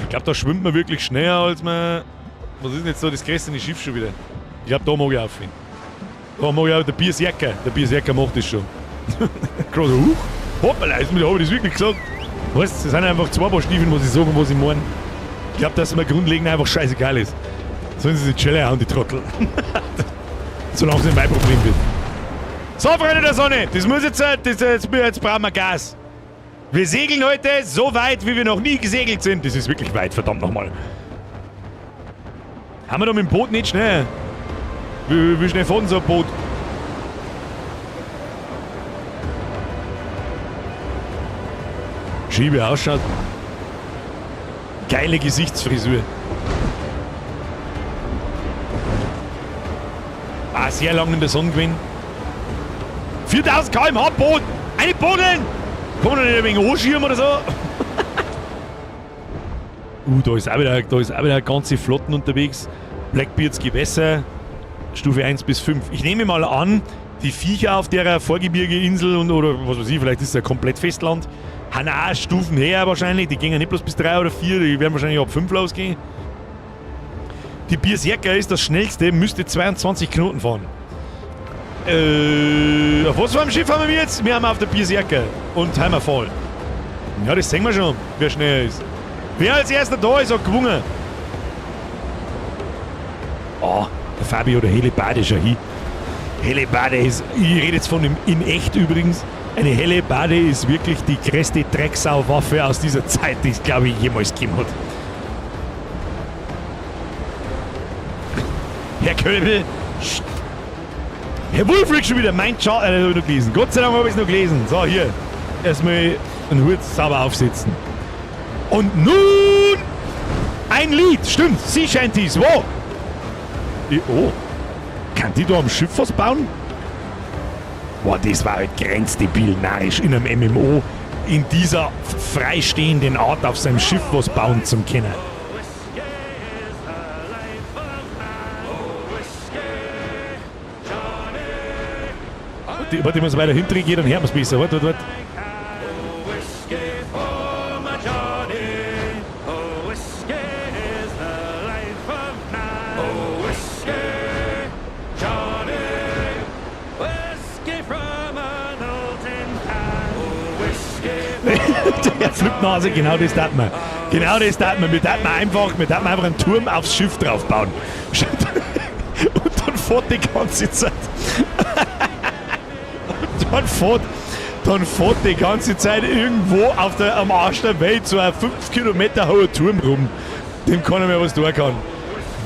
Ich glaube, da schwimmt man wirklich schneller als man... Was ist denn jetzt so das größte Schiff schon wieder? Ich glaube, da mag ich aufhören. Da mag ich auch der Bierserker. Der Bierserker macht das schon. Gerade huch. Hoppala, jetzt habe ich das wirklich gesagt. Weißt du, das sind einfach zwei Paar Stiefeln, was ich sage und was ich meine. Ich glaube, dass es mir grundlegend einfach scheißegal ist. Sollen sie sich chillen hauen, die Trottel. Solange es nicht mein Problem wird. So, Freunde der Sonne, das muss jetzt, das, jetzt, jetzt brauchen wir Gas. Wir segeln heute so weit, wie wir noch nie gesegelt sind. Das ist wirklich weit, verdammt nochmal. Haben wir da mit dem Boot nicht schnell? Wie schnell fährt denn so ein Boot? Schiebe ausschaut. Geile Gesichtsfrisur. Ah, sehr lang in der Sonne gewesen. 4000 km/h Boot! Eine Buddeln! Kann man nicht ein wenig anschieben oder so? Da ist auch wieder, da ist auch wieder ganze Flotten unterwegs. Blackbeards Gewässer, Stufe 1 bis 5. Ich nehme mal an, die Viecher auf der Vorgebirgeinsel und oder was weiß ich, vielleicht ist es ja komplett Festland, haben auch Stufen her wahrscheinlich. Die gehen ja nicht bloß bis 3 oder 4, die werden wahrscheinlich ab 5 losgehen. Die Bierserker ist das schnellste, müsste 22 Knoten fahren. Auf was für einem Schiff haben wir jetzt? Wir haben auf der Bierserker und Hammerfall. Ja, das sehen wir schon, wer schneller ist. Wer als erster da ist, hat gewonnen. Oh, der Fabio, der Hellebarde ist ja hin. Hellebarde ist, ich rede jetzt von dem in echt übrigens, eine Hellebarde ist wirklich die größte Drecksauwaffe aus dieser Zeit, die es, glaube ich, jemals gegeben hat. Herr Kölbel, Herr Wulfric schon wieder, mein Chart, das habe ich noch gelesen. Gott sei Dank habe ich es noch gelesen. So, hier, erstmal einen Hut sauber aufsetzen. Und nun ein Lied, stimmt, Sea Shanties, wo? Oh, kann die da am Schiff was bauen? Boah, das war halt grenzdebil narrisch in einem MMO in dieser freistehenden Art auf seinem Schiff was bauen zum können. Warte, ich muss weiter hinten gehen, dann hören wir's besser. Warte, warte, warte. Der Flipnase, genau das tat man. Genau das tat man. Wir taten einfach, wir taten einfach einen Turm aufs Schiff drauf bauen. Und dann fährt die ganze Zeit. Und dann fährt die ganze Zeit irgendwo auf der, am Arsch der Welt so ein 5 Kilometer hoher Turm rum. Dem keiner mehr was tun kann.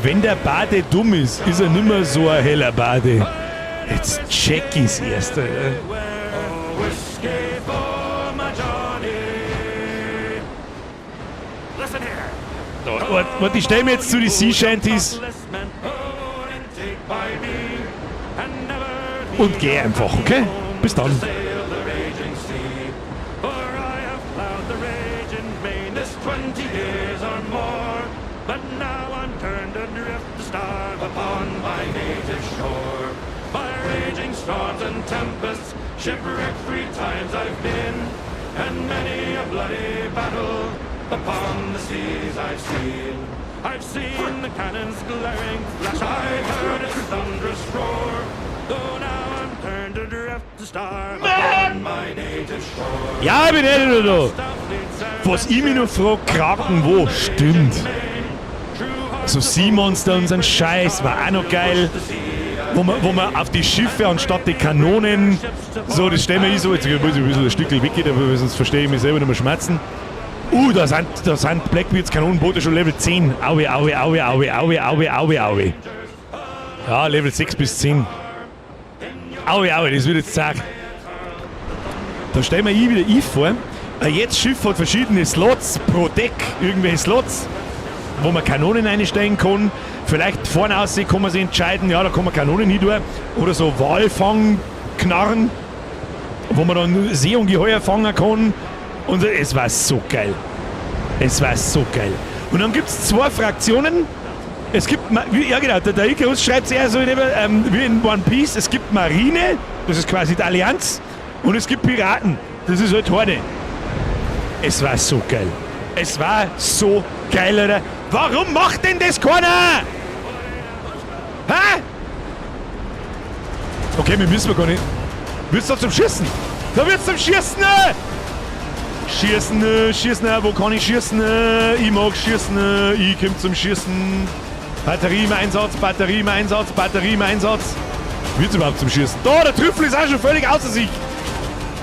Wenn der Bade dumm ist, ist er nimmer so ein heller Bade. Jetzt check ich's erst. Alter. Warte, warte, ich stell mir jetzt zu die Sea Shanties und geh einfach, okay? Bis dann. Shipwrecked 3 times I've been, and many a bloody battle upon the seas I've seen. I've seen the cannons glaring flash, I've heard its thunderous roar, though now I'm turned adrift to starve upon my native shore. Ja, ich bin eh nicht da. Was ich mich noch frag, Kraken wo? Stimmt. So Sea Monster und so ein Scheiß war auch noch geil. Wo man auf die Schiffe anstatt die Kanonen, so, das stellen wir ich so, jetzt muss ich ein bisschen ein Stückchen weggehen, aber sonst verstehe ich mich selber nicht mehr schmerzen. Da sind Blackbeards Kanonenboote schon Level 10. Aue, aue, aue, aue, aue, aue, aue, aue. Ja, Level 6 bis 10. Aue, aue, das wird jetzt zart. Da stellen wir ich wieder ich vor. Jetzt Schiff hat verschiedene Slots pro Deck, irgendwelche Slots, wo man Kanonen einstellen kann. Vielleicht vorne aussehen kann man sich entscheiden, ja, da kann man Kanonen hin tun. Oder so Walfangknarren, wo man dann Seeungeheuer fangen kann. Und es war so geil. Es war so geil. Und dann gibt's 2 Fraktionen. Es gibt, wie, ja genau, der Icarus schreibt es eher so wie in One Piece. Es gibt Marine, das ist quasi die Allianz. Und es gibt Piraten, das ist halt Horde. Es war so geil. Es war so geil, Alter. Warum macht denn das keiner? Hä? Okay, wir müssen wir gar nicht. Wird's da zum Schießen? Da wird's zum Schießen! Schießen, schießen, wo kann ich schießen? Ich mag schießen, ich komm zum Schießen. Batterie im Einsatz, Batterie im Einsatz, Batterie im Einsatz. Wird's überhaupt zum Schießen? Da, der Trüffel ist auch schon völlig außer sich.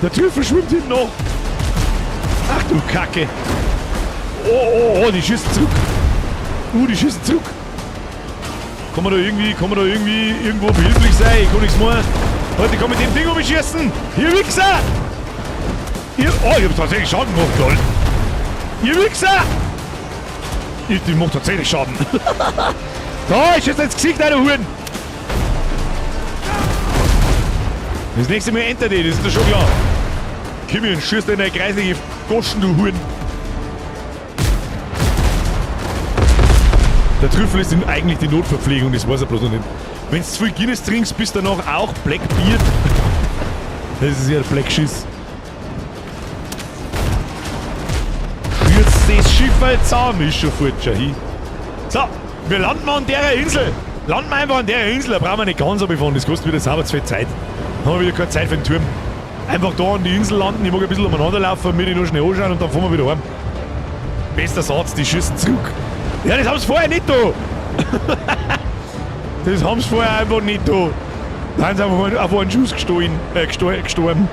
Der Trüffel schwimmt hinten noch. Ach du Kacke. Oh, oh, oh, die schießen zurück. Die schießen zurück. Kann man da irgendwie, irgendwo behilflich sein? Ich kann nichts machen. Leute, ich kann mit dem Ding um schießen. Hier, Wichser! Ihr, oh, ich hab tatsächlich Schaden gemacht, lol. Ihr Wichser! Ich mach tatsächlich Schaden. Da, ich schieße ins Gesicht einer Huren. Das nächste Mal enter die, das ist doch schon klar. Komm hier und schießt in deine kreisliche Goschen, du Huren. Der Trüffel ist eigentlich die Notverpflegung, das weiß er bloß noch nicht. Wenn du zu viel Guinness trinkst, bist du danach auch Blackbeard. Das ist ja der Blackschiss. Schürzt das Schiff halt zusammen, ist schon fort schon hin. So, wir landen mal an der Insel. Landen wir einfach an der Insel, da brauchen wir nicht ganz runterfahren, das kostet wieder sauber zu viel Zeit. Dann haben wir wieder keine Zeit für den Turm. Einfach da an die Insel landen, ich mag ein bisschen umeinander laufen, mir die noch schnell anschauen und dann fahren wir wieder heim. Bester Satz, die schießen zurück. Ja, das haben sie vorher nicht da. Das haben sie vorher einfach nicht da. Da haben sie einfach auf einen Schuss gestorben.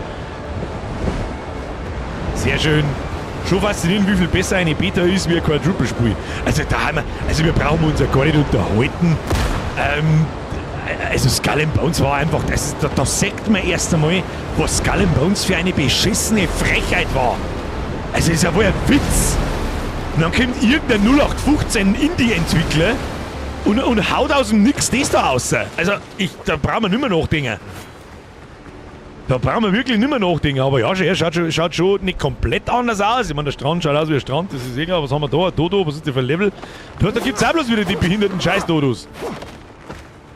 Sehr schön. Schon faszinierend, wie viel besser eine Beta ist wie ein Quadruple-Spiel. Also da haben wir, also wir brauchen uns ja gar nicht unterhalten. Also Skull and Bones war einfach, da sagt man erst einmal, was Skull and Bones für eine beschissene Frechheit war. Also ist ja wohl ein Witz. Und dann kommt irgendein 0815 Indie-Entwickler und haut aus dem Nix das da raus. Also da brauchen wir nicht mehr nachdenken. Da brauchen wir wirklich nicht mehr nachdenken. Aber ja, er schaut schon nicht komplett anders aus. Ich meine, der Strand schaut aus wie ein Strand, das ist egal. Was haben wir da? Ein Dodo, was ist das für ein Level? Da gibt's auch bloß wieder die behinderten Scheiß-Dodos.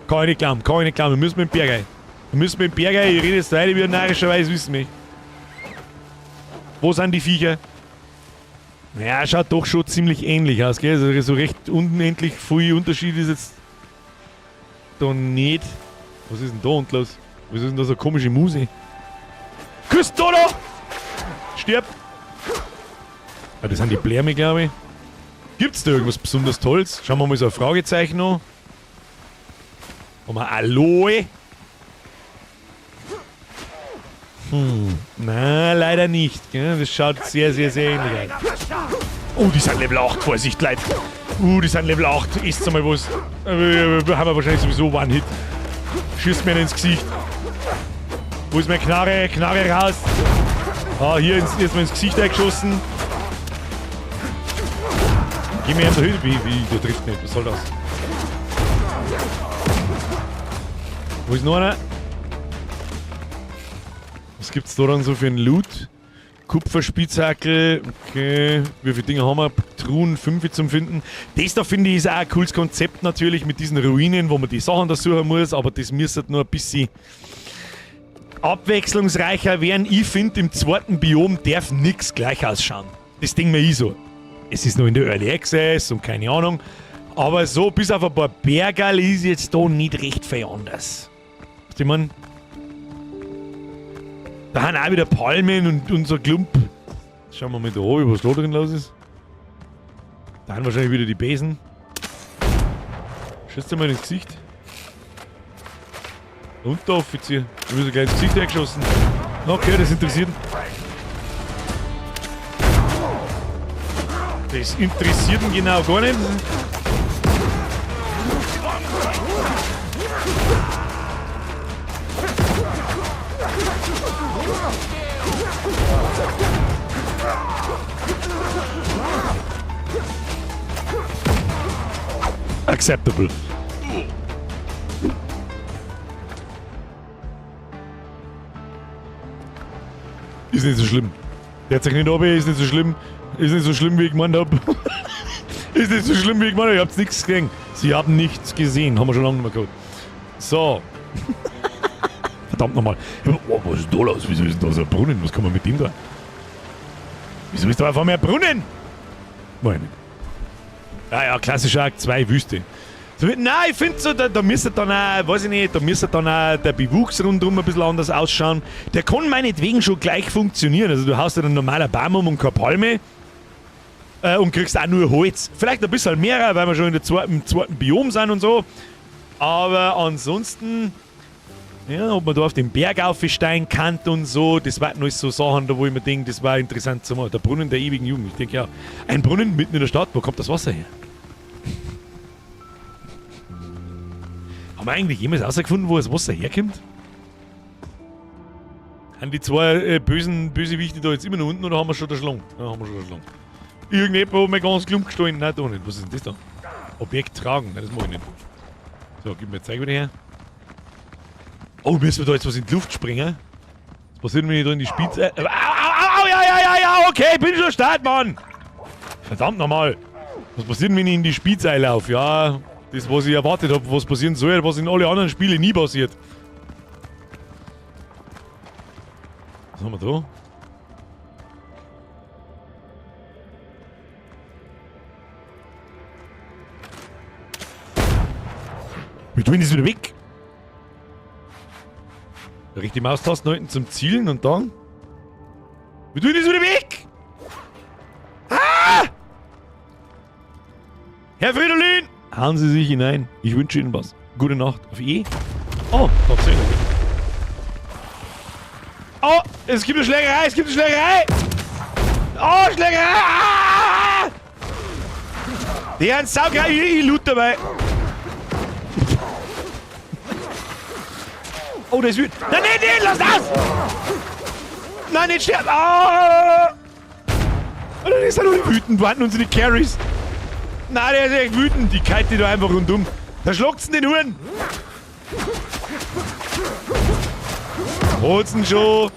Kann ich nicht glauben, kann ich nicht glauben. Wir müssen mit dem Berg rein. Wir müssen mit dem Berg rein. Ich rede jetzt weiter, wie narischerweise wissen mich. Wo sind die Viecher? Ja, schaut doch schon ziemlich ähnlich aus, gell? Also so recht unendlich viel Unterschied ist jetzt da nicht. Was ist denn da unten los? Was ist denn da so eine komische Muse? Küss Dodo! Stirb! Ah, das sind die Blärme, glaube ich. Gibt's da irgendwas besonders Tolles? Schauen wir mal so ein Fragezeichen an. Haben wir Aloe? Na, leider nicht. Gell? Das schaut sehr, sehr, sehr ähnlich aus. Oh, die sind Level 8, Vorsicht, Leute. Die sind Level 8. Esst mal was. Haben wir wahrscheinlich sowieso One-Hit. Schießt mir ins Gesicht. Wo ist meine Knarre? Knarre raus. Ah, hier ist mir ins Gesicht eingeschossen. Geh mir da hin. Wie, der trifft nicht. Was soll das? Wo ist noch einer? Was gibt's da dann so für einen Loot? Kupferspitzhackel, okay. Wie viele Dinge haben wir? Truhen, 5 zum Finden. Das da finde ich ist auch ein cooles Konzept natürlich mit diesen Ruinen, wo man die Sachen da suchen muss, aber das müsste nur ein bisschen abwechslungsreicher werden. Ich finde, im zweiten Biom darf nix gleich ausschauen. Das Ding mir ich so. Es ist noch in der Early Access und keine Ahnung. Aber so bis auf ein paar Bergerl ist jetzt da nicht recht viel anders. Was ich mein? Da haben auch wieder Palmen und so ein Klump. Schauen wir mal da oben, was da drin los ist. Da haben wahrscheinlich wieder die Besen. Schießt dir mal ins Gesicht. Unteroffizier. Ich bin so gleich ins Gesicht eingeschossen. Okay, das interessiert. Das interessiert ihn genau gar nicht. Acceptable. Ist nicht so schlimm. Der hat sich nicht runter, ist nicht so schlimm. Ist nicht so schlimm, wie ich gemeint hab. Ist nicht so schlimm, wie ich gemeint hab. Ihr habt nichts gesehen. Sie haben nichts gesehen. Haben wir schon lange nicht mehr gehabt. So. Verdammt nochmal. Oh, was ist da los? Wieso ist denn da so ein Brunnen? Was kann man mit dem da? Wieso ist da einfach mehr Brunnen? Nein. Ja, ja, klassischer Akt 2 Wüste. Nein, ich finde so, da müsste dann auch, weiß ich nicht, da müsste dann auch der Bewuchs rundum ein bisschen anders ausschauen. Der kann meinetwegen schon gleich funktionieren. Also du haust ja dann normaler Baum um und keine Palme und kriegst auch nur Holz. Vielleicht ein bisschen mehr, weil wir schon in der zweiten, zweiten Biom sind und so. Aber ansonsten, ja, ob man da auf den Berg aufsteigen kann und so, das waren alles so Sachen, da wo ich mir denke, das war interessant zu machen. Der Brunnen der ewigen Jugend. Ich denke ja, ein Brunnen mitten in der Stadt, wo kommt das Wasser her? Haben wir eigentlich jemals herausgefunden, wo das Wasser herkommt? Haben die zwei bösen Bösewichte da jetzt immer noch unten oder haben wir schon erschlagen? Ja, haben wir schon erschlagen. Irgendjemand hat mir ganz klump gestohlen. Nein, da nicht. Was ist denn das da? Objekt tragen. Nein, das mach ich nicht. So, gib mir Zeug wieder her. Oh, müssen wir da jetzt was in die Luft springen? Was passiert, wenn ich da in die Spitze... Au, au, au, au, ja, ja, ja, ja, okay, bin schon start, Mann! Verdammt nochmal! Was passiert, wenn ich in die Spitze einlaufe? Ja, das, was ich erwartet habe, was passieren soll, was in alle anderen Spielen nie passiert. Was haben wir da? Wir tun das wieder weg. Rechte Maustasten halten zum Zielen und dann. Wir tun das wieder weg! Ah! Herr Fridolin! Hauen Sie sich hinein. Ich wünsche Ihnen was. Gute Nacht. Auf E. Oh, tatsächlich. Oh, es gibt eine Schlägerei, es gibt eine Schlägerei! Oh, Schlägerei! Ah! Der hat saugeil, ich loot dabei. Oh, der ist wütend. Nein, nein, nein, lass das! Nein, nicht sterben! Ah! Oh, dann ist er nur wütend. Warten unsere Carries. Nein, der ist echt wütend. Die kite da einfach rundum. Da schlagt's in den Huren. Holt's ihn schon.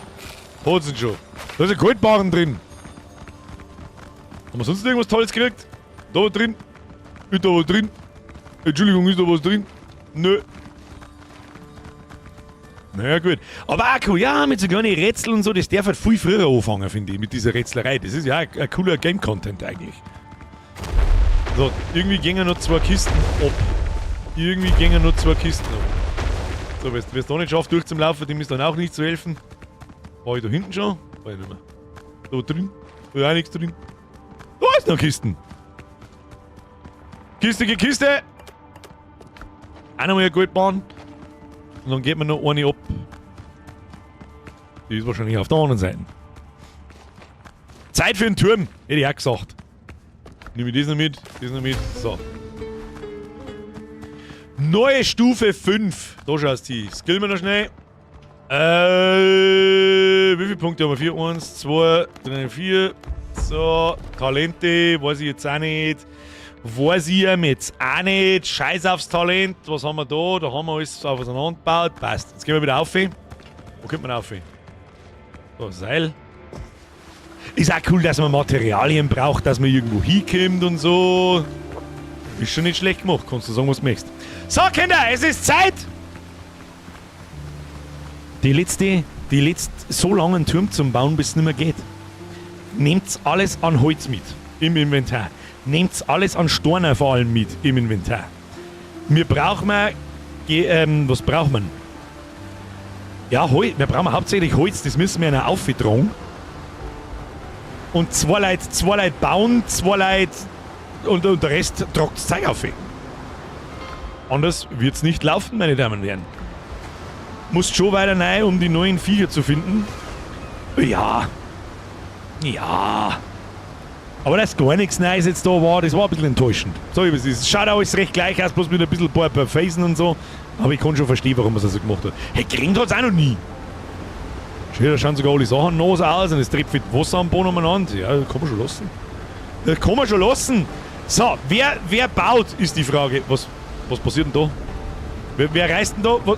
Holt's ihn schon. Da ist ein Goldbarren drin. Haben wir sonst irgendwas Tolles gekriegt? Da was drin? Ist da was drin? Entschuldigung, ist da was drin? Nö. Naja, gut. Aber auch cool, ja, mit so kleinen Rätseln und so, das darf halt viel früher anfangen, finde ich, mit dieser Rätslerei. Das ist ja ein cooler Game-Content eigentlich. So, irgendwie gingen noch zwei Kisten ab. Irgendwie gingen noch zwei Kisten ab. So, wer es da nicht schafft, durchzulaufen, dem ist dann auch nicht zu helfen. War ich da hinten schon? War ich nicht mehr. Da drin? Da ist auch nichts drin. Da ist noch Kisten. Kiste, Kiste! Auch nochmal eine Goldbahn. Und dann geht man noch eine ab. Die ist wahrscheinlich auf der anderen Seite. Zeit für einen Turm, hätte ich auch gesagt. Nehme ich das noch mit, das noch mit. So. Neue Stufe 5. Da schaust du hin. Skillen wir noch schnell. Wie viele Punkte haben wir? 4, 1, 2, 3, 4. So, Talente, weiß ich jetzt auch nicht. Weiß ich jetzt auch nicht. Scheiß aufs Talent. Was haben wir da? Da haben wir alles aufeinander gebaut. Passt. Jetzt gehen wir wieder auf. Wo kommt man auf? So, Seil. Ist auch cool, dass man Materialien braucht, dass man irgendwo hinkommt und so. Ist schon nicht schlecht gemacht, kannst du sagen, was du möchtest. So, Kinder, es ist Zeit! Die letzte so lange einen Turm zum Bauen, bis es nicht mehr geht. Nehmt alles an Holz mit im Inventar. Nehmt alles an Steinen vor allem mit im Inventar. Wir brauchen, was braucht man? Ja, Holz, wir brauchen hauptsächlich Holz, das müssen wir ja auftragen. Und zwei Leute bauen, zwei Leute und der Rest tragt das Zeug auf. Anders wird's nicht laufen, meine Damen und Herren. Musst schon weiter rein, um die neuen Viecher zu finden. Ja. Ja. Aber dass gar nichts Neues jetzt da war, das war ein bisschen enttäuschend. So, es schaut auch alles recht gleich aus, bloß mit ein bisschen paar Phasen und so. Aber ich kann schon verstehen, warum man es so gemacht hat. Hey, geregnet hat's auch noch nie. Schön, da schauen sogar alle Sachen nass aus und es trifft Wasser am Boden umeinander. Ja, das kann man schon lassen. Das kann man schon lassen. So, wer baut, ist die Frage. Was passiert denn da? Wer reißt denn da? Was?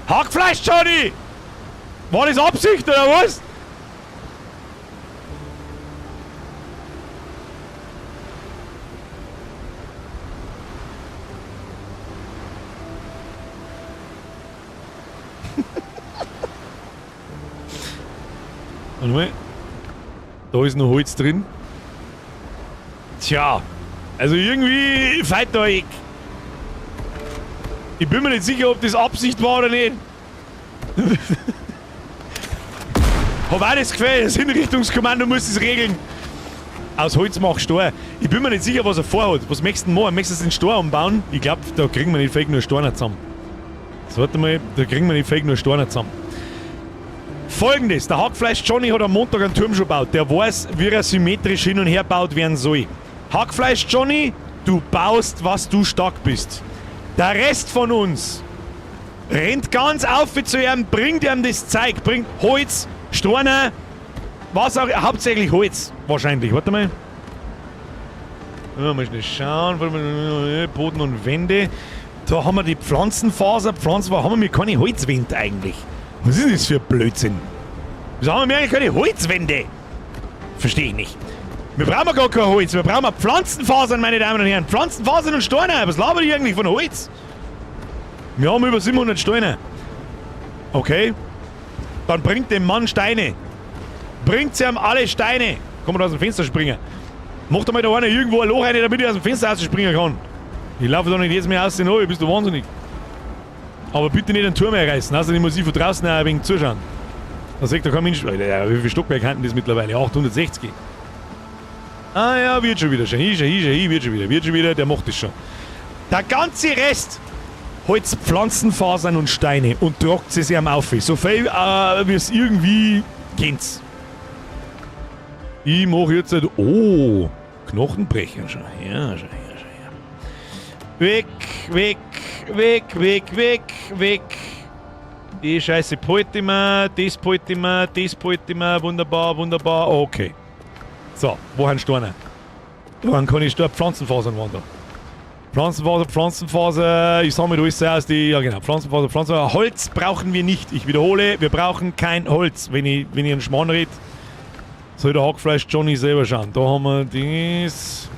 Hackfleisch, Johnny! War das Absicht oder was? Warte mal. Da ist noch Holz drin. Tja. Also irgendwie feit da ich. Ich bin mir nicht sicher, ob das Absicht war oder nicht. Hab auch das Gefühl, das Hinrichtungskommando muss es regeln. Aus Holz mach Stor. Ich bin mir nicht sicher, was er vorhat. Was möchtest du denn machen? Möchtest du den Stor umbauen? Ich glaub, da kriegen wir nicht fake nur Steine zusammen. So, warte mal, da kriegen wir nicht fake nur Steine zusammen. Folgendes, der Hackfleisch Johnny hat am Montag einen Turm schon gebaut. Der weiß, wie er symmetrisch hin und her gebaut werden soll. Hackfleisch Johnny, du baust, was du stark bist. Der Rest von uns rennt ganz auf zu ihm, bringt ihm das Zeug, bringt Holz, Steine, was auch, hauptsächlich Holz, wahrscheinlich. Warte mal. Ja, mal schnell schauen. Boden und Wände. Da haben wir die Pflanzenfaser. Pflanzenfaser haben wir keine Holzwände eigentlich. Was ist denn das für ein Blödsinn? Wieso haben wir eigentlich keine Holzwände? Verstehe ich nicht. Wir brauchen gar kein Holz. Wir brauchen Pflanzenfasern, meine Damen und Herren. Pflanzenfasern und Steine. Was labern die eigentlich von Holz? Wir haben über 700 Steine. Okay. Dann bringt dem Mann Steine. Bringt sie ihm alle Steine. Kann man da aus dem Fenster springen? Macht einmal da einer irgendwo ein Loch rein, damit ich aus dem Fenster rausspringen kann. Ich laufe doch nicht jetzt mehr aus den Ohren, bist du wahnsinnig. Aber bitte nicht den Turm herreißen, außerdem muss ich von draußen auch ein wenig zuschauen. Da sagt doch kein Mensch, Alter, wie viele Stockwerke haben das mittlerweile? 860. Ah ja, wird schon wieder. Schau hin, schau hin, schau hin, wird schon wieder, der macht das schon. Der ganze Rest Holz, Pflanzenfasern und Steine und tragt sie sich am auf. So viel, wie es irgendwie kennt's. Ich mach jetzt halt, oh, Knochenbrecher, schau her, schau her, schau her. Weg, weg, weg, weg, weg, weg. Die Scheiße behalte ich mir, das behalte ich mir, das behalte ich mir. Wunderbar, wunderbar, okay. So, wo haben Steine? Wo kann ich Pflanzenfasern waren da? Pflanzenfaser, Pflanzenfaser, ich sammle alles aus, die, ja genau, Pflanzenfaser, Pflanzenfaser. Holz brauchen wir nicht. Ich wiederhole, wir brauchen kein Holz. Wenn ich einen Schmarrn red, soll der Hackfleisch Johnny selber schauen. Da haben wir das.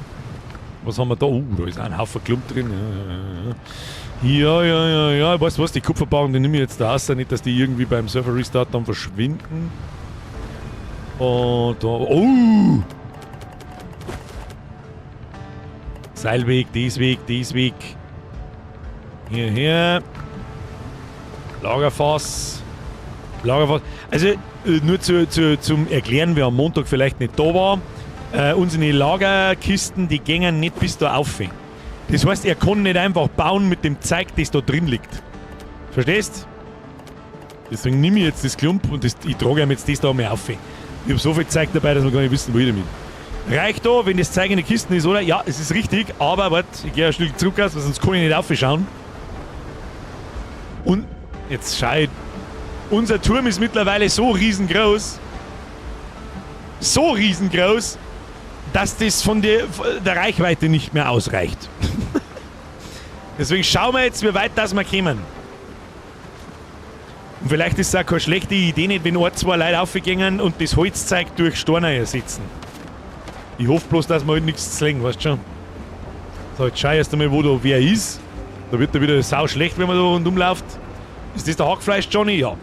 Was haben wir da? Da ist ein Haufen Klump drin. Ja, ja, ja. Ja. Weißt du was, die Kupferbarren, die nehme ich jetzt da raus, nicht, dass die irgendwie beim Server Restart dann verschwinden. Und da. Oh! Seilweg, dies Weg, dies Weg. Hierher. Lagerfass. Lagerfass. Also, nur zum Erklären, wer am Montag vielleicht nicht da war. Unsere Lagerkisten, die gingen nicht bis da auf. Das heißt, er kann nicht einfach bauen mit dem Zeug, das da drin liegt. Verstehst? Deswegen nehme ich jetzt das Klump und das, ich trage ihm jetzt das da mal auf. Ich habe so viel Zeug dabei, dass wir gar nicht wissen, wo ich damit. Reicht da, wenn das Zeug in den Kisten ist, oder? Ja, es ist richtig, aber warte, ich gehe ein Stück zurück aus, weil sonst kann ich nicht aufschauen. Und jetzt schau ich, unser Turm ist mittlerweile so riesengroß, dass das von der Reichweite nicht mehr ausreicht. Deswegen schauen wir jetzt, wie weit das wir kommen. Und vielleicht ist es auch keine schlechte Idee nicht, wenn ein, zwei Leute aufgehen und das Holzzeug durch Steine ersetzen. Ich hoffe bloß, dass wir halt nichts zlängen, weißt du schon. So, jetzt schau ich erst einmal, wo da wer ist. Da wird da wieder sau schlecht, wenn man da rundum läuft. Ist das der Hackfleisch, Johnny? Ja.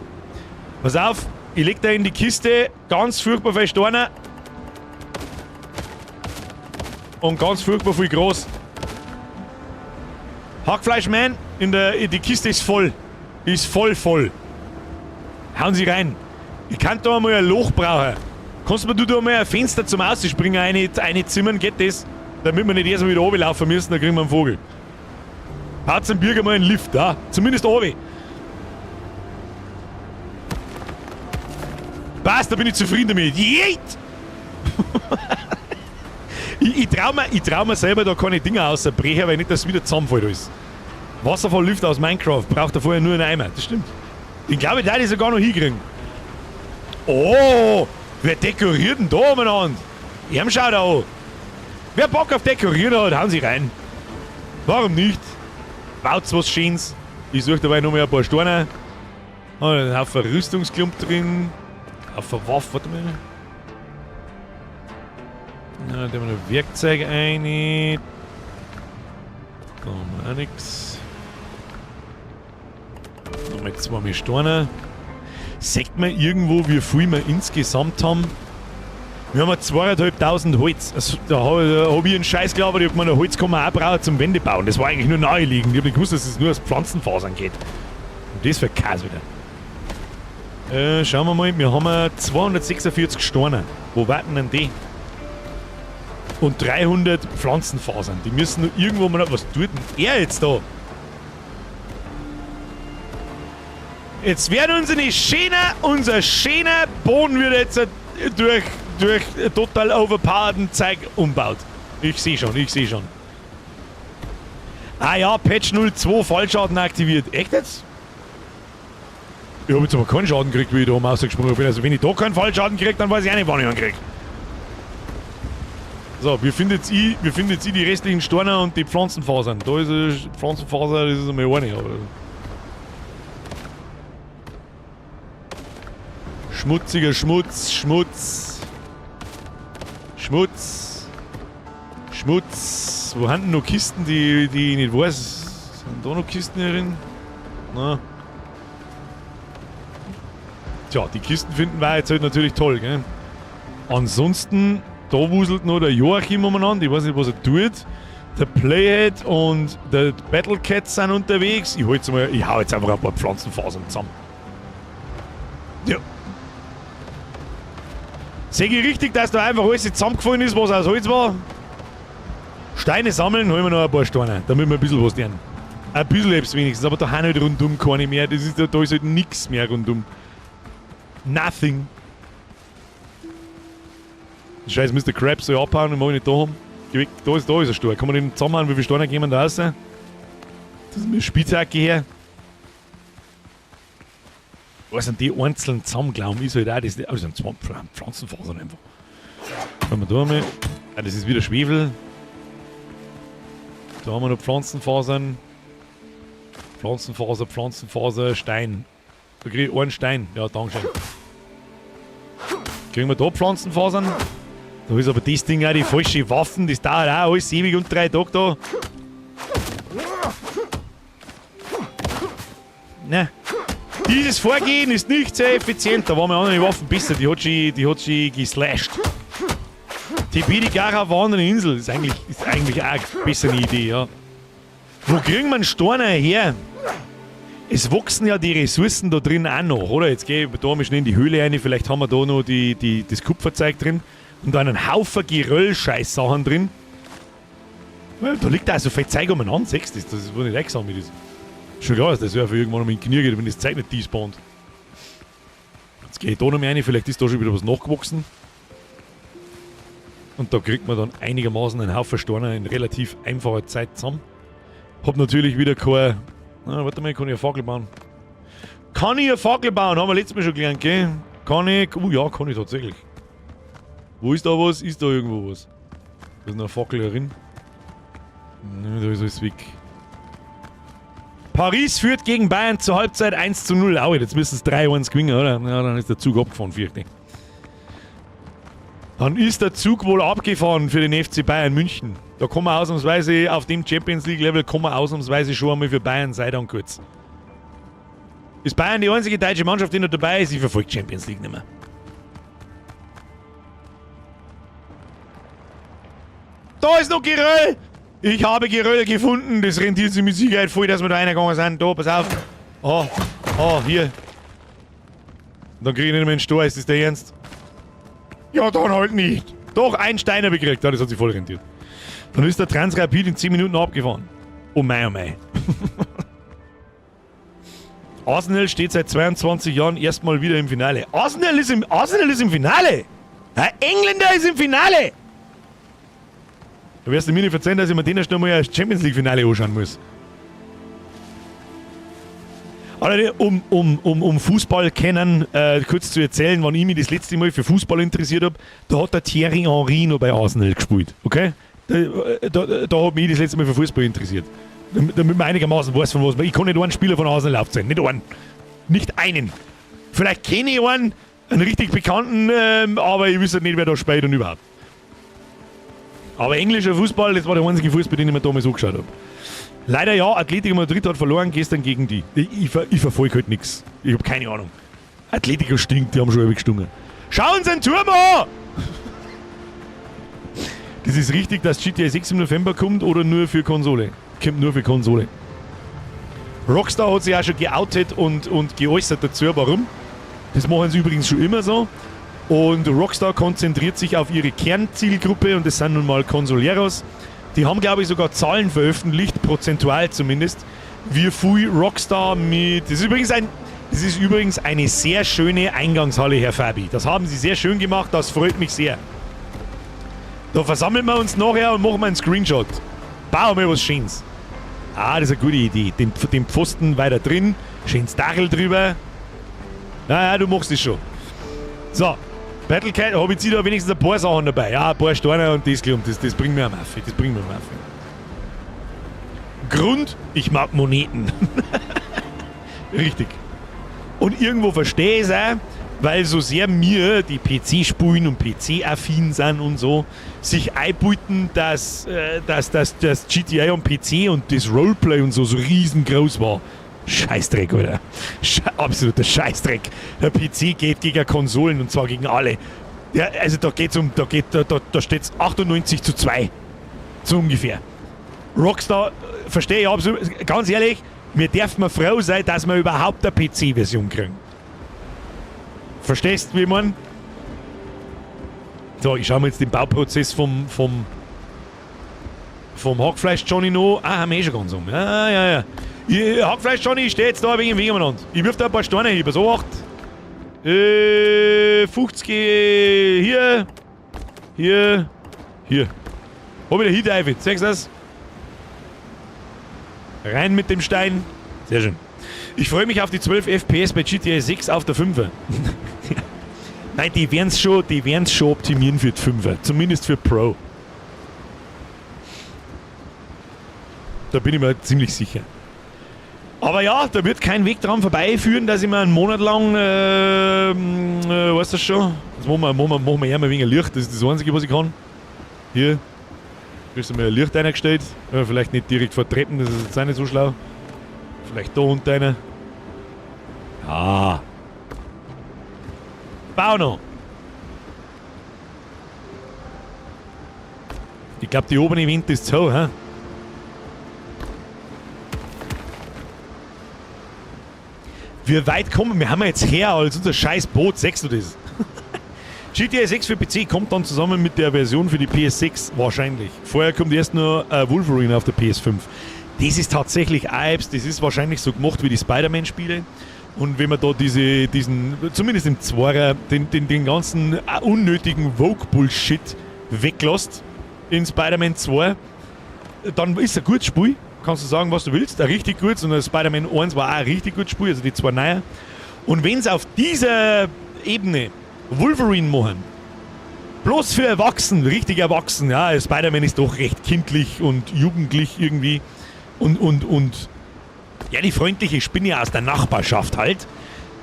Pass auf, ich leg da in die Kiste ganz furchtbar viel Steine. Und ganz furchtbar viel groß. Hackfleischmann, die Kiste ist voll. Ist voll, voll. Hauen Sie rein. Ich kann da einmal ein Loch brauchen. Kannst du mir da mal ein Fenster zum Ausspringen eine zimmern, geht das? Damit wir nicht erst mal wieder runterlaufen müssen, dann kriegen wir einen Vogel. Baut zum Bürger mal einen Lift, ja? Zumindest runter. Passt, da bin ich zufrieden damit. Jeet! Ich trau mir selber da keine Dinger außerbrechen, weil nicht, dass es wieder zusammenfällt alles. Wasserfall-Lift aus Minecraft braucht er vorher nur einen Eimer, das stimmt. Den glaube ich, da ich sogar noch hinkriegen. Oh! Wer dekoriert denn da umeinander? Ihm schaut an. Wer Bock auf Dekorieren hat, hauen Sie rein. Warum nicht? Baut's was Schönes. Ich suche dabei noch mal ein paar Steine. Oh, ein Haufen Rüstungsklump drin. Haufen Waffen, warte mal. Na, da haben wir noch Werkzeug ein. Da haben wir auch nix. Nochmal zwei mehr Steine. Sagt man irgendwo, wie viel wir insgesamt haben? Wir haben 2500 Holz. Also, da habe hab ich einen Scheiß gelabert. Ich hab gemeint, Holz kann man auch brauchen zum Wände bauen. Das war eigentlich nur naheliegend. Ich hab nicht gewusst, dass es nur aus Pflanzenfasern geht. Und das für Käse wieder. Schauen wir mal. Wir haben 246 Steine. Wo warten denn die? Und 300 Pflanzenfasern. Die müssen nur irgendwo mal... Was tut denn er jetzt da? Jetzt werden unser schöner Boden wird jetzt durch total overpowerten Zeug umbaut. Ich seh schon, ich seh schon. Ah ja, Patch 02, Fallschaden aktiviert. Echt jetzt? Ich hab jetzt aber keinen Schaden gekriegt, wie ich da oben rausgesprungen bin. Also wenn ich da keinen Fallschaden krieg, dann weiß ich auch nicht, wann ich einen krieg. So, wie findet ihr die restlichen Steine und die Pflanzenfasern? Da ist eine Pflanzenfaser, das ist einmal eine, aber... Schmutziger Schmutz, Schmutz. Schmutz. Schmutz. Wo haben denn noch Kisten, die ich nicht weiß? Sind da noch Kisten hier drin? Na. Tja, die Kisten finden wir jetzt halt natürlich toll, gell? Ansonsten, da wuselt noch der Joachim umeinander. Ich weiß nicht, was er tut. Der Playhead und der Battlecat sind unterwegs. Ich hau jetzt einfach ein paar Pflanzenfasern zusammen. Ja. Sehe ich richtig, dass da einfach alles zusammengefallen ist, was aus Holz war? Steine sammeln, holen wir noch ein paar Steine, damit wir ein bisschen was lernen. Ein bisschen etwas wenigstens, aber da haben halt rundum keine mehr. Das ist, da ist halt nichts mehr rundum. Nothing. Scheiß Mr. Krabs soll abhauen und mag ich nicht da haben. Geh weg, da ist ein Stein. Kann man den zusammenhauen, wie viele Steine gehen da raus? Das ist mir Spitzhacke her. Was sind die einzeln zusammenglauben? Ist halt auch das. Oh, das sind zwei Pflanzenfasern einfach. Schauen wir da mal. Ah, das ist wieder Schwefel. Da haben wir noch Pflanzenfasern. Pflanzenfaser, Pflanzenfaser, Stein. Da krieg ich einen Stein. Ja, danke schön. Kriegen wir da Pflanzenfasern? Da ist aber das Ding auch die falsche Waffen. Das dauert auch alles ewig und 3 Tage da. Ne. Dieses Vorgehen ist nicht sehr effizient. Da waren mir andere Waffen besser. Die hat sie geslasht. TP die Gara auf einer anderen Insel. Ist eigentlich auch eine bessere Idee, ja. Wo kriegen wir Steine her? Es wachsen ja die Ressourcen da drin auch noch, oder? Jetzt gehe ich da mal schnell in die Höhle rein. Vielleicht haben wir da noch das Kupferzeug drin. Und einen Haufen Geröll-Scheiß-Sachen drin. Da liegt auch so viel Zeug umeinander, siehst du das? Das ist wohl nicht eingesammelt ist. Schon klar, dass das ja für irgendwann einmal in den Knie geht, wenn das Zeug nicht despawnt. Jetzt gehe ich da noch mal rein, vielleicht ist da schon wieder was nachgewachsen. Und da kriegt man dann einigermaßen einen Haufen Steine in relativ einfacher Zeit zusammen. Hab natürlich wieder keine... Na, warte mal, kann ich eine Fackel bauen? Kann ich eine Fackel bauen? Haben wir letztes Mal schon gelernt, gell? Kann ich... Oh ja, kann ich tatsächlich. Wo ist da was? Ist da irgendwo was? Da ist noch eine Fackel drin. Da ist alles weg. Paris führt gegen Bayern zur Halbzeit 1:0. Au, jetzt müssen es 3-1 gewinnen, oder? Ja, dann ist der Zug abgefahren, fürchte ich. Dann ist der Zug wohl abgefahren für den FC Bayern München. Da kommen wir ausnahmsweise auf dem Champions League Level, kommen wir ausnahmsweise schon einmal für Bayern, sei dann kurz. Ist Bayern die einzige deutsche Mannschaft, die noch dabei ist? Ich verfolge Champions League nicht mehr. Da ist noch Geröll! Ich habe Geröll gefunden. Das rentiert sich mit Sicherheit voll, dass wir da reingegangen sind. Da, pass auf. Oh, oh, hier. Dann kriege ich nicht mehr einen Stor. Ist das der Ernst? Ja, dann halt nicht. Doch, einen Stein habe ich gekriegt. Ja, das hat sich voll rentiert. Dann ist der Transrapid in 10 Minuten abgefahren. Oh mei, oh mei. Arsenal steht seit 22 Jahren erstmal wieder im Finale. Arsenal ist im Finale! Ein Engländer ist im Finale! Da wirst du mir nicht verzeihen, dass ich mir den erst einmal ein Champions League Finale anschauen muss. Alter, um Fußball kennen, kurz zu erzählen, wann ich mich das letzte Mal für Fußball interessiert habe, da hat der Thierry Henry noch bei Arsenal gespielt. Okay? Da hat mich das letzte Mal für Fußball interessiert. Damit man einigermaßen weiß, von was man. Ich kann nicht einen Spieler von Arsenal aufzählen, nicht einen. Nicht einen. Vielleicht kenne ich einen, einen richtig bekannten, aber ich wüsste nicht, wer da spielt und überhaupt. Aber englischer Fußball, das war der einzige Fußball, den ich mir damals angeschaut habe. Leider ja, Atletico Madrid hat verloren gestern gegen die. Ich verfolge halt nichts. Ich habe keine Ahnung. Atletico stinkt, die haben schon ewig gestungen. Schauen Sie den Turm an! Das ist richtig, dass GTA 6 im November kommt oder nur für Konsole? Kommt nur für Konsole. Rockstar hat sich auch schon geoutet und geäußert dazu. Warum? Das machen sie übrigens schon immer so. Und Rockstar konzentriert sich auf ihre Kernzielgruppe und das sind nun mal Consoleros. Die haben, glaube ich, sogar Zahlen veröffentlicht, prozentual zumindest, wie viel Rockstar mit... Das ist übrigens eine sehr schöne Eingangshalle, Herr Fabi. Das haben sie sehr schön gemacht, das freut mich sehr. Da versammeln wir uns nachher und machen wir einen Screenshot. Bauen wir was Schönes. Ah, das ist eine gute Idee. Den Pfosten weiter drin, schönes Dachel drüber. Naja, du machst es schon. So, Battlecat, hab ich jetzt da wenigstens ein paar Sachen dabei. Ja, ein paar Steine und das, das bringt mir am Affe. Das bringt mir am Affe. Grund, ich mag Moneten. Richtig. Und irgendwo verstehe ich es auch, weil so sehr mir, die PC spielen und PC-affin sind und so, sich einbieten, dass GTA am PC und das Roleplay und so, so riesengroß war. Scheißdreck, oder? Absoluter Scheißdreck. Der PC geht gegen Konsolen und zwar gegen alle. Ja, also da geht's um, da geht, da, da, da steht's 98:2. So ungefähr. Rockstar, verstehe ich absolut, ganz ehrlich, mir darf man froh sein, dass wir überhaupt eine PC-Version kriegen. Verstehst du, wie ich mein? So, ich schaue mir jetzt den Bauprozess vom Hackfleisch Johnny noch. Ah, haben wir eh schon ganz um. Ja, ja, ja. Hackfleisch Johnny, ich stehe jetzt da ein wenig im Weg umeinander. Ich wirf da ein paar Steine hin. So 8. 50 hier. Hier. Hier. Hab ich den Hit, siehst du das? Rein mit dem Stein. Sehr schön. Ich freue mich auf die 12 FPS bei GTA 6 auf der 5er. Nein, die werden's schon optimieren für die 5er. Zumindest für Pro. Da bin ich mir ziemlich sicher. Aber ja, da wird kein Weg dran vorbeiführen, dass ich mir einen Monat lang, weißt du schon? Das machen wir eher mal wegen Licht, das ist das Einzige, was ich kann. Hier. Kriegst du mir ein Licht eingestellt. Ja, vielleicht nicht direkt vor Treppen, das ist jetzt auch nicht so schlau. Vielleicht da unten einer. Ah. Bau noch. Ich glaube, die obere Wind ist zu, hä? Wie weit kommen wir? Haben wir jetzt her als unser scheiß Boot, sagst du das? GTA 6 für PC kommt dann zusammen mit der Version für die PS6 wahrscheinlich. Vorher kommt erst nur Wolverine auf der PS5. Das ist tatsächlich Apps, das ist wahrscheinlich so gemacht wie die Spider-Man-Spiele. Und wenn man da diesen, zumindest im Zweier, den ganzen unnötigen Vogue-Bullshit weglässt in Spider-Man 2, dann ist es ein gutes Spiel. Kannst du sagen, was du willst. Ein richtig gutes. Und Spider-Man 1 war auch ein richtig gutes Spiel, also die zwei neuen. Und wenn sie auf dieser Ebene Wolverine machen, bloß für Erwachsene, richtig erwachsen, ja, Spider-Man ist doch recht kindlich und jugendlich irgendwie und ja, die freundliche Spinne aus der Nachbarschaft halt.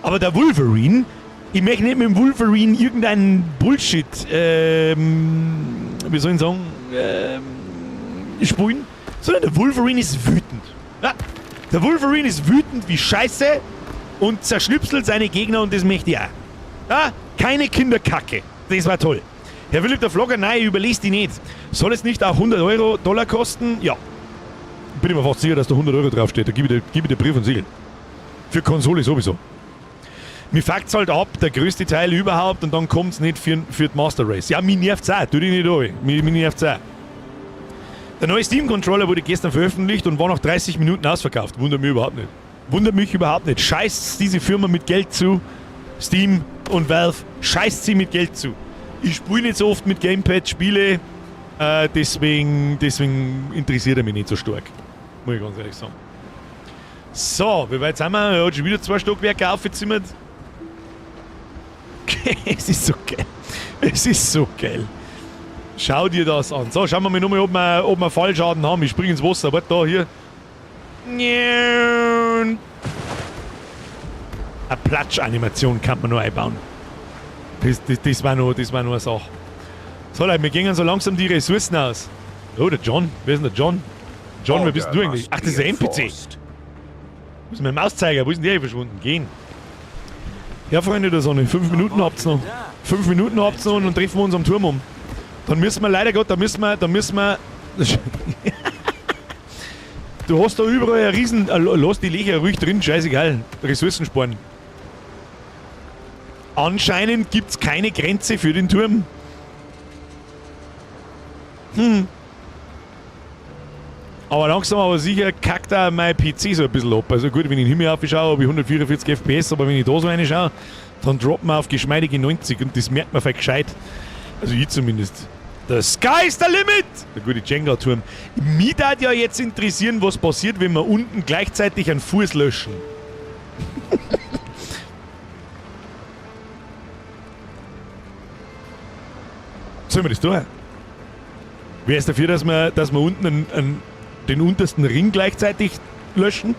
Aber der Wolverine, ich möchte nicht mit dem Wolverine irgendeinen Bullshit, wie soll ich sagen, spielen, sondern der Wolverine ist wütend. Ja, der Wolverine ist wütend wie Scheiße und zerschnipselt seine Gegner und das möchte ich auch. Ja, keine Kinderkacke. Das war toll. Herr Philipp, der Vlogger, nein, ich überlese die nicht. Soll es nicht auch 100 Euro Dollar kosten? Ja. Bin ich mir fast sicher, dass da 100 Euro draufsteht. Da gebe ich dir Brief und Siegel. Für Konsole sowieso. Mir fuckt's halt ab, der größte Teil überhaupt, und dann kommt's nicht für die Master Race. Ja, mich nervt's auch. Tu dich nicht an. Mich nervt's auch. Der neue Steam-Controller wurde gestern veröffentlicht und war nach 30 Minuten ausverkauft. Wundert mich überhaupt nicht. Wundert mich überhaupt nicht. Scheißt diese Firma mit Geld zu. Steam und Valve, scheißt sie mit Geld zu. Ich spiele nicht so oft mit Gamepad Spiele, deswegen interessiert er mich nicht so stark. Muss ich ganz ehrlich sagen. So, wie weit sind wir? Er hat schon wieder 2 Stockwerke aufgezimmert. Es ist so geil. Es ist so geil. Schau dir das an. So, schauen wir mal nochmal, ob wir Fallschaden haben. Ich springe ins Wasser. Warte, da, hier. Eine Platsch-Animation kann man noch einbauen. Das war noch eine Sache. So Leute, wir gehen so langsam die Ressourcen aus. Oh, der John. Wer ist denn der John? John, wer bist du eigentlich? Ach, das ist der NPC. Wo ist mein Mauszeiger? Wo ist denn der hier verschwunden? Gehen. Ja, Freunde der Sonne, 5 Minuten habt's noch. 5 Minuten habt's noch und dann treffen wir uns am Turm um. Dann müssen wir leider Gott, da müssen wir... Du hast da überall einen riesen... Lass die Löcher ruhig drin, scheißegal. Ressourcen sparen. Anscheinend gibt's keine Grenze für den Turm. Hm. Aber langsam aber sicher kackt da mein PC so ein bisschen ab. Also gut, wenn ich in den Himmel aufschaue, habe ich 144 FPS, aber wenn ich da so reinschaue, dann droppen wir auf geschmeidige 90 und das merkt man vielleicht gescheit. Also ich zumindest. The sky is the limit! Der gute Jenga-Turm. Mich würde ja jetzt interessieren, was passiert, wenn wir unten gleichzeitig einen Fuß löschen. Sollen wir das tun? Wer ist dafür, dass wir unten den untersten Ring gleichzeitig löschen?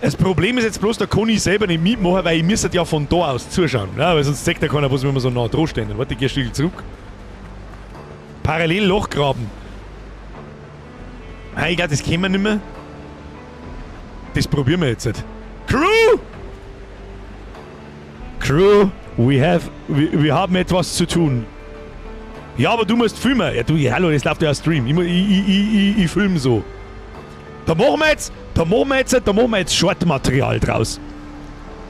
Das Problem ist jetzt bloß, da kann ich selber nicht mitmachen, weil ich müsste ja von da aus zuschauen. Ja, weil sonst zeigt ja keiner, was wenn wir so nah dran stehen. Warte, ich geh schnell zurück. Parallel Loch graben. Ah, ich glaube, das kennen wir nicht mehr. Das probieren wir jetzt nicht. Crew! Crew, wir haben etwas zu tun. Ja, aber du musst filmen. Ja, du, ja, hallo, das läuft ja Stream. Ich film so. Da machen wir jetzt Shortmaterial draus.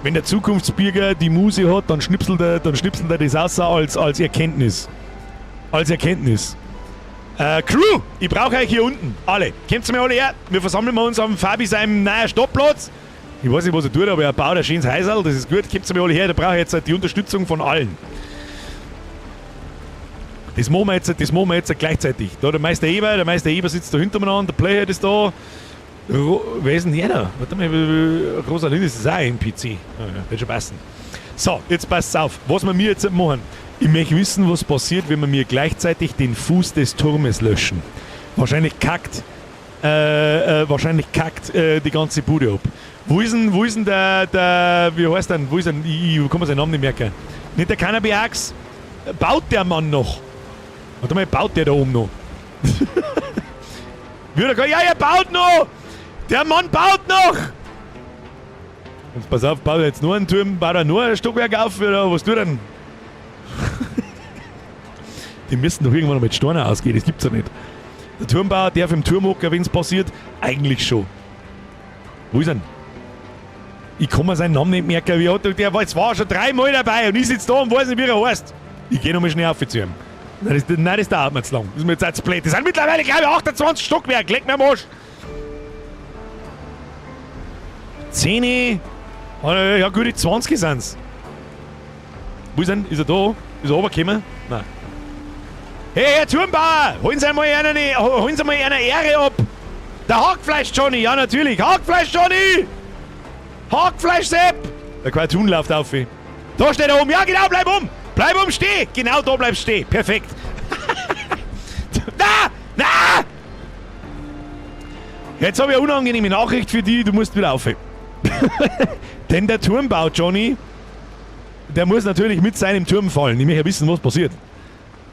Wenn der Zukunftsbürger die Muse hat, dann schnipselt er das aus als Erkenntnis. Als Erkenntnis. Crew, ich brauche euch hier unten. Alle. Kommt mir alle her. Wir versammeln uns am Fabi seinem neuen Stadtplatz. Ich weiß nicht, was er tut, aber er baut ein schönes Häuserl. Das ist gut. Kommt mir alle her. Da brauche ich jetzt die Unterstützung von allen. Das machen wir jetzt gleichzeitig. Da der Meister Eber sitzt da hinter mir an, der Playhead ist da. Wer ist denn der da? Warte mal, Rosalind ist das auch ein NPC. Ja, wird schon passen. So, jetzt passt's auf. Was wir mir jetzt machen. Ich möchte wissen, was passiert, wenn wir mir gleichzeitig den Fuß des Turmes löschen. Wahrscheinlich kackt die ganze Bude ab. Wo ist denn der wie heißt denn? Wo ist denn? Ich kann mir seinen Namen nicht merken. Nicht der Cannabis? Baut der Mann noch? Warte mal, baut der da oben noch? Ja, er baut noch! Der Mann baut noch! Und pass auf, baut er jetzt nur einen Turm, baut er nur ein Stockwerk auf, oder was tut er denn? Die müssen doch irgendwann noch mit Steinen ausgehen, das gibt's ja nicht. Der Turmbauer darf im Turm hocken, wenn's passiert. Eigentlich schon. Wo ist er denn? Ich kann mir seinen Namen nicht merken. Wie hat der war jetzt war schon dreimal dabei und ich sitze da und weiß nicht, wie er heißt. Ich gehe nochmal schnell auf zu ihm. Nein, das dauert mir zu lang. Das ist mir jetzt zu blöd. Das sind mittlerweile, glaube ich, 28 Stockwerke. Leck mir am Arsch. 10. Ja, gute 20 sind's. Wo ist er? Ist er da? Ist er runtergekommen? Nein. Hey, Herr Turmbauer! Holen Sie mal eine Ehre ab! Der Hackfleisch Johnny! Ja, natürlich! Hackfleisch Johnny! Hackfleisch Sepp! Der Cartoon läuft auf. Da steht er oben! Ja, genau, bleib um! Bleib um, steh! Genau da bleibst stehen. Perfekt. Na! Na! Jetzt habe ich eine unangenehme Nachricht für dich. Du musst wieder aufhören. Denn der Turmbau, Johnny, der muss natürlich mit seinem Turm fallen. Ich möchte ja wissen, was passiert.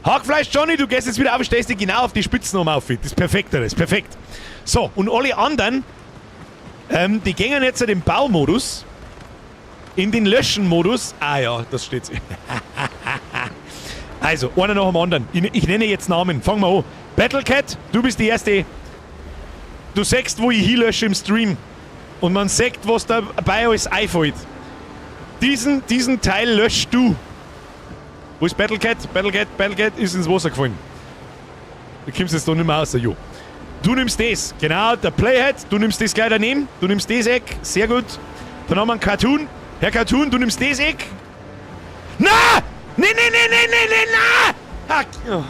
Hackfleisch, Johnny, du gehst jetzt wieder auf, stellst dich genau auf die Spitzen um auf. Das ist perfekt, das ist perfekt. So, und alle anderen, die gehen jetzt in den Baumodus, in den Löschen-Modus. Ah ja, das steht. Also, einer nach dem anderen. Ich nenne jetzt Namen. Fangen wir an. Battlecat, du bist die Erste. Du sagst, wo ich hinlösche im Stream. Und man sagt, was dabei alles einfällt. Diesen Teil löschst du. Wo ist Battlecat? Battlecat, Battlecat ist ins Wasser gefallen. Du kommst jetzt da nicht mehr raus, jo. Du nimmst das. Genau, der Playhead. Du nimmst das gleich daneben. Du nimmst das Eck. Sehr gut. Dann haben wir einen Cartoon. Herr Cartoon, du nimmst das Eck. Na! Nee, nee, nee, nee, nee, nee, na! Ah, oh.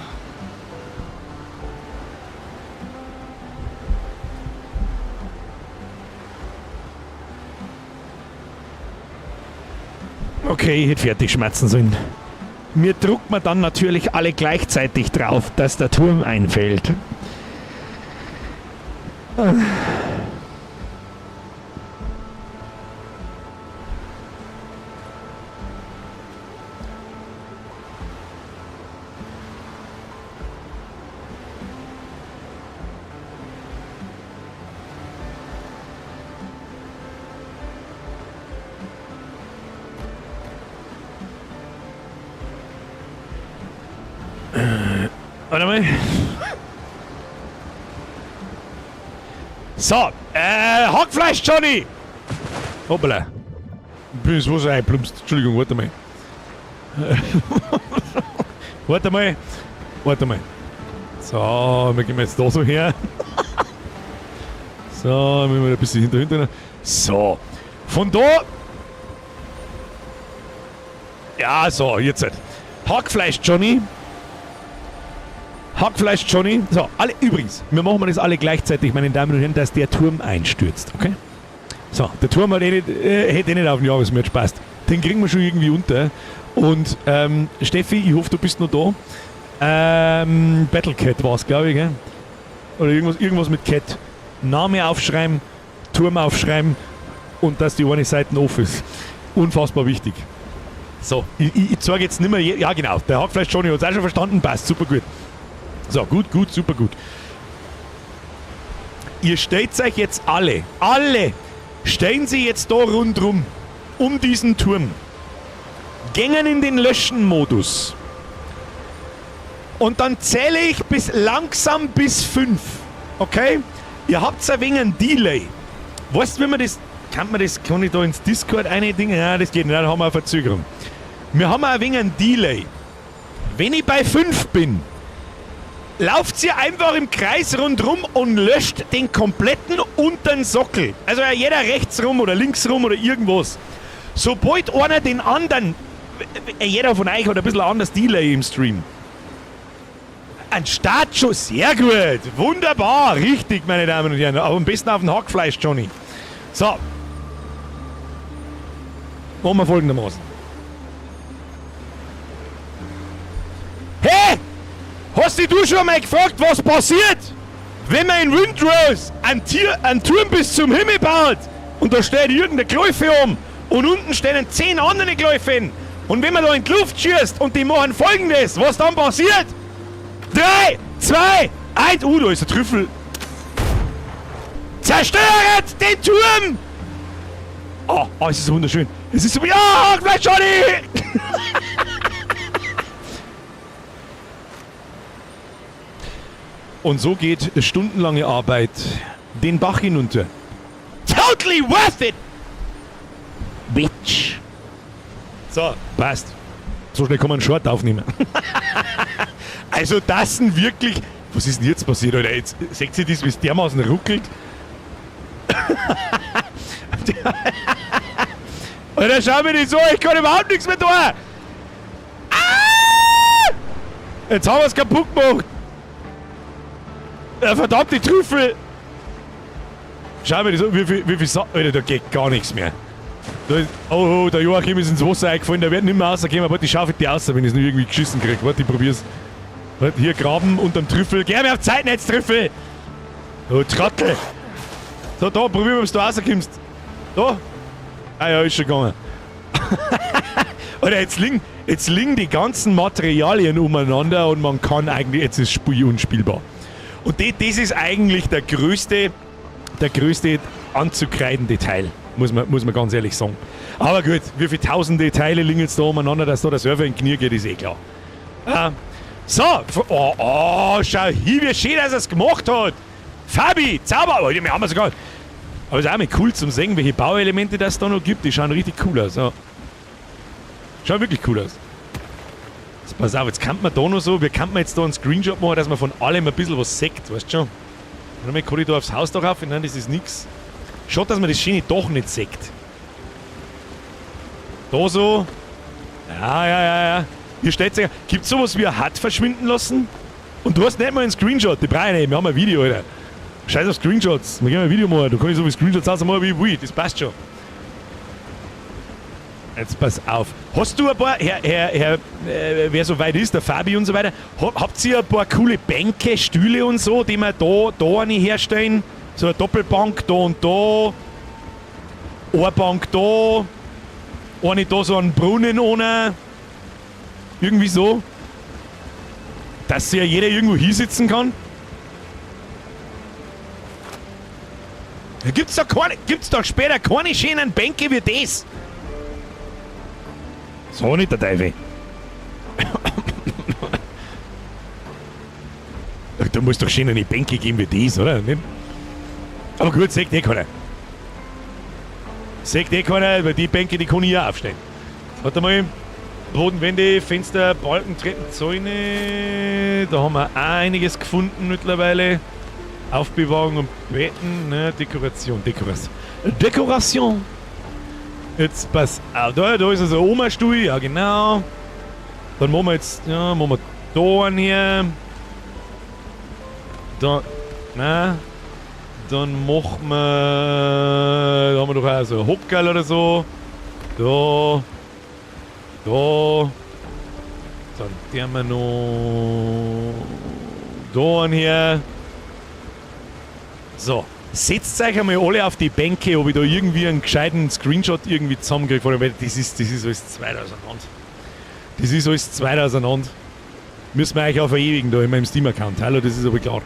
Okay, ich hätte fertig schmerzen sollen. Mir druckt man dann natürlich alle gleichzeitig drauf, dass der Turm einfällt. Warte mal. So, Hackfleisch Johnny! Hoppala. Bin ins Wasser eingeplumpst. Entschuldigung, warte mal. Warte mal. Warte mal. So, wir gehen jetzt da so her. So, müssen wir ein bisschen hinter. So. Von da. Ja, so, jetzt halt. Hackfleisch Johnny. Hackfleisch Johnny. So, alle, übrigens, wir machen das alle gleichzeitig, meine Damen und Herren, dass der Turm einstürzt, okay? So, der Turm hat eh nicht, hätte eh nicht auf den Jahresmerch passt. Den kriegen wir schon irgendwie unter. Und Steffi, ich hoffe, du bist noch da. Battlecat war es, glaube ich, gell? Oder irgendwas mit Cat. Name aufschreiben, Turm aufschreiben und dass die eine Seite offen ist. Unfassbar wichtig. So, ich zeige jetzt nicht mehr. Ja, genau, der Hackfleisch Johnny hat es auch schon verstanden, passt super gut. So, gut, gut, super gut. Ihr stellt euch jetzt alle, stellen Sie jetzt da rundrum, um diesen Turm. Gängen in den Löschen-Modus. Und dann zähle ich bis langsam bis 5. Okay? Ihr habt ein wenig einen Delay. Weißt du, wie man das. Kann man das. Kann ich da ins Discord eine Dinge? Ja, das geht nicht, dann haben wir eine Verzögerung. Wir haben ein wenig einen Delay. Wenn ich bei 5 bin, lauft ihr einfach im Kreis rundrum und löscht den kompletten unteren Sockel. Also jeder rechts rum oder links rum oder irgendwas. Sobald einer den anderen, jeder von euch hat ein bisschen anders Delay im Stream. Ein Startschuss, sehr gut, wunderbar, richtig, meine Damen und Herren. Aber am besten auf den Hackfleisch, Johnny. So. Machen wir folgendermaßen. Hey! Hast dich du schon mal gefragt, was passiert, wenn man in Windrose einen Turm bis zum Himmel baut und da steht irgendein Gläufe um und unten stehen 10 andere Gläufe und wenn man da in die Luft schießt und die machen Folgendes, was dann passiert? 3, 2, 1, da ist der Trüffel. Zerstört den Turm! Oh, es ist wunderschön. Es ist so... Ja, gleich Johnny! Und so geht stundenlange Arbeit den Bach hinunter. Totally worth it! Bitch! So, passt. So schnell kann man einen Short aufnehmen. Also das sind wirklich... Was ist denn jetzt passiert, Alter? Jetzt seht ihr das, wie es dermaßen ruckelt? Alter, schau mir das an, ich kann überhaupt nichts mehr tun! Ah! Jetzt haben wir es kaputt gemacht! Ja, verdammte Trüffel! Schau mir das an, wie viel Alter, da geht gar nichts mehr. Da ist, oh, der Joachim ist ins Wasser eingefallen, der wird nicht mehr rauskommen. Warte, ich schaufel die raus, wenn ich es nur irgendwie geschissen krieg. Warte, ich probier's. Warte, hier graben unterm Trüffel. Geh mir auf Zeitnetz, Trüffel! Oh, Trottel! So, da, probier mal, ob du rauskommst. Da! Ah ja, ist schon gegangen. Alter, jetzt liegen die ganzen Materialien umeinander und man kann eigentlich, jetzt ist das Spiel unspielbar. Und das ist eigentlich der größte anzukreidende Teil, muss man ganz ehrlich sagen. Aber gut, wie viele tausende Teile liegen jetzt da umeinander, dass da der Server in die Knie geht, ist eh klar. So, oh, schau hier, wie schön, dass er es gemacht hat. Fabi, Zauber, oh, wir haben wir sogar. Aber es ist auch mal cool zum sehen, welche Bauelemente das da noch gibt. Die schauen richtig cool aus. Ja. Schauen wirklich cool aus. Jetzt pass auf, jetzt kann man da noch so, wie kann man jetzt da einen Screenshot machen, dass man von allem ein bisschen was sieht, weißt du schon? Warte mal, kann ich da aufs Hausdach rauf? Nein, das ist nix. Schaut, dass man das schöne Dach nicht sieht. Da so. Ja, ja, ja, ja. Hier steht sich. Gibt's sowas wie ein Hut verschwinden lassen? Und du hast nicht mal einen Screenshot, die brauche ich nicht. Wir haben ein Video, Alter. Scheiß auf Screenshots. Wir können ein Video machen. Da kann ich so viele Screenshots ausmachen, wie ich will. Das passt schon. Jetzt pass auf. Hast du ein paar, Herr, wer so weit ist, der Fabi und so weiter, habt ihr ein paar coole Bänke, Stühle und so, die wir da eine herstellen? So eine Doppelbank da und da. Eine Bank da. Eine da, so einen Brunnen ohne. Irgendwie so. Dass sich ja jeder irgendwo hinsitzen kann. Gibt's da später keine schönen Bänke wie das? So nicht der Teufel. Da muss doch schön eine Bänke geben wie das, oder? Nicht? Aber gut, sagt eh keiner. Sagt eh keiner, weil die Bänke, die kann ich ja aufstellen. Warte mal. Bodenwände, Fenster, Balken, Treppen, Zäune. Da haben wir einiges gefunden mittlerweile. Aufbewahrung und Betten, ne? Dekoration, Dekoration. Dekoration! Jetzt pass auf, da ist also Oma-Stuhl, ja genau. Dann machen wir jetzt, ja, machen wir da einen her. Da, na. Dann machen wir, da haben wir doch auch so ein Hockerl oder so. Da. Da. Dann tun wir noch da einen her. So, setzt euch einmal alle auf die Bänke, ob ich da irgendwie einen gescheiten Screenshot irgendwie zusammenkriege, weil das ist alles zu weit auseinander. Das ist alles zu weit auseinander. Müssen wir euch auch verewigen da in meinem Steam-Account. Hallo, das ist aber klar.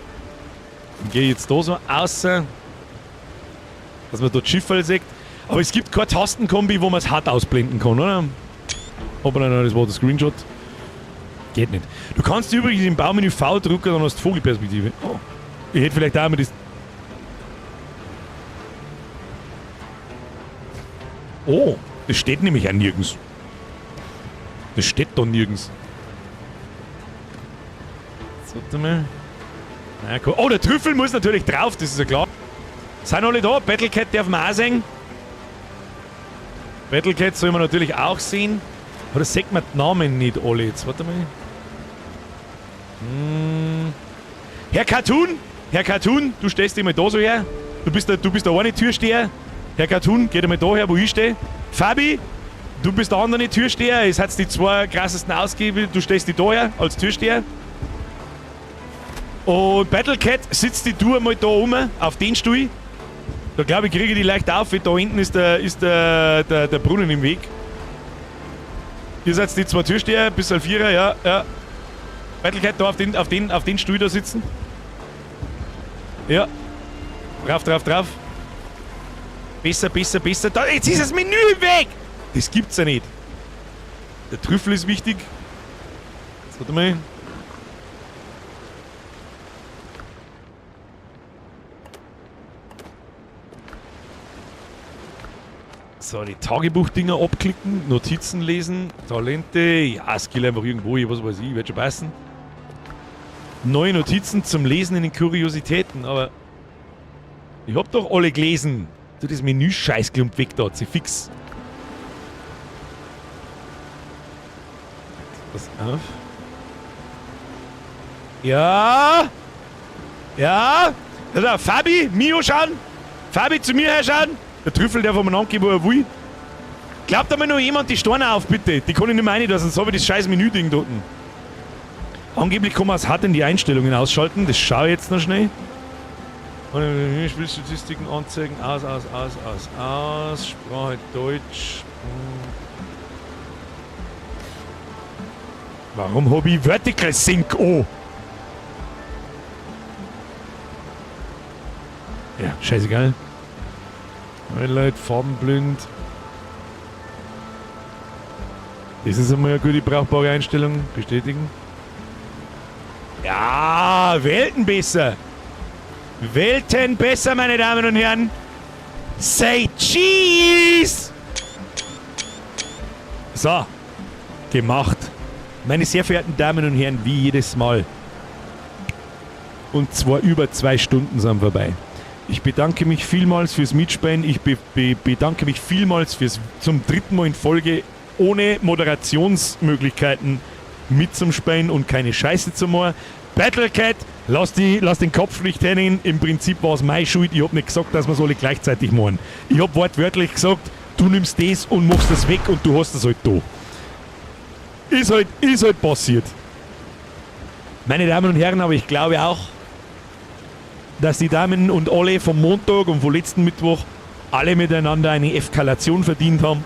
Dann gehe ich jetzt da so außer, dass man dort Schifferl sieht. Aber es gibt keine Tastenkombi, wo man es hart ausblenden kann, oder? Aber nein, das war der Screenshot. Geht nicht. Du kannst übrigens im Baumenü V drücken, dann hast du Vogelperspektive. Oh. Ich hätte vielleicht auch mal das... Oh, das steht nämlich auch nirgends. Das steht da nirgends. Jetzt warte mal. Na, cool. Oh, der Trüffel muss natürlich drauf, das ist ja klar. Sind alle da? Battlecat darf man auch sehen. Battlecat soll man natürlich auch sehen. Aber das sieht man die Namen nicht alle jetzt. Warte mal. Hm. Herr Cartoon! Herr Cartoon, du stehst immer da so her. Du bist der eine Türsteher. Herr Cartoon, geht einmal da her, wo ich stehe. Fabi, du bist der andere Türsteher. Es hat die zwei krassesten ausgegeben. Du stehst die da her als Türsteher. Und Battlecat, sitzt die du einmal da oben auf den Stuhl. Da glaube ich, kriege ich die leicht auf. Da hinten ist der Brunnen im Weg. Ihr seid die zwei Türsteher, bis halt Vierer, ja, ja. Battlecat, da auf den Stuhl da sitzen. Ja. Drauf, drauf, drauf. Besser, besser, besser. Da, jetzt ist das Menü weg! Das gibt's ja nicht. Der Trüffel ist wichtig. Jetzt warte mal. So, die Tagebuchdinger abklicken, Notizen lesen, Talente, ja, Skill einfach irgendwo, was weiß ich, wird schon passen. Neue Notizen zum Lesen in den Kuriositäten, aber ich hab doch alle gelesen. Du, das Menü Scheißklump weg da, sie fix. Pass auf. Ja! Ja! Da, da, Fabi, Mio schauen! Fabi, zu mir herschauen! Der Trüffel darf umeinander gehen, wo er will. Glaubt einmal noch jemand die Steine auf, bitte. Die kann ich nicht mehr rein, sonst habe ich das scheiß Menü-Ding dort. Angeblich kann man es hart in die Einstellungen ausschalten. Das schaue ich jetzt noch schnell. Spielstatistiken anzeigen. Aus, aus, aus, aus, aus. Sprache Deutsch. Warum habe ich Vertical Sync an? Ja, scheißegal. Highlight, farbenblind. Das ist einmal eine gute, brauchbare Einstellung. Bestätigen. Ja, Welten besser. Welten besser, meine Damen und Herren. Say Cheese! So. Gemacht. Meine sehr verehrten Damen und Herren, wie jedes Mal. Und zwar über 2 Stunden sind vorbei. Ich bedanke mich vielmals fürs Mitspielen. Ich bedanke mich vielmals fürs zum 3. Mal in Folge ohne Moderationsmöglichkeiten mit zum Spielen und keine Scheiße zu machen. Battlecat, lass den Kopf nicht hängen. Im Prinzip war es meine Schuld. Ich hab nicht gesagt, dass wir es alle gleichzeitig machen. Ich hab wortwörtlich gesagt, du nimmst das und machst das weg und du hast das halt da. Ist halt passiert. Meine Damen und Herren, aber ich glaube auch, dass die Damen und alle vom Montag und vom letzten Mittwoch alle miteinander eine Eskalation verdient haben.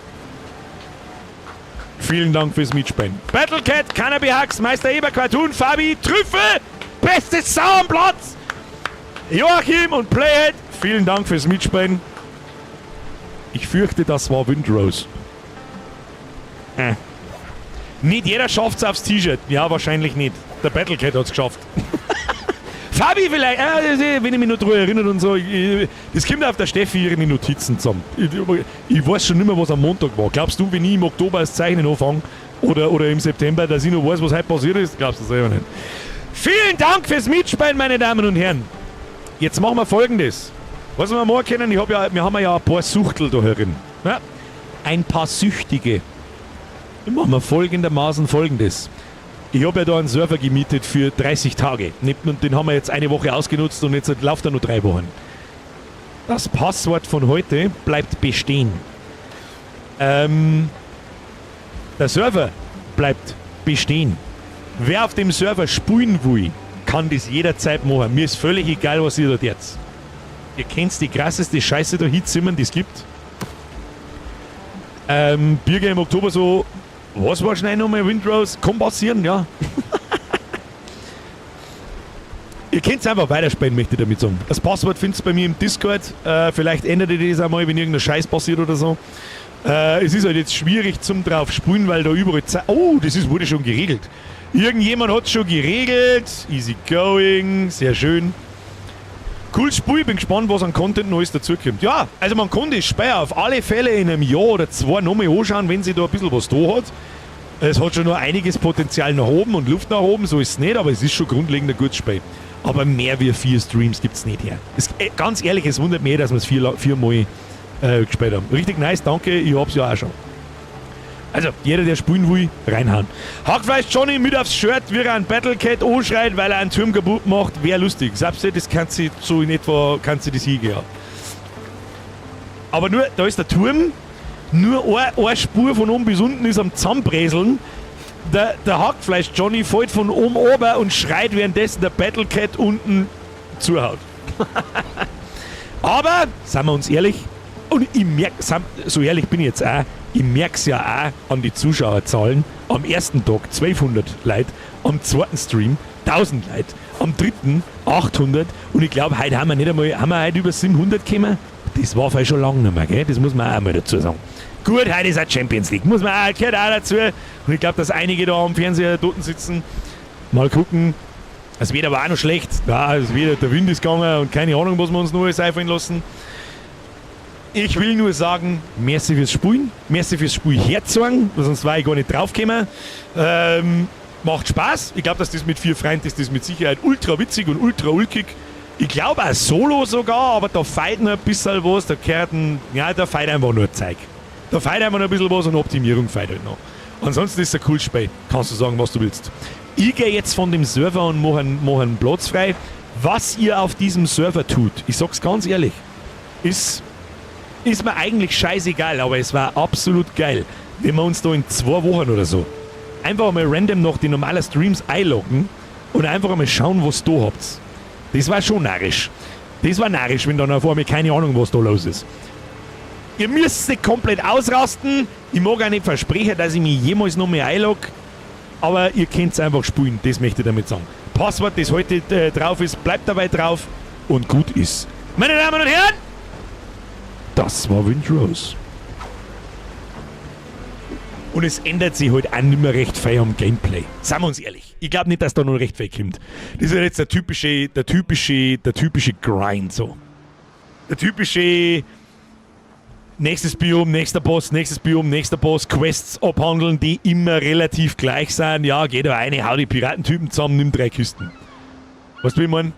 Vielen Dank fürs Mitspielen. Battlecat, Cannabis Hacks, Meister Eber, Cartoon, Fabi, Trüffel, bestes Sau am Platz! Joachim und Playhead, vielen Dank fürs Mitspielen. Ich fürchte, das war Windrose. Nicht jeder schafft's aufs T-Shirt. Ja, wahrscheinlich nicht. Der Battlecat hat's geschafft. Fabi vielleicht, wenn ich mich noch daran erinnere und so, das kommt auf der Steffi ihre Notizen zusammen. Ich weiß schon nicht mehr, was am Montag war. Glaubst du, wenn ich im Oktober das Zeichnen anfange oder im September, dass ich noch weiß, was heute passiert ist? Glaubst du selber nicht. Vielen Dank fürs Mitspielen, meine Damen und Herren. Jetzt machen wir Folgendes. Was wir machen können, wir haben ja ein paar Suchtel da herin. Ja? Ein paar Süchtige. Dann machen wir folgendermaßen Folgendes. Ich habe ja da einen Server gemietet für 30 Tage. Und den haben wir jetzt eine Woche ausgenutzt und jetzt läuft er nur 3 Wochen. Das Passwort von heute bleibt bestehen. Der Server bleibt bestehen. Wer auf dem Server spielen will, kann das jederzeit machen. Mir ist völlig egal, was ihr dort jetzt. Ihr kennt die krasseste Scheiße da hinzimmern, die es gibt. Birger im Oktober so, was war schnell nochmal Windrose? Kann passieren, ja. Ihr könnt einfach weiterspielen, möchte ich damit sagen. Das Passwort findet ihr bei mir im Discord. Vielleicht ändert ihr das einmal, wenn irgendein Scheiß passiert oder so. Es ist halt jetzt schwierig zum drauf spielen, weil da überall. Oh, das wurde schon geregelt. Irgendjemand hat schon geregelt. Easy going. Sehr schön. Cooles Spiel, bin gespannt, was an Content Neues dazukommt. Ja, also man kann das Spiel auf alle Fälle in einem Jahr oder zwei nochmal anschauen, wenn sie da ein bisschen was da hat. Es hat schon noch einiges Potenzial nach oben und Luft nach oben, so ist es nicht, aber es ist schon grundlegend ein gutes Spiel. Aber mehr wie vier Streams gibt es nicht her. Es, ganz ehrlich, es wundert mich, dass wir es viermal gespielt haben. Richtig nice, danke, ich hab's ja auch schon. Also, jeder, der spielen will, reinhauen. Hackfleisch Johnny mit aufs Shirt, wie er einen Battlecat anschreit, weil er einen Turm kaputt macht, wäre lustig. Selbst das kannst du so in etwa, kannst du das hingehen. Aber nur, da ist der Turm, nur eine Spur von oben bis unten ist am Zusammenbreseln. Der Hackfleisch Johnny fällt von oben ober und schreit, währenddessen der Battlecat unten zuhaut. Aber, seien wir uns ehrlich, und ich merke, so ehrlich bin ich jetzt auch, ich merke es ja auch an die Zuschauerzahlen. Am ersten Tag 1200 Leute, am zweiten Stream 1000 Leute, am dritten 800 und ich glaube, heute haben wir nicht einmal, haben wir heute über 700 gekommen? Das war vielleicht schon lange nicht mehr, gell? Das muss man auch mal dazu sagen. Gut, heute ist auch Champions League, muss man auch, gehört auch dazu. Und ich glaube, dass einige da am Fernseher dort sitzen. Mal gucken. Es wird aber auch noch schlecht. Ja, es wird, der Wind ist gegangen und keine Ahnung, was wir uns noch alles einfallen lassen. Ich will nur sagen, merci fürs Spielen, merci fürs Spiel herzeigen, sonst war ich gar nicht draufgekommen. Macht Spaß. Ich glaube, dass das mit vier Freunden ist, das mit Sicherheit ultra witzig und ultra ulkig. Ich glaube auch solo sogar, aber da fehlt noch ein bisschen was. Da gehört ein, ja, da fehlt einfach nur Zeug. Da fehlt einfach noch ein bisschen was und Optimierung fehlt halt noch. Ansonsten ist es ein cooles Spiel. Kannst du sagen, was du willst. Ich gehe jetzt von dem Server und mache einen Platz frei. Was ihr auf diesem Server tut, ich sag's ganz ehrlich, ist mir eigentlich scheißegal, aber es war absolut geil, wenn wir uns da in 2 Wochen oder so einfach mal random noch die normalen Streams einloggen und einfach einmal schauen, was da habt. Das war schon narrisch. Das war narrisch, wenn dann auf einmal keine Ahnung, was da los ist. Ihr müsst nicht komplett ausrasten. Ich mag auch nicht versprechen, dass ich mich jemals noch mehr einlogge. Aber ihr könnt einfach spielen, das möchte ich damit sagen. Passwort, das heute drauf ist, bleibt dabei drauf und gut ist. Meine Damen und Herren, das war Windrose. Und es ändert sich halt auch nicht mehr recht viel am Gameplay. Seien wir uns ehrlich. Ich glaube nicht, dass da noch recht viel kommt. Das ist ja jetzt der typische Grind so. Der typische nächstes Biom, nächster Boss, nächstes Biom, nächster Boss, Quests abhandeln, die immer relativ gleich sind. Ja, geh da rein, hau die Piratentypen zusammen, nimm drei Kisten. Weißt du, wie ich mein?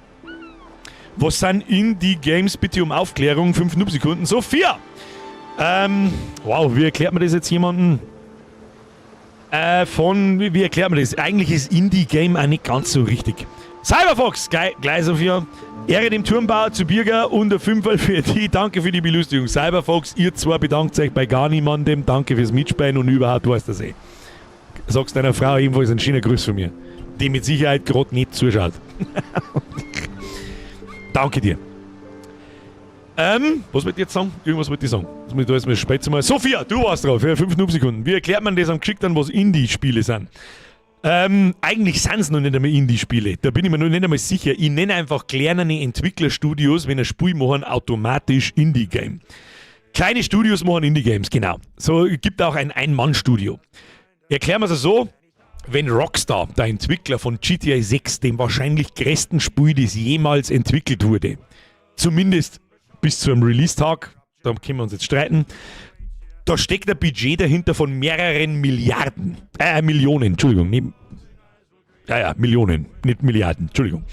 Was sind Indie-Games? Bitte um Aufklärung. 5 Sekunden. Sophia! Wow, wie erklärt man das jetzt jemandem? Wie erklärt man das? Eigentlich ist Indie-Game auch nicht ganz so richtig. Cyberfox, gleich, gleich Sophia. Ehre dem Turmbauer zu Birger und der Fünferl für die. Danke für die Belustigung. Cyberfox, ihr zwei bedankt euch bei gar niemandem. Danke fürs Mitspielen und überhaupt, weißt das eh. Sagst deiner Frau ebenfalls einen schönen Gruß von mir, die mit Sicherheit gerade nicht zuschaut. Danke dir. Was wollt ihr jetzt sagen? Irgendwas wollte ich sagen. Das muss ich da jetzt mal spät mal. Sophia, du warst drauf, für 5 Sekunden. Wie erklärt man das am geschickten, was Indie-Spiele sind? Eigentlich sind es noch nicht einmal Indie-Spiele. Da bin ich mir noch nicht einmal sicher. Ich nenne einfach kleinere Entwicklerstudios, wenn ein Spiel machen, automatisch Indie-Game. Kleine Studios machen Indie-Games, genau. So gibt auch ein Ein-Mann-Studio. Erklären wir es so: Wenn Rockstar, der Entwickler von GTA 6, dem wahrscheinlich größten Spiel, das jemals entwickelt wurde, zumindest bis zu einem Release-Tag, da können wir uns jetzt streiten, da steckt ein Budget dahinter von mehreren Milliarden, Millionen, Entschuldigung, nicht, ja, Millionen, nicht Milliarden, Entschuldigung,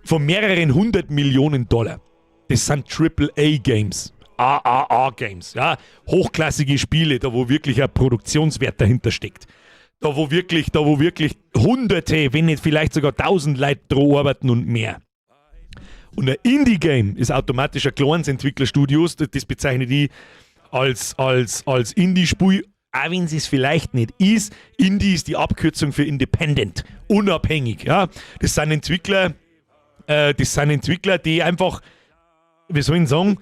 von mehreren hundert Millionen Dollar. Das sind Triple-A Games, AAA Games, ja, hochklassige Spiele, da wo wirklich ein Produktionswert dahinter steckt. Da wo wirklich Hunderte, wenn nicht vielleicht sogar tausend Leute dran arbeiten und mehr. Und ein Indie-Game ist automatisch ein kleines Entwicklerstudios, das bezeichne ich als Indie-Spiel, auch wenn es vielleicht nicht ist. Indie ist die Abkürzung für Independent, unabhängig. Ja. Das sind Entwickler, die einfach, wie soll ich sagen,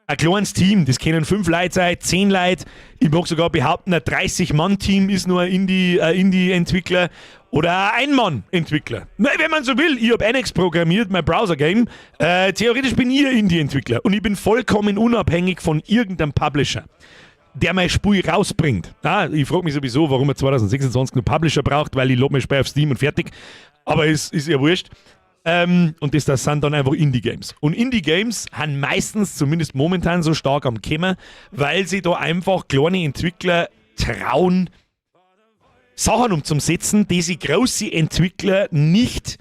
ein kleines Team, das können fünf Leute sein, 10 Leute, ich mag sogar behaupten, ein 30-Mann-Team ist nur ein Indie-Entwickler oder ein Ein-Mann-Entwickler. Wenn man so will, ich habe Annex programmiert, mein Browser-Game. Theoretisch bin ich ein Indie-Entwickler und ich bin vollkommen unabhängig von irgendeinem Publisher, der mein Spiel rausbringt. Ja, ich frage mich sowieso, warum man 2026 einen Publisher braucht, weil ich lade mein Spiel auf Steam und fertig. Aber es ist ja wurscht. Und das sind dann einfach Indie-Games. Und Indie-Games haben meistens, zumindest momentan, so stark am Kommen, weil sie da einfach kleine Entwickler trauen, Sachen umzusetzen, die sich große Entwickler nicht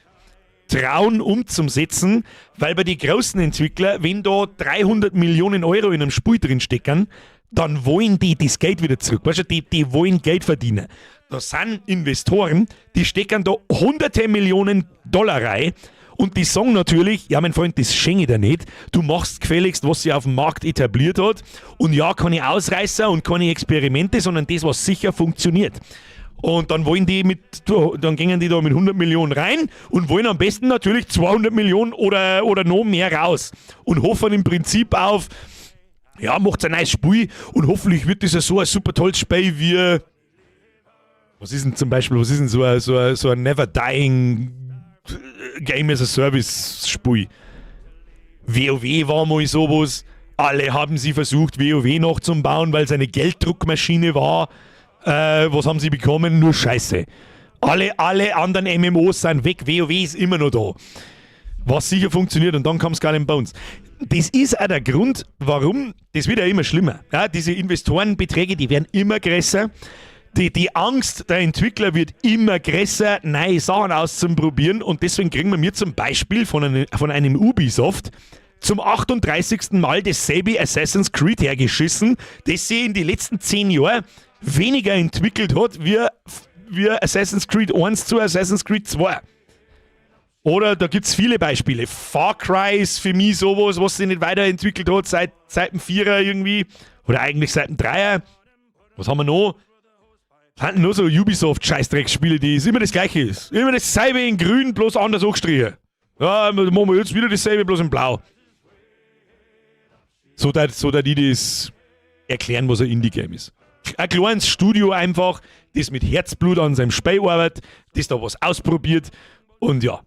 trauen umzusetzen, weil bei den großen Entwicklern, wenn da 300 Millionen Euro in einem Spiel drin stecken, dann wollen die das Geld wieder zurück. Weißt du, die wollen Geld verdienen. Da sind Investoren, die stecken da hunderte Millionen Dollar rein und die sagen natürlich: „Ja, mein Freund, das schenke ich dir nicht. Du machst gefälligst, was sich auf dem Markt etabliert hat, und ja, keine Ausreißer und keine Experimente, sondern das, was sicher funktioniert.“ Und dann gehen die da mit 100 Millionen rein und wollen am besten natürlich 200 Millionen oder noch mehr raus. Und hoffen im Prinzip auf, ja, macht ein neues Spiel und hoffentlich wird das ja so ein super tolles Spiel wie, was ist denn zum Beispiel, was ist denn so ein Never Dying Game as a Service Spiel? WoW war mal sowas. Alle haben sie versucht, WoW nachzubauen, weil es eine Gelddruckmaschine war. Was haben sie bekommen? Nur Scheiße. Alle anderen MMOs sind weg, WoW ist immer noch da. Was sicher funktioniert, und dann kam Skull and Bones. Das ist auch der Grund, warum, das wird ja immer schlimmer. Ja, diese Investorenbeträge, die werden immer größer. Die Angst der Entwickler wird immer größer, neue Sachen auszuprobieren, und deswegen kriegen wir zum Beispiel von einem Ubisoft zum 38. Mal dasselbe Assassin's Creed hergeschissen, das sich in die letzten 10 Jahren weniger entwickelt hat wie Assassin's Creed 1 zu Assassin's Creed 2. Oder da gibt es viele Beispiele. Far Cry ist für mich sowas, was sich nicht weiterentwickelt hat seit dem Vierer irgendwie. Oder eigentlich seit dem Dreier. Was haben wir noch? Das sind nur so Ubisoft-Scheißdrecksspiele, die ist immer das Gleiche ist. Immer dasselbe in Grün, bloß anders angestrichen. Ja, machen wir jetzt wieder dasselbe, bloß in Blau. So da die das erklären, was ein Indie-Game ist. Ein kleines Studio einfach, das mit Herzblut an seinem Spiel arbeitet, das da was ausprobiert und ja.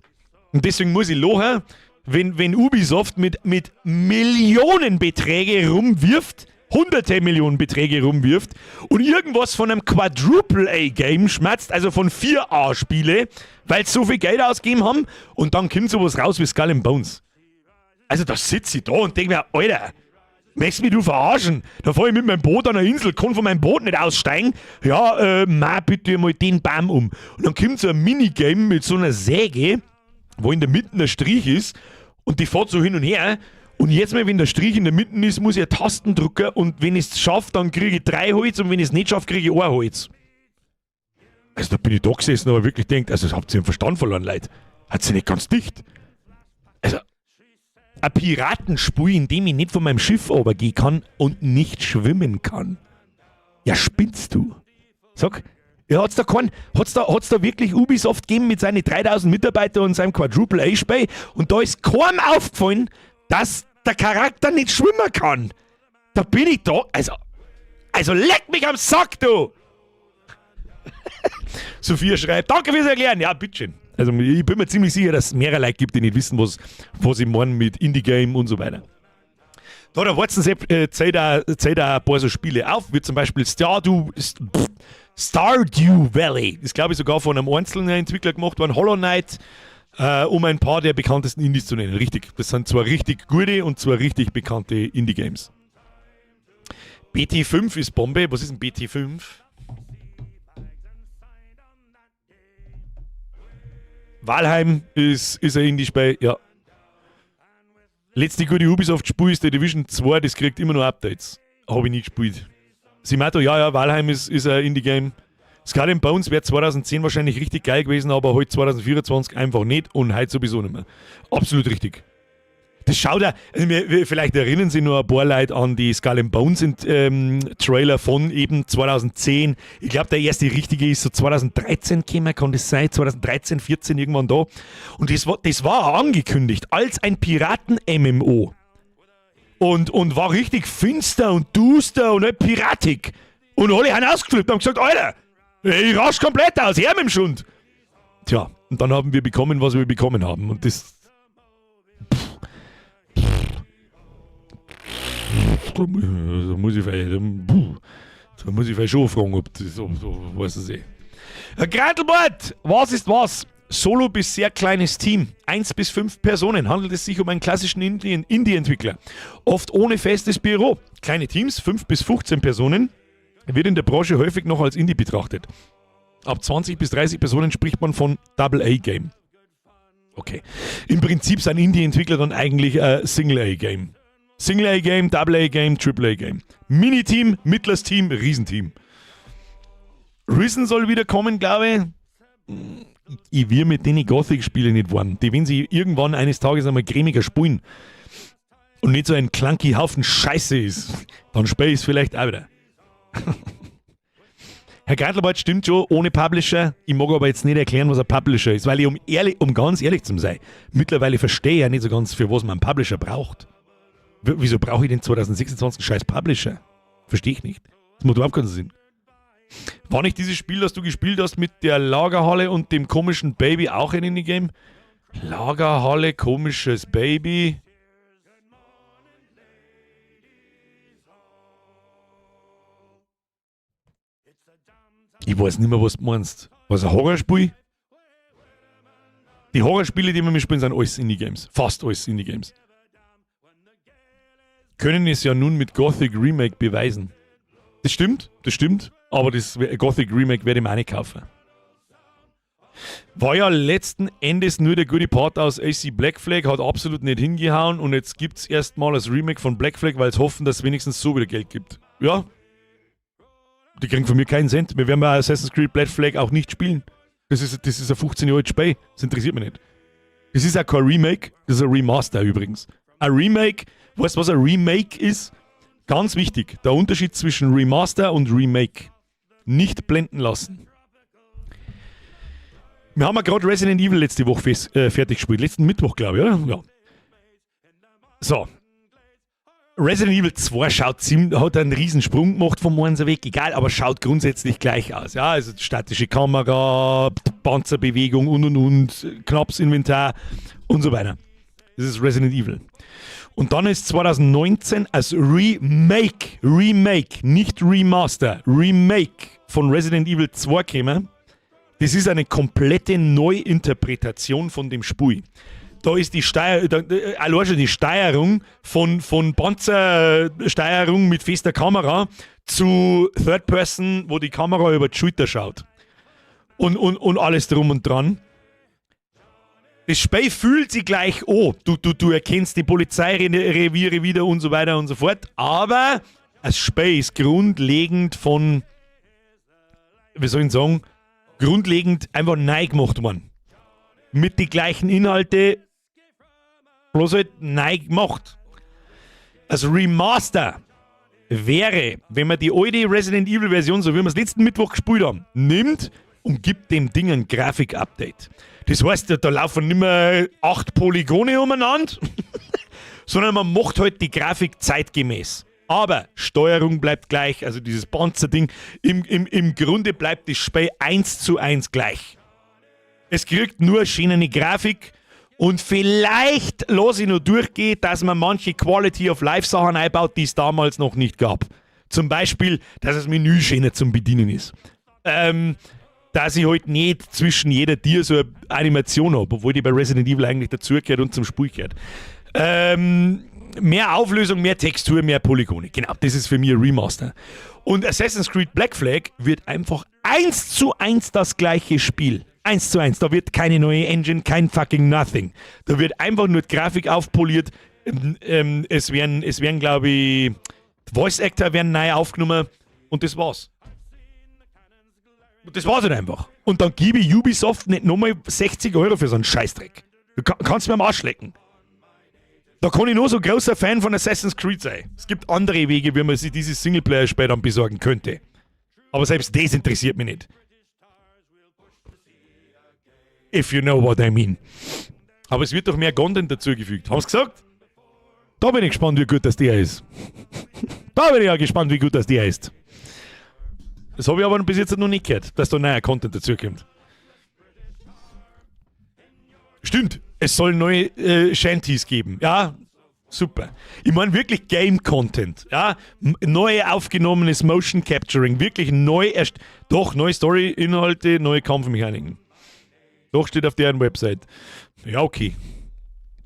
Und deswegen muss ich lachen, wenn Ubisoft mit Millionenbeträge rumwirft, hunderte Millionenbeträge rumwirft und irgendwas von einem Quadruple-A-Game schmatzt, also von 4A-Spiele, weil sie so viel Geld ausgegeben haben, und dann kommt sowas raus wie Skull and Bones. Also da sitze ich da und denke mir: Alter, möchtest mich du verarschen? Da fahre ich mit meinem Boot an der Insel, kann von meinem Boot nicht aussteigen. Ja, mach bitte mal den Baum um. Und dann kommt so ein Minigame mit so einer Säge, wo in der Mitte ein Strich ist, und die fährt so hin und her. Und jetzt mal, wenn der Strich in der Mitte ist, muss ich eine Tasten drücken und wenn ich es schaffe, dann kriege ich drei Holz und wenn ich es nicht schaffe, kriege ich ein Holz. Also da bin ich da gesessen, aber wirklich denkt, also habt ihr den Verstand verloren, Leute? Hat sie nicht ganz dicht? Also, ein Piratenspiel, in dem ich nicht von meinem Schiff runtergehen kann und nicht schwimmen kann. Ja, spinnst du? Sag, ja, hat's da wirklich Ubisoft gegeben mit seinen 3000 Mitarbeitern und seinem Quadruple A-Spiel und da ist keinem aufgefallen, dass der Charakter nicht schwimmen kann? Da bin ich da, also leck mich am Sack, du! Sophia schreibt: „Danke fürs Erklären.“ Ja, bitteschön. Also ich bin mir ziemlich sicher, dass es mehrere Leute gibt, die nicht wissen, was ich meine mit Indie-Game und so weiter. Da der Watson zählt auch, zählt auch ein paar so Spiele auf, wie zum Beispiel Stardew Valley. Ist, glaube ich, sogar von einem einzelnen Entwickler gemacht worden. Hollow Knight, um ein paar der bekanntesten Indies zu nennen. Richtig, das sind zwar richtig gute und zwar richtig bekannte Indie-Games. BT5 ist Bombe. Was ist ein BT5? Valheim ist ein Indie-Spiel, ja. Letzte gute Ubisoft-Spiel ist The Division 2, das kriegt immer noch Updates. Habe ich nie gespielt. Simato, ja, Valheim ist ein Indie-Game. Skull and Bones wäre 2010 wahrscheinlich richtig geil gewesen, aber heute 2024 einfach nicht und heute sowieso nicht mehr. Absolut richtig. Das schaut ja, also vielleicht erinnern sich nur ein paar Leute an die Skull and Bones Trailer von eben 2010. Ich glaube, der erste richtige ist so 2013 gekommen, kann das sein? 2013, 14 irgendwann da. Und das war angekündigt als ein Piraten-MMO. Und war richtig finster und duster und halt piratig. Und alle haben ausgeflippt und haben gesagt: Alter, ich rast komplett aus, her mit dem Schund. Tja, und dann haben wir bekommen, was wir bekommen haben. Und das. Da muss ich vielleicht schon fragen, ob das, ob, weiß ich eh. Herr Grantelbord, was ist was? Solo bis sehr kleines Team, 1 bis 5 Personen, handelt es sich um einen klassischen Indie-Entwickler. Oft ohne festes Büro. Kleine Teams, 5 bis 15 Personen, wird in der Branche häufig noch als Indie betrachtet. Ab 20 bis 30 Personen spricht man von Double-A-Game. Okay. Im Prinzip sind Indie-Entwickler dann eigentlich ein Single-A-Game. Single-A-Game, Double-A-Game, Triple-A-Game. Mini-Team, mittleres Team, Riesenteam. Risen soll wieder kommen, glaube ich. Ich will mit denen Gothic-Spiele nicht warm. Die, wenn sie irgendwann eines Tages einmal cremiger spielen und nicht so ein clunky Haufen Scheiße ist, dann spiele ich es vielleicht auch wieder. Herr Grantelbart, stimmt schon, ohne Publisher. Ich mag aber jetzt nicht erklären, was ein Publisher ist, weil ich, um ganz ehrlich zu sein, mittlerweile verstehe ich ja nicht so ganz, für was man einen Publisher braucht. Wieso brauche ich denn 2026 einen scheiß Publisher? Verstehe ich nicht. Das macht überhaupt keinen Sinn. War nicht dieses Spiel, das du gespielt hast mit der Lagerhalle und dem komischen Baby, auch ein Indie-Game? Lagerhalle, komisches Baby. Ich weiß nicht mehr, was du meinst. Was, ein Horrorspiel? Die Horrorspiele, die wir mitspielen, sind alles Indie-Games. Fast alles Indie-Games. Können es ja nun mit Gothic Remake beweisen. Das stimmt, das stimmt. Aber das Gothic Remake werde ich mir auch nicht kaufen. War ja letzten Endes nur der gute Part aus AC Black Flag, hat absolut nicht hingehauen und jetzt gibt es erstmal das Remake von Black Flag, weil sie hoffen, dass es wenigstens so wieder Geld gibt. Ja. Die kriegen von mir keinen Cent. Wir werden bei Assassin's Creed Black Flag auch nicht spielen. Das ist ein 15 Jahre altes Spiel. Das interessiert mich nicht. Das ist auch kein Remake, das ist ein Remaster übrigens. Ein Remake, weißt du, was ein Remake ist? Ganz wichtig, der Unterschied zwischen Remaster und Remake. Nicht blenden lassen. Wir haben ja gerade Resident Evil letzte Woche fertig gespielt. Letzten Mittwoch, glaube ich, oder? Ja. So. Resident Evil 2 hat einen Riesensprung gemacht vom Einser weg, egal, aber schaut grundsätzlich gleich aus. Ja, also statische Kamera, Panzerbewegung und, knappes Inventar und so weiter. Das ist Resident Evil. Und dann ist 2019 als Remake, Remake, nicht Remaster, Remake von Resident Evil 2 gekommen. Das ist eine komplette Neuinterpretation von dem Spiel. Da ist die Steuer, da, allein schon die Steuerung von Panzersteuerung mit fester Kamera zu Third Person, wo die Kamera über die Schulter schaut. Und alles drum und dran. Das Spiel fühlt sich gleich an. Du erkennst die Polizeireviere wieder und so weiter und so fort. Aber das Spiel ist grundlegend von, wie soll ich sagen, grundlegend einfach neu gemacht worden. Mit den gleichen Inhalte, bloß halt neu gemacht. Also Remaster wäre, wenn man die alte Resident Evil Version, so wie wir es letzten Mittwoch gespielt haben, nimmt und gibt dem Ding ein Grafik-Update. Das heißt, da laufen nicht mehr 8 Polygone umeinander, sondern man macht halt die Grafik zeitgemäß. Aber Steuerung bleibt gleich, also dieses Panzerding, im Grunde bleibt das Spiel 1:1 gleich. Es kriegt nur eine schönere Grafik Und vielleicht lasse ich noch durchgehen, dass man manche Quality of Life Sachen einbaut, die es damals noch nicht gab. Zum Beispiel, dass das Menü schöner zum Bedienen ist. Dass ich halt nicht zwischen jeder Tier so eine Animation habe, obwohl die bei Resident Evil eigentlich dazugehört und zum Spiel gehört. Mehr Auflösung, mehr Textur, mehr Polygone. Genau, das ist für mich ein Remaster. Und Assassin's Creed Black Flag wird einfach 1:1 das gleiche Spiel. 1:1. Da wird keine neue Engine, kein fucking nothing. Da wird einfach nur die Grafik aufpoliert. Es werden, glaube ich, Voice Actor werden neu aufgenommen und das war's. Und das war's halt einfach. Und dann gebe ich Ubisoft nicht nochmal 60 € für so einen Scheißdreck. Du kannst mir am Arsch lecken. Da kann ich nur so großer Fan von Assassin's Creed sein. Es gibt andere Wege, wie man sich dieses Singleplayer-Spiel dann besorgen könnte. Aber selbst das interessiert mich nicht. If you know what I mean. Aber es wird doch mehr Content dazugefügt. Haben sie gesagt? Da bin ich gespannt, wie gut das der ist. Da bin ich ja gespannt, wie gut das der ist. Das habe ich aber bis jetzt noch nicht gehört, dass da neuer Content dazukommt. Stimmt, es soll neue Shanties geben. Ja, super. Ich meine wirklich Game Content. Ja, neu aufgenommenes Motion Capturing, wirklich neu erst. Doch, neue Story-Inhalte, neue Kampfmechaniken. Doch, steht auf deren Website. Ja, okay.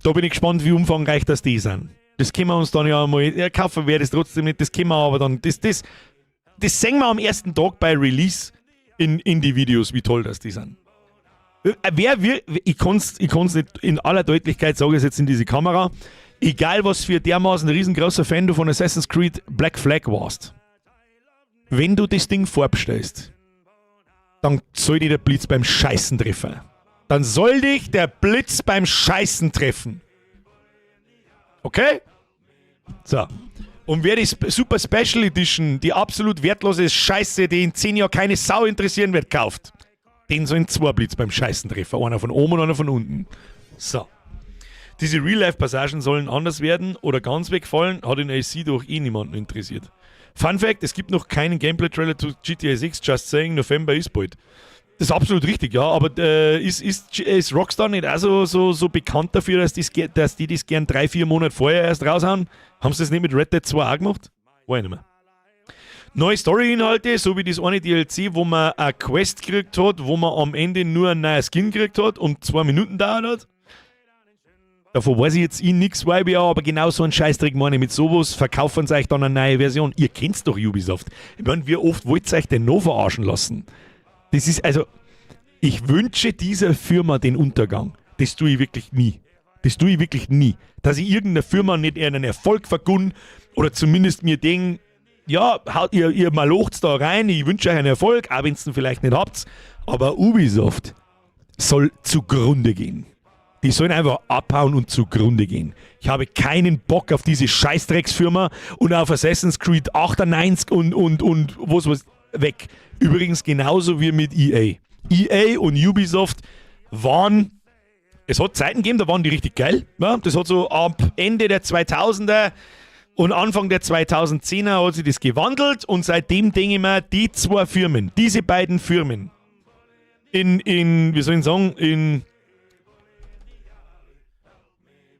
Da bin ich gespannt, wie umfangreich das die sind. Das können wir uns dann ja mal. Ja, kaufen werde ich es trotzdem nicht, das können wir aber dann. Das sehen wir am ersten Tag bei Release in die Videos, wie toll das die sind. Ich kann's nicht in aller Deutlichkeit sagen, es jetzt in diese Kamera. Egal, was für dermaßen riesengroßer Fan du von Assassin's Creed Black Flag warst. Wenn du das Ding vorbestellst, dann soll dich der Blitz beim Scheißen treffen. Dann soll dich der Blitz beim Scheißen treffen. Okay? So. Und wer die Super Special Edition, die absolut wertlose Scheiße, die in 10 Jahren keine Sau interessieren wird, kauft, den sollen zwei Blitz beim Scheißen treffen. Einer von oben und einer von unten. So. Diese Real-Life-Passagen sollen anders werden oder ganz wegfallen, hat in AC doch eh niemanden interessiert. Fun Fact: Es gibt noch keinen Gameplay-Trailer zu GTA 6, just saying, November ist bald. Das ist absolut richtig, ja, aber ist Rockstar nicht auch so bekannt dafür, dass die das gern 3, 4 Monate vorher erst raushauen? Haben sie das nicht mit Red Dead 2 auch gemacht? Weiß ich nicht mehr. Neue Story-Inhalte, so wie das eine DLC, wo man eine Quest gekriegt hat, wo man am Ende nur ein neues Skin gekriegt hat und 2 Minuten dauert hat. Davon weiß ich jetzt ich nix, YBA, aber genau so einen Scheißdreck meine ich. Mit sowas verkaufen sie euch dann eine neue Version. Ihr kennt's doch Ubisoft. Ich meine, wie oft wollt ihr euch denn noch verarschen lassen? Das ist also, ich wünsche dieser Firma den Untergang. Das tue ich wirklich nie. Das tue ich wirklich nie. Dass ich irgendeiner Firma nicht eher einen Erfolg vergunn oder zumindest mir denke, ja, haut ihr malocht's da rein, ich wünsche euch einen Erfolg, auch wenn ihr ihn vielleicht nicht habt. Aber Ubisoft soll zugrunde gehen. Die sollen einfach abhauen und zugrunde gehen. Ich habe keinen Bock auf diese Scheißdrecksfirma und auf Assassin's Creed 98 und was was weg. Übrigens genauso wie mit EA. EA und Ubisoft waren, es hat Zeiten gegeben, da waren die richtig geil. Ja, das hat so ab Ende der 2000er und Anfang der 2010er hat sich das gewandelt und seitdem denke ich mir, die zwei Firmen, diese beiden Firmen, in, wie soll ich sagen, in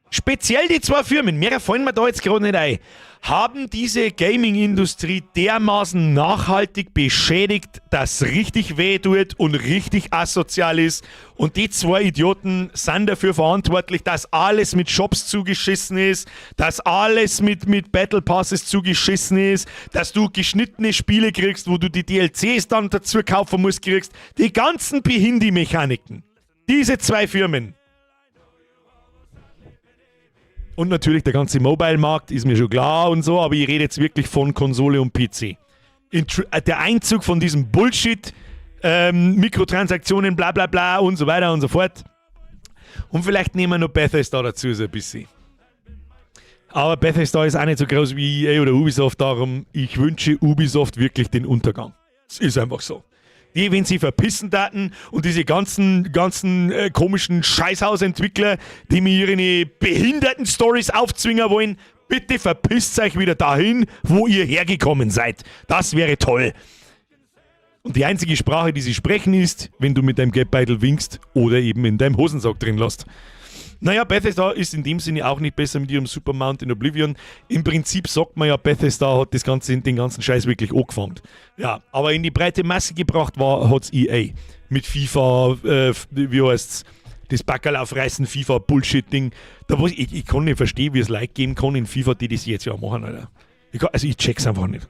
speziell die zwei Firmen, mehr fallen mir da jetzt gerade nicht ein, haben diese Gaming-Industrie dermaßen nachhaltig beschädigt, dass richtig weh tut und richtig asozial ist. Und die zwei Idioten sind dafür verantwortlich, dass alles mit Shops zugeschissen ist, dass alles mit Battle Passes zugeschissen ist, dass du geschnittene Spiele kriegst, wo du die DLCs dann dazu kaufen musst, kriegst. Die ganzen Behindi-Mechaniken. Diese zwei Firmen. Und natürlich der ganze Mobile-Markt ist mir schon klar und so, aber ich rede jetzt wirklich von Konsole und PC. Der Einzug von diesem Bullshit, Mikrotransaktionen, bla bla bla und so weiter und so fort. Und vielleicht nehmen wir noch Bethesda dazu so ein bisschen. Aber Bethesda ist auch nicht so groß wie EA oder Ubisoft, darum ich wünsche Ubisoft wirklich den Untergang. Es ist einfach so. Die, wenn sie verpissen taten und diese ganzen komischen Scheißhausentwickler, die mir ihre behinderten Stories aufzwingen wollen, bitte verpisst euch wieder dahin, wo ihr hergekommen seid. Das wäre toll. Und die einzige Sprache, die sie sprechen, ist, wenn du mit deinem Geldbeutel winkst oder eben in deinem Hosensack drin lässt. Naja, Bethesda ist in dem Sinne auch nicht besser mit ihrem Super Mount in Oblivion. Im Prinzip sagt man ja, Bethesda hat das ganze, den ganzen Scheiß wirklich angefangen. Ja, aber in die breite Masse gebracht war, hat's EA. Mit FIFA, wie heißt's? Das Backerl aufreißen, FIFA, Bullshit-Ding. Da weiß ich, ich kann nicht verstehen, wie es Leute geben kann in FIFA, die das jetzt ja machen, Alter. Also ich check's einfach nicht.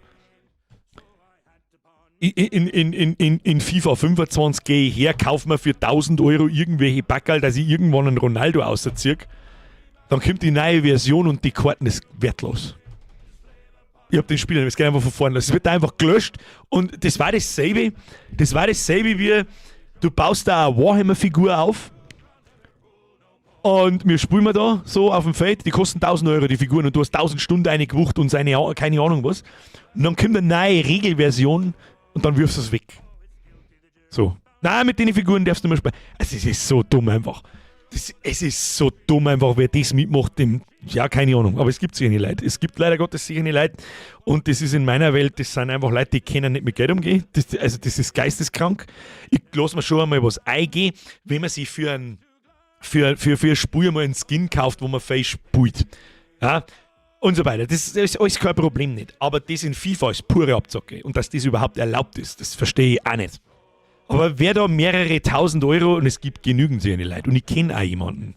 In FIFA 25 gehe ich her, kaufe mir für 1000 € irgendwelche Backerl, dass ich irgendwann einen Ronaldo ausziehe. Dann kommt die neue Version und die Karten ist wertlos. Ich hab den Spieler, es geht einfach von vorne. Es wird einfach gelöscht und das war dasselbe. Das war dasselbe wie, du baust da eine Warhammer-Figur auf und wir spielen wir da so auf dem Feld, die kosten 1000 € die Figuren und du hast 1000 Stunden eine gewucht und seine, keine Ahnung was. Und dann kommt eine neue Regelversion und dann wirfst du es weg. So. Nein, mit den Figuren darfst du nicht mehr spielen. Also, es ist so dumm einfach. Es ist so dumm einfach, wer das mitmacht, dem, ja, keine Ahnung. Aber es gibt sicher Leute. Es gibt leider Gottes sicher Leute. Und das ist in meiner Welt, das sind einfach Leute, die können nicht mit Geld umgehen. Also, das ist geisteskrank. Ich lass mir schon einmal was eingehen, wenn man sich für ein Spiel mal einen Skin kauft, wo man viel spielt. Ja, und so weiter. Das ist alles kein Problem nicht. Aber das in FIFA ist pure Abzocke. Und dass das überhaupt erlaubt ist, das verstehe ich auch nicht. Aber wer da mehrere tausend Euro, und es gibt genügend solche Leute, und ich kenne auch jemanden,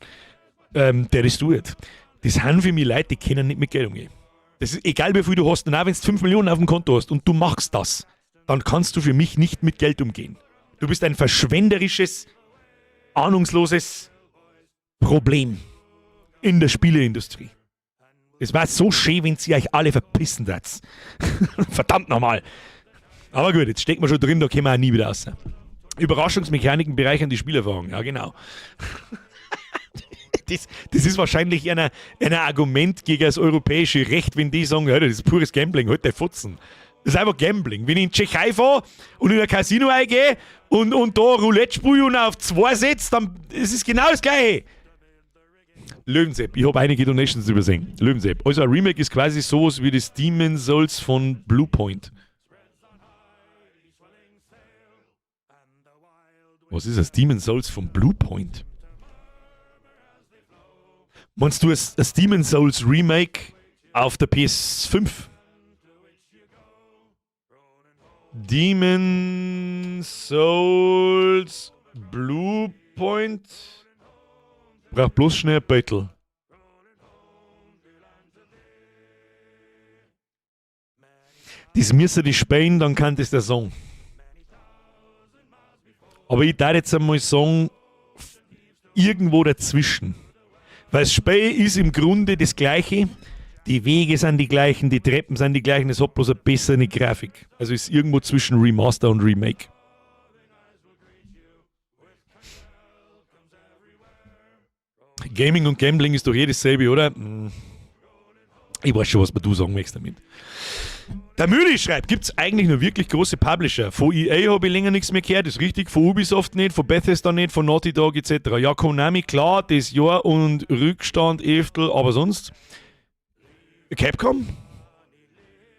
der das tut. Das sind für mich Leute, die können nicht mit Geld umgehen. Das ist egal, wie viel du hast, und auch wenn du 5 Millionen auf dem Konto hast und du machst das, dann kannst du für mich nicht mit Geld umgehen. Du bist ein verschwenderisches, ahnungsloses Problem in der Spieleindustrie. Es war so schön, wenn sie euch alle verpissen würdet. Verdammt nochmal. Aber gut, jetzt steckt man schon drin, da kommen wir auch nie wieder raus. Überraschungsmechaniken bereichern die Spielerfahrung. Ja, genau. Das ist wahrscheinlich ein Argument gegen das europäische Recht, wenn die sagen, ja, das ist pures Gambling, halt der Fotzen. Das ist einfach Gambling. Wenn ich in die Tschechei fahre und in ein Casino eingehe und da Roulette spiele und auf zwei setze, dann ist es genau das Gleiche. Löwensepp, ich habe einige Donations übersehen. Löwensepp. Also ein Remake ist quasi sowas wie das Demon's Souls von Bluepoint. Was ist das Demon's Souls von Bluepoint? Meinst du das Demon's Souls Remake auf der PS5? Demon's Souls Bluepoint? Braucht bloß schnell ein Beutel. Das müsste die spielen, dann kann das der sagen. Aber ich darf jetzt einmal sagen, irgendwo dazwischen. Weil das Spiel ist im Grunde das gleiche. Die Wege sind die gleichen, die Treppen sind die gleichen, es hat bloß eine bessere Grafik. Also ist irgendwo zwischen Remaster und Remake. Gaming und Gambling ist doch eh dasselbe, oder? Ich weiß schon, was du sagen möchtest damit. Der Müli schreibt, gibt's eigentlich nur wirklich große Publisher? Von EA habe ich länger nichts mehr gehört, ist richtig, von Ubisoft nicht, von Bethesda nicht, von Naughty Dog etc. Ja, Konami, klar, das Jahr und Rückstand, Eftel, aber sonst. Capcom?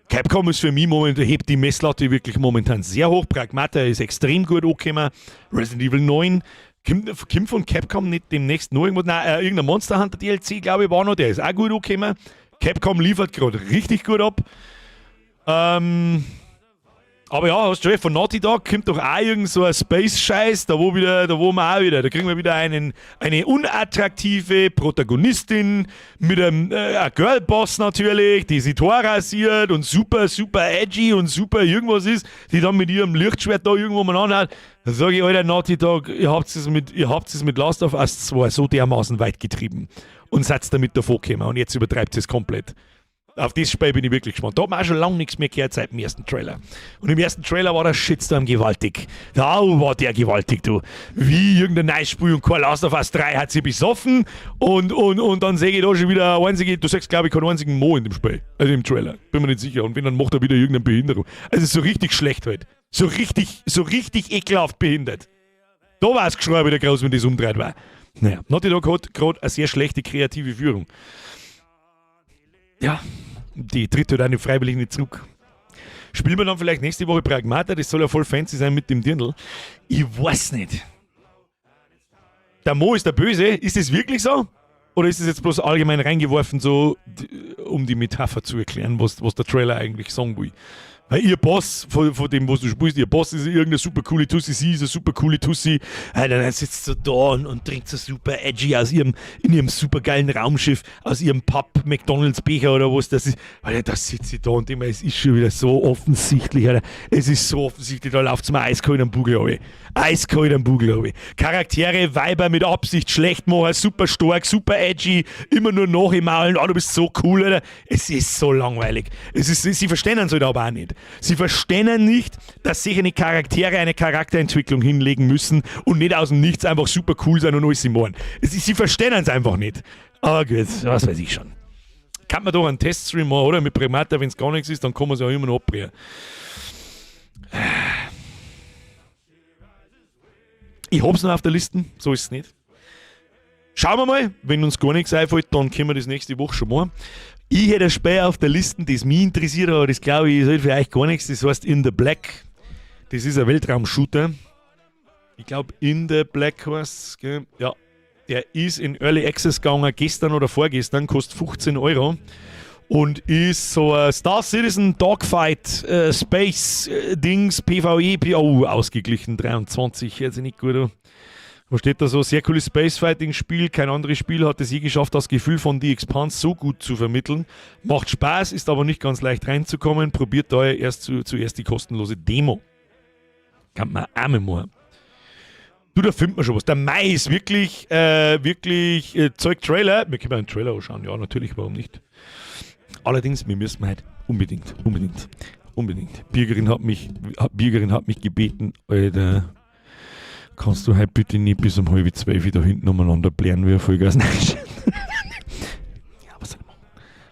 Capcom ist für mich momentan, hebt die Messlatte wirklich momentan sehr hoch. Pragmata ist extrem gut angekommen. Resident Evil 9. Kommt von Capcom nicht demnächst noch irgendwo? Nein, irgendein Monster Hunter DLC, glaube ich, war noch, der ist auch gut angekommen. Capcom liefert gerade richtig gut ab. Aber ja, hast du schon, von Naughty Dog kommt doch auch irgend so ein Space-Scheiß, da wo wir auch wieder, da kriegen wir wieder eine unattraktive Protagonistin mit einem Girlboss natürlich, die sich Tor rasiert und super, super edgy und super irgendwas ist, die dann mit ihrem Lichtschwert da irgendwo mal anhat. Da sag ich, Alter, Naughty Dog, ihr habt es mit Last of Us 2 so dermaßen weit getrieben und seid damit davor gekommen und jetzt übertreibt es komplett. Auf das Spiel bin ich wirklich gespannt. Da hat man auch schon lange nichts mehr gehört seit dem ersten Trailer. Und im ersten Trailer war der Shitstorm gewaltig. Da war der gewaltig, du. Wie irgendein neues Spiel und kein Last of Us 3 hat sich besoffen und dann sehe ich da schon wieder einzige, du sagst, glaube ich, keinen einzigen Mo in dem Spiel. Also im Trailer. Bin mir nicht sicher. Und wenn, dann macht er wieder irgendeine Behinderung. Also so richtig schlecht halt. So richtig ekelhaft behindert. Da war es Geschrei wieder groß, wenn das umdreht war. Naja, Naughty Dog hat gerade eine sehr schlechte kreative Führung. Ja, die tritt halt auch nicht freiwillig nicht zurück. Spielen wir dann vielleicht nächste Woche Pragmata, das soll ja voll fancy sein mit dem Dirndl. Ich weiß nicht. Der Mo ist der Böse, ist das wirklich so? Oder ist es jetzt bloß allgemein reingeworfen, so, um die Metapher zu erklären, was der Trailer eigentlich sagen will? Weil ihr Boss, von dem, was du spielst, ihr Boss ist irgendeine super coole Tussi, sie ist eine super coole Tussi. Dann sitzt sie da und trinkt so super edgy in ihrem super geilen Raumschiff, aus ihrem Papp McDonalds Becher oder was das ist. Alter, da sitzt sie da und immer, es ist schon wieder so offensichtlich, Alter. Es ist so offensichtlich, da läuft's mir eiskalt am Bugel runter. Eiskalt am Bugel runter. Charaktere, Weiber mit Absicht schlecht machen, super stark, super edgy, immer nur nachmaulen, oh, du bist so cool, Alter. Es ist so langweilig. Sie verstehen es halt aber auch nicht. Sie verstehen nicht, dass sich eine Charaktere eine Charakterentwicklung hinlegen müssen und nicht aus dem Nichts einfach super cool sein und alles machen. Sie verstehen es einfach nicht. Aber gut, was weiß ich schon. Kann man doch einen Teststream machen, oder? Mit Pragmata, wenn es gar nichts ist, dann kann man es ja immer noch abbrechen. Ich hab's noch auf der Liste, so ist es nicht. Schauen wir mal, wenn uns gar nichts einfällt, dann können wir das nächste Woche schon machen. Ich hätte ein Spiel auf der Liste, das mich interessiert, aber das glaube ich ist halt für euch gar nichts. Das heißt In the Black. Das ist ein Weltraum-Shooter. Ich glaube, In the Black heißt es. Ja, der ist in Early Access gegangen, gestern oder vorgestern, kostet 15 Euro. Und ist so ein Star Citizen Dogfight Space Dings PvE, oh, ausgeglichen 23, hört sich nicht gut an. Wo steht da so? Sehr cooles Space Fighting Spiel. Kein anderes Spiel hat es je geschafft, das Gefühl von The Expanse so gut zu vermitteln. Macht Spaß, ist aber nicht ganz leicht reinzukommen. Probiert daher zuerst die kostenlose Demo. Kann man auch mal machen. Du, da findet man schon was. Der Mai ist wirklich Zeug Trailer. Wir können einen Trailer anschauen. Ja, natürlich, warum nicht? Allerdings, wir müssen halt unbedingt, unbedingt, unbedingt. Birgerin hat mich gebeten, Alter, kannst du halt bitte nicht bis um 11:30 da hinten umeinander blären wie ein Vollgas? Nein. Ja, was soll ich machen?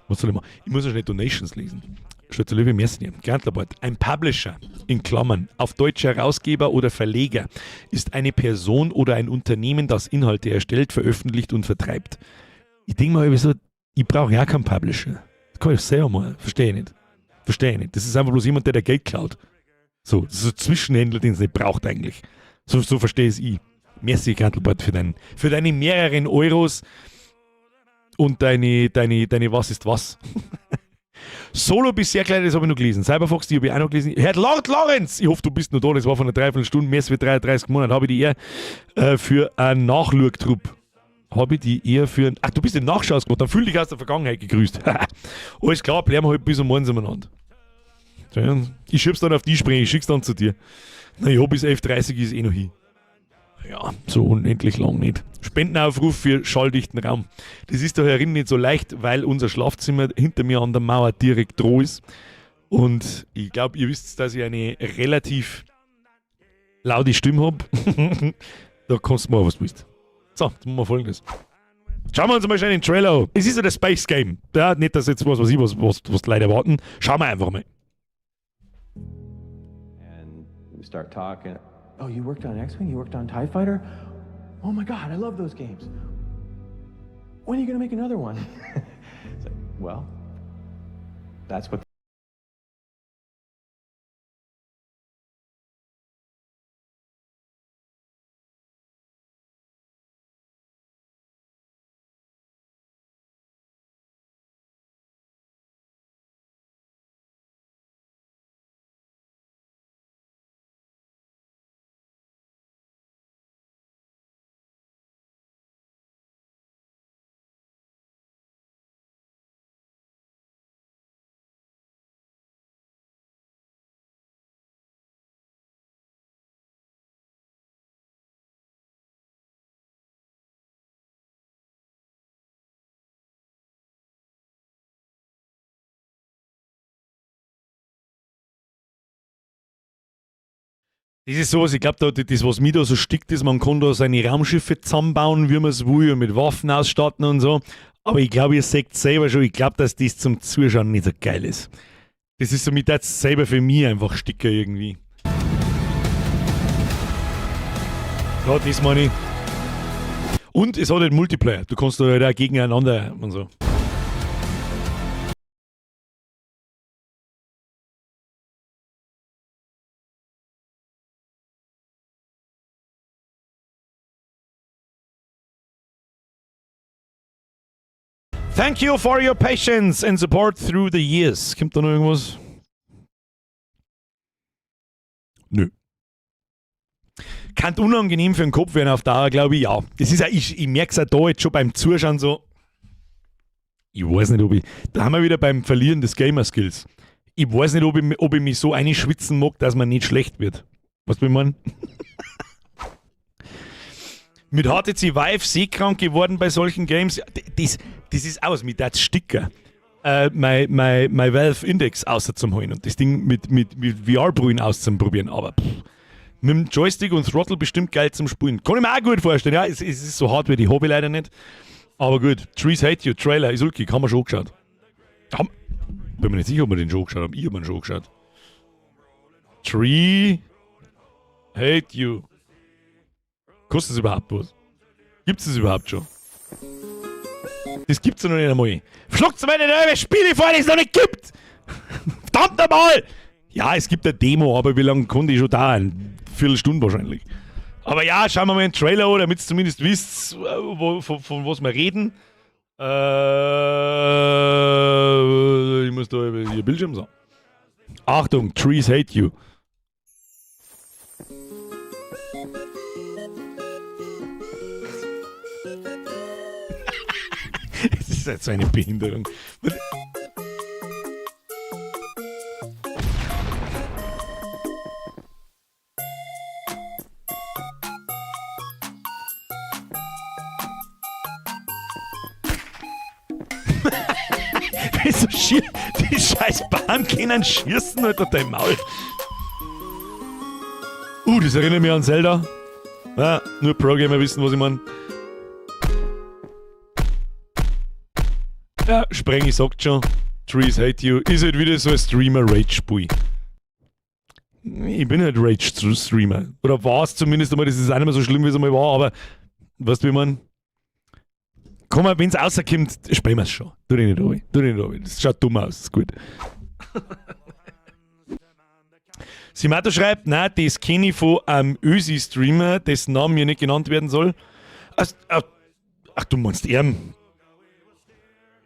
Was soll ich machen? Ich muss ja schnell Donations lesen. Stürze Merci. Gerntlabort. Ein Publisher, in Klammern, auf Deutsch Herausgeber oder Verleger, ist eine Person oder ein Unternehmen, das Inhalte erstellt, veröffentlicht und vertreibt. Ich denke mal, so, ich brauche ja keinen Publisher. Das kann ich selber mal. Verstehe ich nicht. Verstehe ich nicht. Das ist einfach bloß jemand, der Geld klaut. So, das ist ein Zwischenhändler, den es nicht braucht eigentlich. So verstehe ich es ich. Merci, Grantelbart, für deine mehreren Euros und deine Was ist was. Solo bisher klein, das habe ich noch gelesen. Cyberfox, die habe ich auch noch gelesen. Herr Lord Lawrence, ich hoffe, du bist noch da, das war vor einer Dreiviertelstunde, mehr als 33 Monaten, habe ich die eher für einen Nachlurktrupp. Habe ich die eher für ein. Ach, du bist im Nachschaus gemacht, dann fühl dich aus der Vergangenheit gegrüßt. Alles klar, bleiben wir halt bis um morgens umeinander. Ich schieb's dann auf die springen, ich schick's dann zu dir. Na ja, bis 11:30 ist eh noch hin. Ja, so unendlich lang nicht. Spendenaufruf für schalldichten Raum. Das ist da herin nicht so leicht, weil unser Schlafzimmer hinter mir an der Mauer direkt droh ist. Und ich glaub, ihr wisst, dass ich eine relativ laute Stimme hab. Da kannst du mal was willst. So, jetzt machen wir Folgendes. Schauen wir uns mal schnell den Trailer an. Es ist ja das Space Game. Ja, nicht, dass jetzt was weiß ich, was die Leute erwarten. Schauen wir einfach mal. And we start talking. Oh, you worked on X-Wing? You worked on TIE Fighter? Oh my God, I love those games. When are you going to make another one? It's like, well, that's what Das ist sowas, ich glaub, da, das, was mir da so stickt, ist, man kann da seine Raumschiffe zusammenbauen, wie man's will, und mit Waffen ausstatten und so. Aber ich glaub, ihr seht selber schon, ich glaub, dass das zum Zuschauen nicht so geil ist. Das ist so mit das selber für mich einfach Sticker irgendwie. Ja, das meine ich. Und es hat halt Multiplayer. Du kannst da halt auch gegeneinander und so. Thank you for your patience and support through the years. Kommt da noch irgendwas? Nö. Kann unangenehm für den Kopf werden auf Dauer, glaube ich, ja. Das ist ja, ich merke es auch da jetzt schon beim Zuschauen so. Ich weiß nicht, ob ich. Da haben wir wieder beim Verlieren des Gamer-Skills. Ich weiß nicht, ob ich mich so einschwitzen mag, dass man nicht schlecht wird. Weißt du, wie ich mein? Mit HTC Vive seekrank geworden bei solchen Games. Das ist aus, mit das Sticker. Mein Valve Index außer zum holen und das Ding mit VR-Brillen auszuprobieren. Aber pff, mit dem Joystick und Throttle bestimmt geil zum Spielen. Kann ich mir auch gut vorstellen. Ja, es ist so Hardware, die habe ich leider nicht. Aber gut, Trees Hate You, Trailer, ist okay, haben wir schon angeschaut. Bin mir nicht sicher, ob wir den schon angeschaut haben. Ich habe ihn schon angeschaut. Tree Hate You. Kostet es überhaupt was? Gibt es überhaupt schon? Das gibt's ja noch nicht einmal. Schluckt's mir nicht Spiele vor, die es noch nicht gibt! Verdammt nochmal! Ja, es gibt eine Demo, aber wie lange kann die schon dauern? Viertelstunde wahrscheinlich. Aber ja, schauen wir mal einen Trailer an, damit ihr zumindest wisst, von was wir reden. Ich muss da hier Bildschirm sagen. Achtung, Trees Hate You. Es ist halt so eine Behinderung. So schier, die scheiß Bahn können schießen, Alter, dein Maul. Das erinnert mich an Zelda. Ja, nur Pro-Gamer wissen, was ich mein. Ja, Sprengi sagt schon, Trees Hate You ist halt wieder so ein Streamer-Rage-Spiel. Ich bin halt Rage-Streamer. Oder war es zumindest einmal, das ist auch nicht mehr so schlimm, wie es einmal war, aber weißt du, wie man. Komm mal, wenn's rauskommt, spielen wir's schon. Tu dich nicht runter. Tu dich nicht runter. Das schaut dumm aus, ist gut. Simato schreibt, nein, das kenne ich von einem Ösi-Streamer, dessen Namen mir nicht genannt werden soll. Ach, du meinst ihn?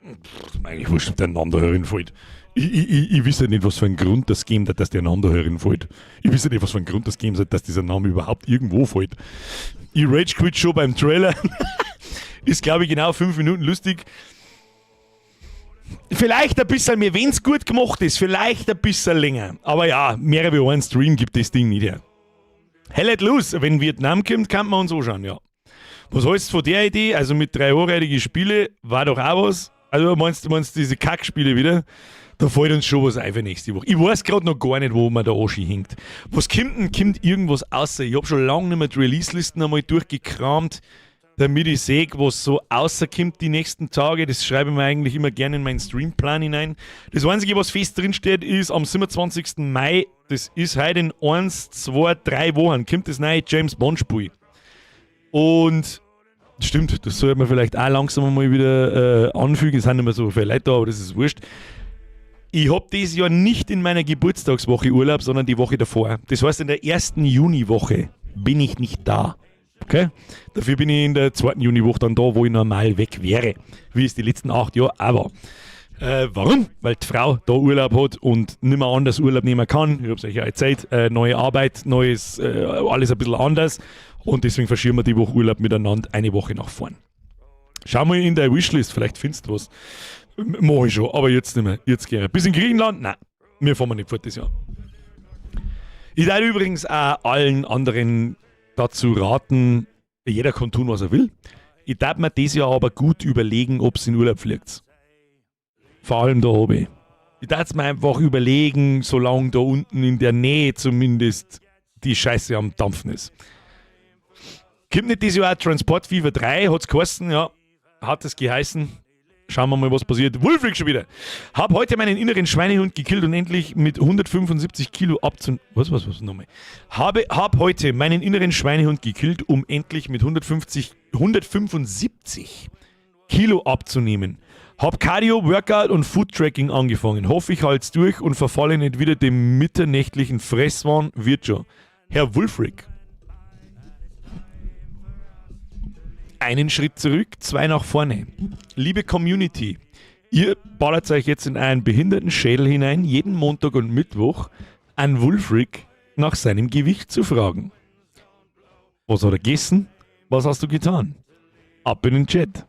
Pff, eigentlich wurscht, ob der Name da herinfällt. Ich weiß ja nicht, was für einen Grund das gegeben hat, dass der Name da herinfällt. Ich weiß ja nicht, was für einen Grund das gegeben hat, dass dieser Name überhaupt irgendwo fällt. Ich rage quit schon beim Trailer. Ist, glaube ich, genau 5 Minuten lustig. Vielleicht ein bisschen mehr, wenn's gut gemacht ist, vielleicht ein bisschen länger. Aber ja, mehr wie einen Stream gibt das Ding nicht her. Hell let loose, wenn Vietnam kommt, kann man uns anschauen, ja. Was heißt von der Idee? Also mit 3 hochwertigen Spiele war doch auch was. Also meinst du diese Kackspiele wieder? Da fällt uns schon was ein für nächste Woche. Ich weiß grad noch gar nicht, wo man da Oschi hinkt. Was kommt denn? Kommt irgendwas außer? Ich hab schon lange nicht mehr die Release-Listen einmal durchgekramt, damit ich sehe, was so außerkommt die nächsten Tage. Das schreibe ich mir eigentlich immer gerne in meinen Streamplan hinein. Das Einzige, was fest drin steht, ist am 27. Mai, das ist heute in 1, 2, 3 Wochen, kommt das neue James Bond Spiel. Und stimmt, das sollte man vielleicht auch langsam mal wieder anfügen. Es sind nicht mehr so viele Leute da, aber das ist wurscht. Ich hab dieses Jahr nicht in meiner Geburtstagswoche Urlaub, sondern die Woche davor. Das heißt, in der ersten Juniwoche bin ich nicht da. Okay? Dafür bin ich in der zweiten Juniwoche dann da, wo ich normal weg wäre. Wie es die letzten 8 Jahre auch war. Warum? Weil die Frau da Urlaub hat und nicht mehr anders Urlaub nehmen kann. Ich hab's euch ja erzählt. Neue Arbeit, neues, alles ein bisschen anders. Und deswegen verschieben wir die Woche Urlaub miteinander eine Woche nach vorn. Schau mal in deine Wishlist, vielleicht findest du was. Mach ich schon, aber jetzt nicht mehr. Jetzt geh ich. Bis in Griechenland? Nein, wir fahren nicht fort das Jahr. Ich darf übrigens auch allen anderen dazu raten, jeder kann tun, was er will. Ich darf mir das Jahr aber gut überlegen, ob's in Urlaub fliegt. Vor allem da oben. Ich darf mir einfach überlegen, solange da unten in der Nähe zumindest die Scheiße am Dampfen ist. Kommt nicht dieses Jahr auch Transport Fever 3, hat's geheißen, ja, hat es geheißen. Schauen wir mal, was passiert. Wulfric schon wieder. Hab heute meinen inneren Schweinehund gekillt und endlich mit 175 Kilo abzu-, Was, was, was, nochmal? Hab heute meinen inneren Schweinehund gekillt, um endlich mit 175 Kilo abzunehmen. Hab Cardio, Workout und Food-Tracking angefangen. Hoffe, ich halt's durch und verfalle nicht wieder dem mitternächtlichen Fresswahn. Wird schon. Herr Wulfric. Einen Schritt zurück, zwei nach vorne. Liebe Community, ihr ballert euch jetzt in einen behinderten Schädel hinein, jeden Montag und Mittwoch an Wulfric nach seinem Gewicht zu fragen. Was hat er gegessen? Was hast du getan? Ab in den Chat.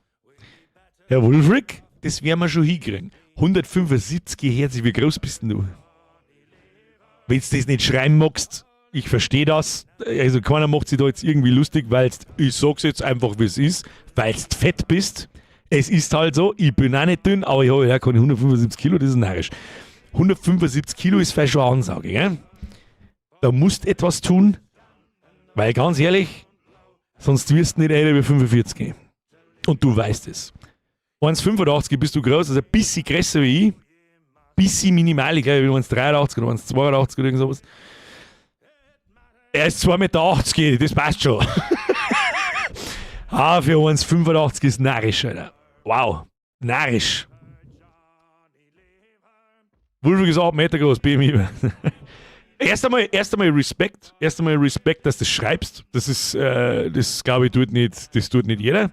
Herr Wulfric, das werden wir schon hinkriegen. 175 Hertz, wie groß bist denn du? Wenn du das nicht schreiben magst, ich verstehe das. Also keiner macht sich da jetzt irgendwie lustig, weil ich sag's jetzt einfach, wie es ist, weil du fett bist. Es ist halt so, ich bin auch nicht dünn, aber ich habe ja keine 175 Kilo, das ist narrisch. 175 Kilo ist vielleicht schon eine Ansage, gell? Da musst etwas tun, weil ganz ehrlich, sonst wirst du nicht älter wie 45. Und du weißt es. 1,85 bist du groß, also ein bisschen größer wie ich. Bisschen minimal, ich glaube, ich bin 1,83 oder 1,82 oder irgend sowas. Er ist 2,80 Meter, das passt schon. Ah, für 1,85 ist narrisch, Alter. Wow, narrisch. Wulfric ist 8 Meter groß, BMI. Erst einmal Respekt, dass du das schreibst. Das glaube ich, das tut nicht jeder.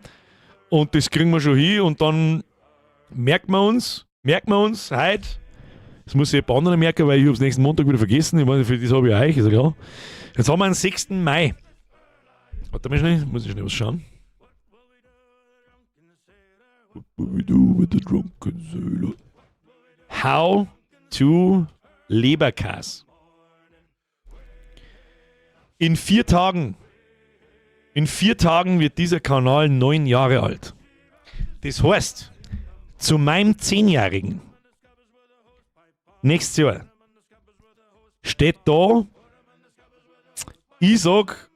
Und das kriegen wir schon hin und dann merken wir uns heute, das muss ich jemand anderer merken, weil ich habe es nächsten Montag wieder vergessen. Ich meine, für das habe ich euch, ist ja klar. Jetzt haben wir den 6. Mai. Warte mal schnell, muss ich schnell was schauen. What will we do with the drunken sailor? How to Leberkas. In 4 Tagen wird dieser Kanal 9 Jahre alt. Das heißt, zu meinem 10-Jährigen nächstes Jahr steht da, ich sag,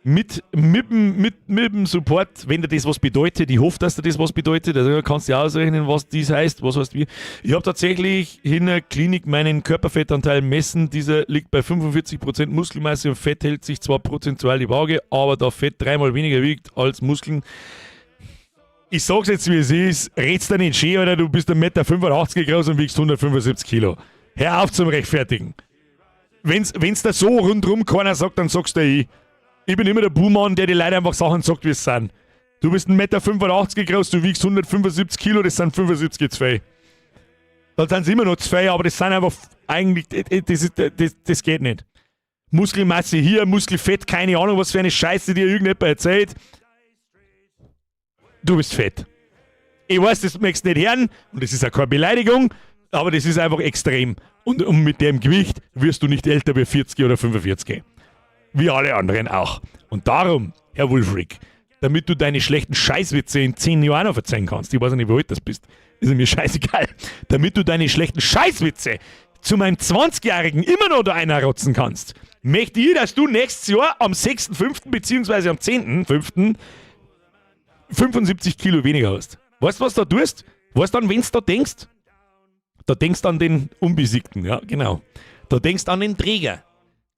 mit dem Support, wenn dir das was bedeutet, ich hoffe, dass dir das was bedeutet, also kannst du ja ausrechnen, was dies heißt, was heißt wie. Ich habe tatsächlich in der Klinik meinen Körperfettanteil messen, dieser liegt bei 45% Muskelmasse und Fett hält sich zwar prozentual die Waage, aber da Fett dreimal weniger wiegt als Muskeln, ich sag's jetzt, wie es ist, redst du nicht schön, oder du bist 1,85 Meter groß und wiegst 175 Kilo. Hör auf zum Rechtfertigen. Wenn's da so rundrum keiner sagt, dann sagst du ich. Ich bin immer der Buhmann, der die Leute einfach Sachen sagt, wie es sind. Du bist 1,85 Meter groß, du wiegst 175 Kilo, das sind 75 zu viel. Dann sind sie immer noch zu viel, aber das sind einfach eigentlich, das geht nicht. Muskelmasse hier, Muskelfett, keine Ahnung, was für eine Scheiße dir irgendjemand erzählt. Du bist fett. Ich weiß, das möchtest du nicht hören und das ist auch keine Beleidigung, aber das ist einfach extrem. Und mit dem Gewicht wirst du nicht älter wie 40 oder 45. Wie alle anderen auch. Und darum, Herr Wulfric, damit du deine schlechten Scheißwitze in 10 Jahren noch verzeihen kannst, ich weiß nicht, wie alt das bist, ist mir scheißegal, damit du deine schlechten Scheißwitze zu meinem 20-Jährigen immer noch da einer rotzen kannst, möchte ich, dass du nächstes Jahr am 6.5. bzw. am 10.5. 75 Kilo weniger hast. Weißt du, was du da tust? Weißt du, an wen du da denkst? Da denkst du an den Unbesiegten, ja, genau. Da denkst du an den Träger.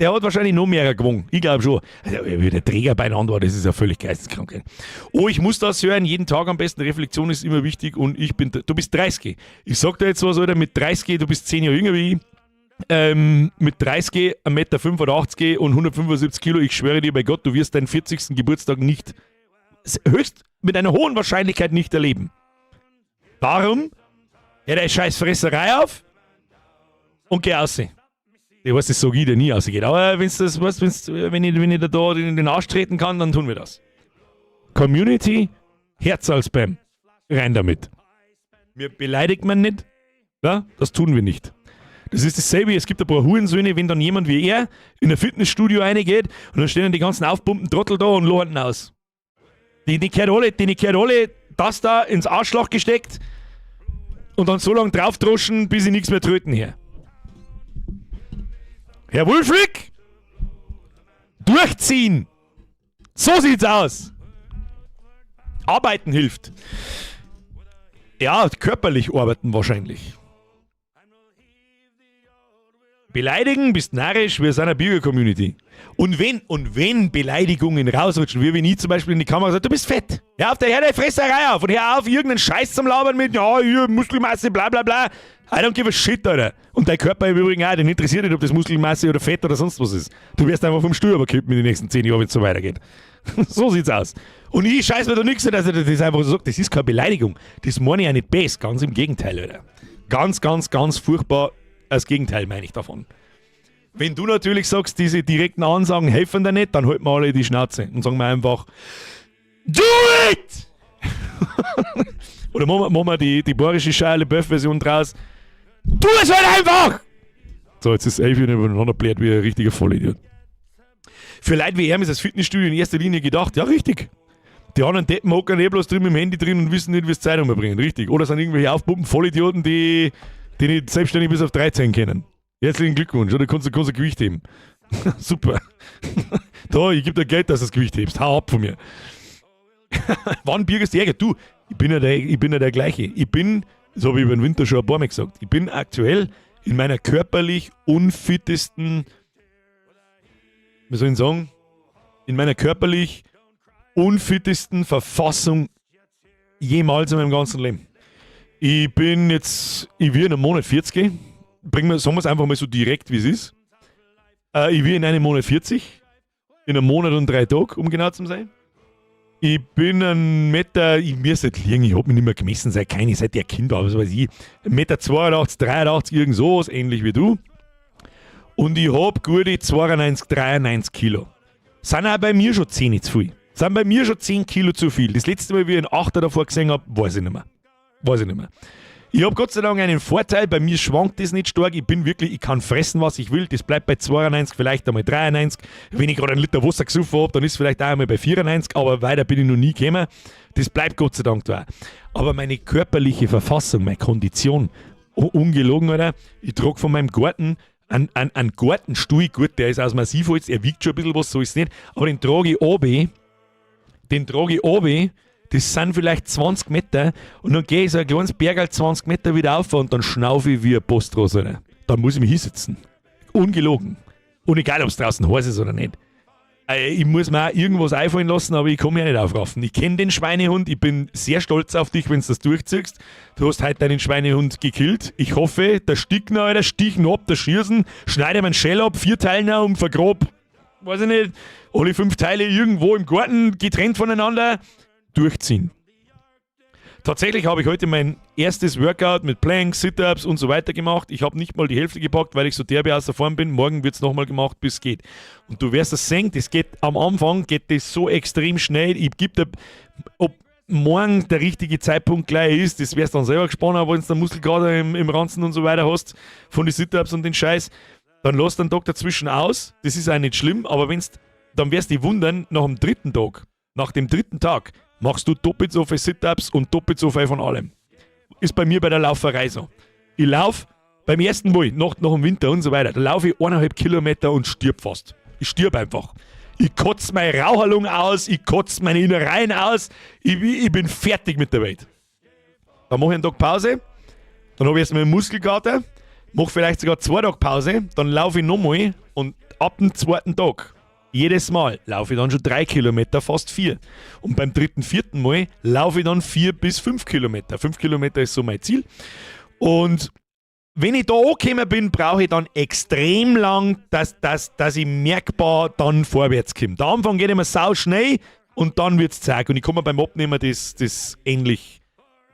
Der hat wahrscheinlich noch mehr gewogen. Ich glaube schon. Also, wie der Träger beieinander war, das ist ja völlig geisteskrank. Oh, ich muss das hören, jeden Tag am besten. Reflexion ist immer wichtig und ich bin, du bist 30. Ich sag dir jetzt was, Alter, mit 30, du bist 10 Jahre jünger wie ich. Mit 30, 1,85 Meter und 175 Kilo, ich schwöre dir bei Gott, du wirst deinen 40. Geburtstag nicht, höchst mit einer hohen Wahrscheinlichkeit nicht erleben. Darum, hör deine scheiß Fresserei auf und geh raus. Ich weiß, das sag ich dir nie rausgeht. Aber wenn's das, weißt, wenn ich da in den Arsch treten kann, dann tun wir das. Community, Herz als Spam. Rein damit. Mir beleidigt man nicht. Ja, das tun wir nicht. Das ist dasselbe, es gibt ein paar Hurensöhne, wenn dann jemand wie er in ein Fitnessstudio reingeht und dann stehen dann die ganzen aufpumpten Trottel da und lachen aus. Die gehört alle das da ins Arschloch gesteckt und dann so lange draufdroschen, bis ich nichts mehr tröten her. Herr Wulfric! Durchziehen! So sieht's aus! Arbeiten hilft. Ja, körperlich arbeiten wahrscheinlich. Beleidigen, bist narrisch, wir sind eine Bürger-Community. Und wenn Beleidigungen rausrutschen, wie wenn ich zum Beispiel in die Kamera sage, du bist fett. Ja, auf der Herde Fresserei auf und hör auf, irgendeinen Scheiß zum Labern mit, ja, hier, Muskelmasse, bla bla bla. I don't give a shit, Alter. Und dein Körper im Übrigen auch, den interessiert nicht, ob das Muskelmasse oder Fett oder sonst was ist. Du wirst einfach vom Stuhl überkippen in den nächsten 10 Jahren, wenn es so weitergeht. So sieht's aus. Und ich scheiß mir da nichts, dass ich das einfach so sage. Das ist keine Beleidigung. Das meine ich auch nicht bös. Ganz im Gegenteil, Alter. Ganz, ganz, ganz furchtbar. Das Gegenteil meine ich davon. Wenn du natürlich sagst, diese direkten Ansagen helfen dir nicht, dann halten wir alle die Schnauze und sagen wir einfach: Do it! Oder machen wir die bayerische Shia LaBeouf-Version draus. Tu es halt einfach! So, jetzt ist Elfi übereinander bläht wie ein richtiger Vollidiot. Für Leute wie er ist das Fitnessstudio in erster Linie gedacht. Ja, richtig. Die anderen Deppen hocken eh bloß drin mit dem Handy drin und wissen nicht, wie sie Zeit umbringen. Richtig. Oder sind irgendwelche Aufpumpen Vollidioten, die nicht selbstständig bis auf 13 kennen. Herzlichen Glückwunsch. Oder kannst du Gewicht heben. Super. Da, ich gebe dir Geld, dass du das Gewicht hebst. Hau ab von mir. Wann birgest du Ärger? Du, ich bin ja der gleiche. Ich bin, so habe ich über den Winter schon ein paar Mal gesagt, ich bin aktuell in meiner körperlich unfittesten, wie soll ich sagen, in meiner körperlich unfittesten Verfassung jemals in meinem ganzen Leben. Ich bin jetzt, ich will in einem Monat 40. Bringen wir, sagen wir es einfach mal so direkt, wie es ist. Ich will in einem Monat 40. In einem Monat und 3 Tagen, um genau zu sein. Ich bin ein Meter, ich mir nicht liegen, ich hab mich nicht mehr gemessen, seit der Kind war, was weiß ich. 1,82 Meter, 83, irgend sowas, ähnlich wie du. Und ich hab gute 92, 93 Kilo. Sind auch bei mir schon 10 zu viel. Sind bei mir schon 10 Kilo zu viel. Das letzte Mal, wie ich einen Achter davor gesehen habe, weiß ich nicht mehr. Weiß ich nicht mehr. Ich habe Gott sei Dank einen Vorteil, bei mir schwankt das nicht stark. Ich bin wirklich, ich kann fressen, was ich will. Das bleibt bei 92, vielleicht einmal 93. Wenn ich gerade einen Liter Wasser gesoffen habe, dann ist es vielleicht auch einmal bei 94, aber weiter bin ich noch nie gekommen. Das bleibt Gott sei Dank da. Aber meine körperliche Verfassung, meine Kondition, ungelogen, oder? Ich trage von meinem Garten einen Gartenstuhl, gut, der ist aus Massivholz, er wiegt schon ein bisschen was, so ist es nicht, aber den trage ich oben, den trage ich oben, das sind vielleicht 20 Meter und dann gehe ich so ein kleines Berg 20 Meter wieder auf und dann schnaufe ich wie ein Postross, Alter. Dann muss ich mich hinsetzen. Ungelogen. Und egal, ob es draußen heiß ist oder nicht. Ich muss mir auch irgendwas einfallen lassen, aber ich komme ja nicht aufraffen. Ich kenne den Schweinehund, ich bin sehr stolz auf dich, wenn du das durchziehst. Du hast heute deinen Schweinehund gekillt. Ich hoffe, der Stick noch, Alter, stichen ab, der Schießen, schneide meinen Schädel ab, vier Teile und vergrab, weiß ich nicht, alle fünf Teile irgendwo im Garten, getrennt voneinander, durchziehen. Tatsächlich habe ich heute mein erstes Workout mit Planks, Sit-Ups und so weiter gemacht. Ich habe nicht mal die Hälfte gepackt, weil ich so derbe außer Form bin. Morgen wird es nochmal gemacht, bis es geht. Und du wirst das sehen, das geht am Anfang geht das so extrem schnell. Ich gebe dir, ob morgen der richtige Zeitpunkt gleich ist, das wirst du dann selber gespannt, wenn du den Muskelkater im Ranzen und so weiter hast, von den Sit-Ups und den Scheiß. Dann lass den Tag dazwischen aus. Das ist auch nicht schlimm, aber wenn's, dann wirst du dich wundern, nach dem dritten Tag, nach dem dritten Tag, machst du doppelt so viele Sit-Ups und doppelt so viel von allem. Ist bei mir bei der Lauferei so. Ich lauf beim ersten Mal, nach dem Winter und so weiter, da laufe ich 1,5 Kilometer und stirb fast. Ich stirb einfach. Ich kotze meine Raucherlunge aus, ich kotze meine Innereien aus, ich bin fertig mit der Welt. Dann mache ich einen Tag Pause, dann habe ich erstmal einen Muskelkater, mache vielleicht sogar 2 Tage Pause, dann laufe ich nochmal und ab dem zweiten Tag, jedes Mal, laufe ich dann schon 3 Kilometer, fast 4. Und beim dritten, vierten Mal laufe ich dann 4 bis 5 Kilometer. 5 Kilometer ist so mein Ziel. Und wenn ich da angekommen bin, brauche ich dann extrem lang, dass ich merkbar dann vorwärts komme. Der Anfang geht immer sau schnell und dann wird es zag. Und ich kann mir beim Abnehmen das ähnlich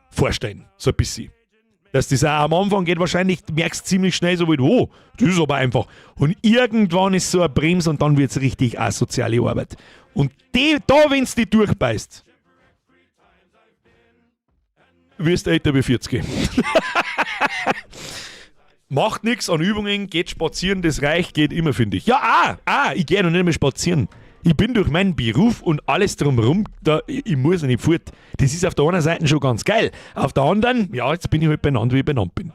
vorstellen. So ein bisschen. Dass das auch am Anfang geht wahrscheinlich, du merkst ziemlich schnell so, oh, das ist aber einfach. Und irgendwann ist so ein Brems und dann wird es richtig asoziale Arbeit. Und die, da, wenn es dich durchbeißt, wirst du älter wie 40. Macht nichts an Übungen, geht spazieren, das reicht, geht immer, finde ich. Ja, ich gehe noch nicht mehr spazieren. Ich bin durch meinen Beruf und alles drumherum, da, ich muss ja nicht fort. Das ist auf der einen Seite schon ganz geil. Auf der anderen, ja, jetzt bin ich halt benannt, wie ich benannt bin.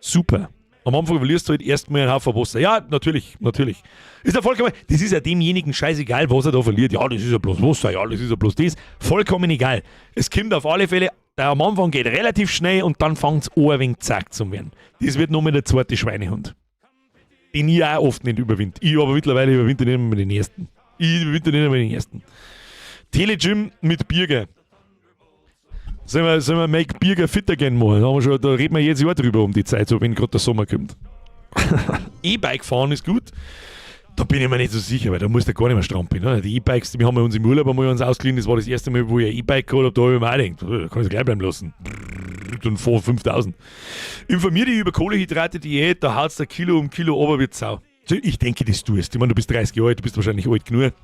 Super. Am Anfang verlierst du halt erstmal einen Haufen Wasser. Ja, natürlich, natürlich. Ist ja vollkommen, das ist ja demjenigen scheißegal, was er da verliert. Ja, das ist ja bloß Wasser, ja, das ist ja bloß das. Vollkommen egal. Es kommt auf alle Fälle, der am Anfang geht relativ schnell und dann fängt es an, ein wenig zag zu werden. Das wird nur mal der zweite Schweinehund. Den ich auch oft nicht überwinde. Ich aber mittlerweile überwinde nicht mehr den ersten. Ich überwinde nicht mehr den ersten. Telegym mit Birger. Sollen wir Make Birger fit again machen? Da, haben wir schon, da reden wir jedes Jahr drüber um die Zeit, so wenn gerade der Sommer kommt. E-Bike fahren ist gut. Da bin ich mir nicht so sicher, weil da musst du gar nicht mehr strampeln. Ne? Die E-Bikes, die haben wir uns im Urlaub einmal uns ausgeliehen, das war das erste Mal, wo ich ein E-Bike gehabt habe, da habe ich mir auch gedacht, oh, da kann ich es gleich bleiben lassen. Dann vor 5000. Informier dich über Kohlehydrate-Diät, da haut's der Kilo um Kilo ober wie Sau. Ich denke, das tust. Ich meine, du bist 30 Jahre alt, du bist wahrscheinlich alt genug.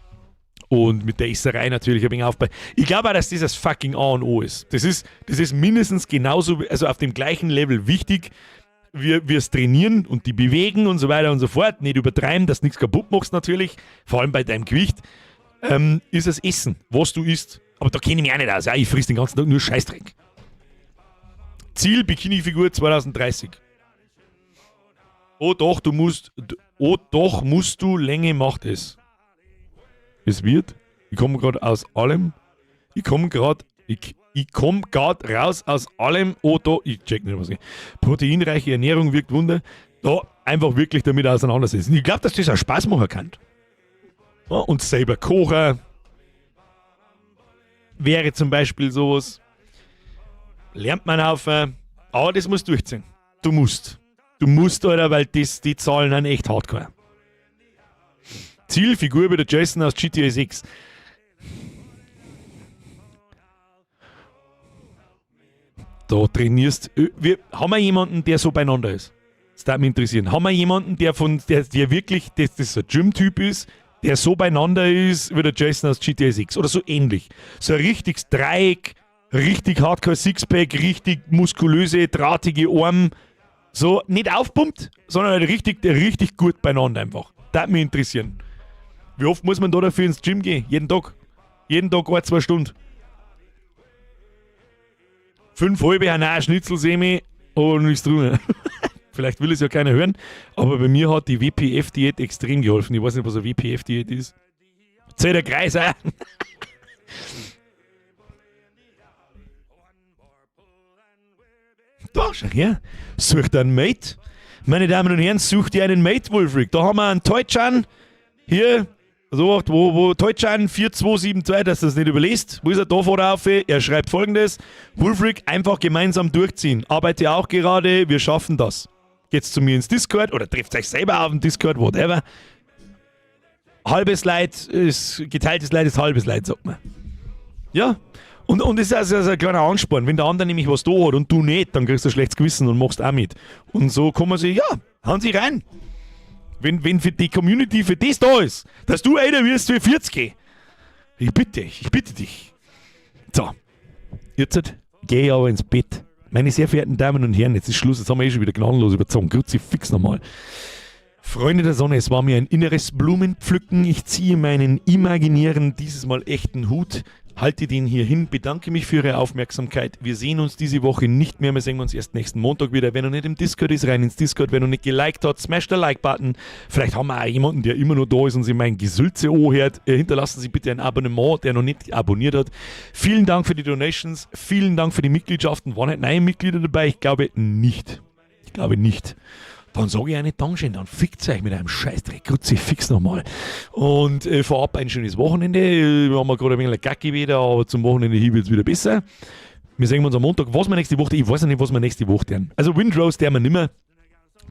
Und mit der Esserei natürlich ein wenig aufbauen. Ich glaube auch, dass das das fucking A und O ist. Das ist mindestens genauso, also auf dem gleichen Level wichtig, wie es trainieren und die bewegen und so weiter und so fort. Nicht übertreiben, dass du nichts kaputt machst natürlich, vor allem bei deinem Gewicht, ist das Essen, was du isst. Aber da kenne ich mich auch nicht aus. Ja, ich friss den ganzen Tag nur Scheißdreck. Ziel Bikini-Figur 2030. Oh doch, du musst, oh doch, musst du, Länge macht es. Es wird, ich komme gerade aus allem, ich komme gerade, ich komme gerade raus aus allem, oh da, ich check nicht, was ich. Proteinreiche Ernährung wirkt Wunder. Da einfach wirklich damit auseinandersetzen. Ich glaube, dass das auch Spaß machen kann. Ja, und selber kochen wäre zum Beispiel sowas. Lernt man auf, aber das muss durchziehen. Du musst. Du musst, Alter, weil das, die Zahlen sind echt hardcore. Zielfigur wie der Jason aus GTA 6. Da trainierst. Wir, haben wir jemanden, der so beieinander ist? Das würde mich interessieren. Haben wir jemanden, der von, der, der wirklich, das, das ein Gym-Typ ist, der so beieinander ist wie der Jason aus GTA 6 oder so ähnlich? So ein richtiges Dreieck, richtig hardcore Sixpack, richtig muskulöse, drahtige Arme. So nicht aufpumpt, sondern halt richtig, richtig gut beieinander einfach. Das würde mich interessieren. Wie oft muss man da dafür ins Gym gehen? Jeden Tag. Jeden Tag ein, 2 Stunden. Fünf halbe Hanau Schnitzelsemi und nichts drüber. Vielleicht will es ja keiner hören, aber bei mir hat die WPF-Diät extrem geholfen. Ich weiß nicht, was eine WPF-Diät ist. Zählt der Kreis auch. Da, schau her. Sucht einen Mate. Meine Damen und Herren, sucht ihr einen Mate, Wolfric. Da haben wir einen Teutschan. Hier, so, wo Teutschan 4272, dass das nicht überliest. Wo ist er da vor auf? Er schreibt folgendes: Wolfric, einfach gemeinsam durchziehen. Arbeite auch gerade, wir schaffen das. Geht's zu mir ins Discord oder trefft euch selber auf dem Discord, whatever. Halbes Leid ist, geteiltes Leid ist halbes Leid, sagt man. Ja. Und es ist also ein kleiner Ansporn. Wenn der andere nämlich was da hat und du nicht, dann kriegst du ein schlechtes Gewissen und machst auch mit. Und so kann man sich, ja, hauen sie rein. Wenn für die Community für das da ist, dass du einer wirst wie 40. Ich bitte dich, ich bitte dich. So, jetzt gehe ich aber ins Bett. Meine sehr verehrten Damen und Herren, jetzt ist Schluss, jetzt haben wir eh schon wieder gnadenlos überzogen. Kruzifix nochmal. Freunde der Sonne, es war mir ein inneres Blumenpflücken. Ich ziehe meinen imaginären, dieses Mal echten Hut, halte den hier hin, bedanke mich für Ihre Aufmerksamkeit. Wir sehen uns diese Woche nicht mehr. Wir sehen uns erst nächsten Montag wieder. Wer noch nicht im Discord ist, rein ins Discord. Wer noch nicht geliked hat, smash the Like-Button. Vielleicht haben wir auch jemanden, der immer noch da ist und sich mein Gesülze anhört. Hinterlassen Sie bitte ein Abonnement, der noch nicht abonniert hat. Vielen Dank für die Donations. Vielen Dank für die Mitgliedschaften. Waren heute neue Mitglieder dabei? Ich glaube nicht. Ich glaube nicht. Dann sage ich eine Dankeschön, dann fickt euch mit einem Scheißdreck. Kruzifix nochmal. Und vorab ein schönes Wochenende. Wir haben gerade ein wenig Gacki wieder, aber zum Wochenende hier wird es wieder besser. Wir sehen uns am Montag. Was wir nächste Woche, ich weiß noch nicht, was wir nächste Woche tun. Also Windrose der wir nimmer.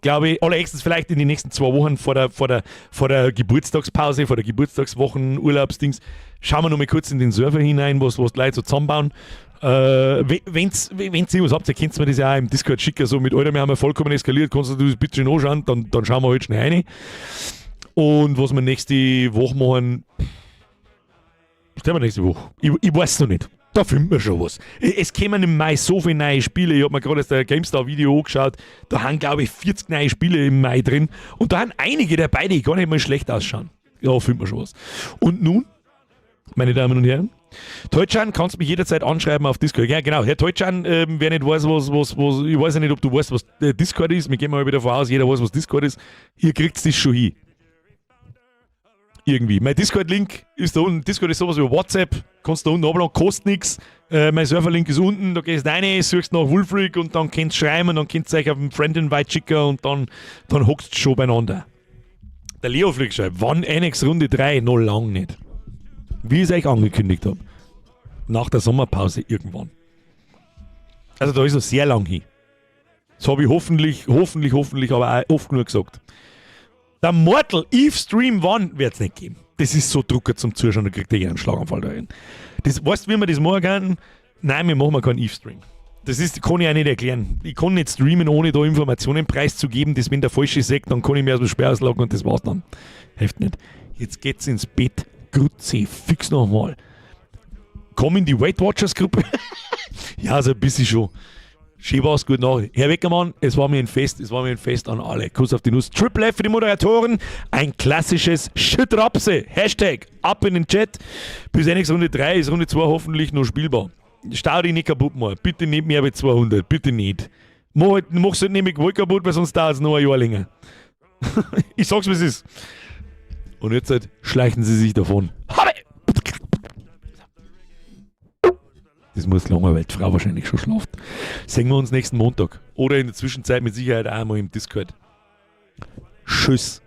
Glaube ich, allerhöchstens vielleicht in den nächsten 2 Wochen vor der Geburtstagspause, vor der Geburtstagswochen, Urlaubsdings. Schauen wir noch mal kurz in den Server hinein, was die Leute so zusammenbauen. Wenn's ihr was habt, ihr könnt mir das ja auch im Discord schicken, so mit, Alter, wir haben ja vollkommen eskaliert, kannst du das bitte schön anschauen, dann schauen wir halt schnell rein. Und was wir nächste Woche machen, was wir nächste Woche? Ich weiß noch nicht. Da finden wir schon was. Es kämen im Mai so viele neue Spiele. Ich habe mir gerade das GameStar-Video angeschaut. Da haben, glaube ich, 40 neue Spiele im Mai drin. Und da haben einige dabei, die gar nicht mal schlecht ausschauen. Ja, finden wir schon was. Und nun, meine Damen und Herren, Teutschan kannst mich jederzeit anschreiben auf Discord. Ja, genau. Herr Teutschan, wer nicht weiß, was, ich weiß ja nicht, ob du weißt, was Discord ist. Wir gehen mal wieder davon aus, jeder weiß, was Discord ist. Ihr kriegt das schon hin. Irgendwie. Mein Discord-Link ist da unten. Discord ist sowas wie WhatsApp. Kannst du da unten runterladen, kostet nichts. Mein Server-Link ist unten, da gehst du rein, suchst nach Wolfric und dann könnt ihr schreiben und dann könnt ihr euch auf den Friend-Invite schicken und dann hockst du schon beieinander. Der Leo Flick schreibt, wann NX Runde 3? Noch lang nicht. Wie ich es euch angekündigt habe. Nach der Sommerpause irgendwann. Also da ist noch sehr lang hin. Das habe ich hoffentlich, hoffentlich, hoffentlich aber auch oft genug gesagt. Der Mortal Eve Stream One wird es nicht geben. Das ist so Drucker zum Zuschauen, da kriegt jeder einen Schlaganfall darin. Das, weißt du, wie wir das machen können? Nein, wir machen keinen Eve Stream. Das ist, kann ich auch nicht erklären. Ich kann nicht streamen, ohne da Informationen preiszugeben. Das, wenn der Falsche sagt, dann kann ich mir aus dem Sperr ausloggen und das war's dann. Hilft nicht. Jetzt geht's ins Bett. Grüezi, fix nochmal. Komm in die Weight Watchers Gruppe. Ja, so ein bisschen schon. Schön war's, gut nach. Herr Weckermann, es war mir ein Fest, es war mir ein Fest an alle. Kuss auf die Nuss. Triple F für die Moderatoren. Ein klassisches Schüttrapse. Hashtag ab in den Chat. Bis NX Runde 3 ist Runde 2 hoffentlich noch spielbar. Stau dich nicht kaputt machen. Bitte nicht mehr als 200. Bitte nicht. Mach halt, mach's halt nicht mit Gewalt kaputt, weil sonst dauert es noch ein Jahr länger. Ich sag's, wie es ist. Und jetzt halt schleichen sie sich davon. Habe! Das muss lange, weil die Frau wahrscheinlich schon schlaft. Sehen wir uns nächsten Montag. Oder in der Zwischenzeit mit Sicherheit auch einmal im Discord. Tschüss.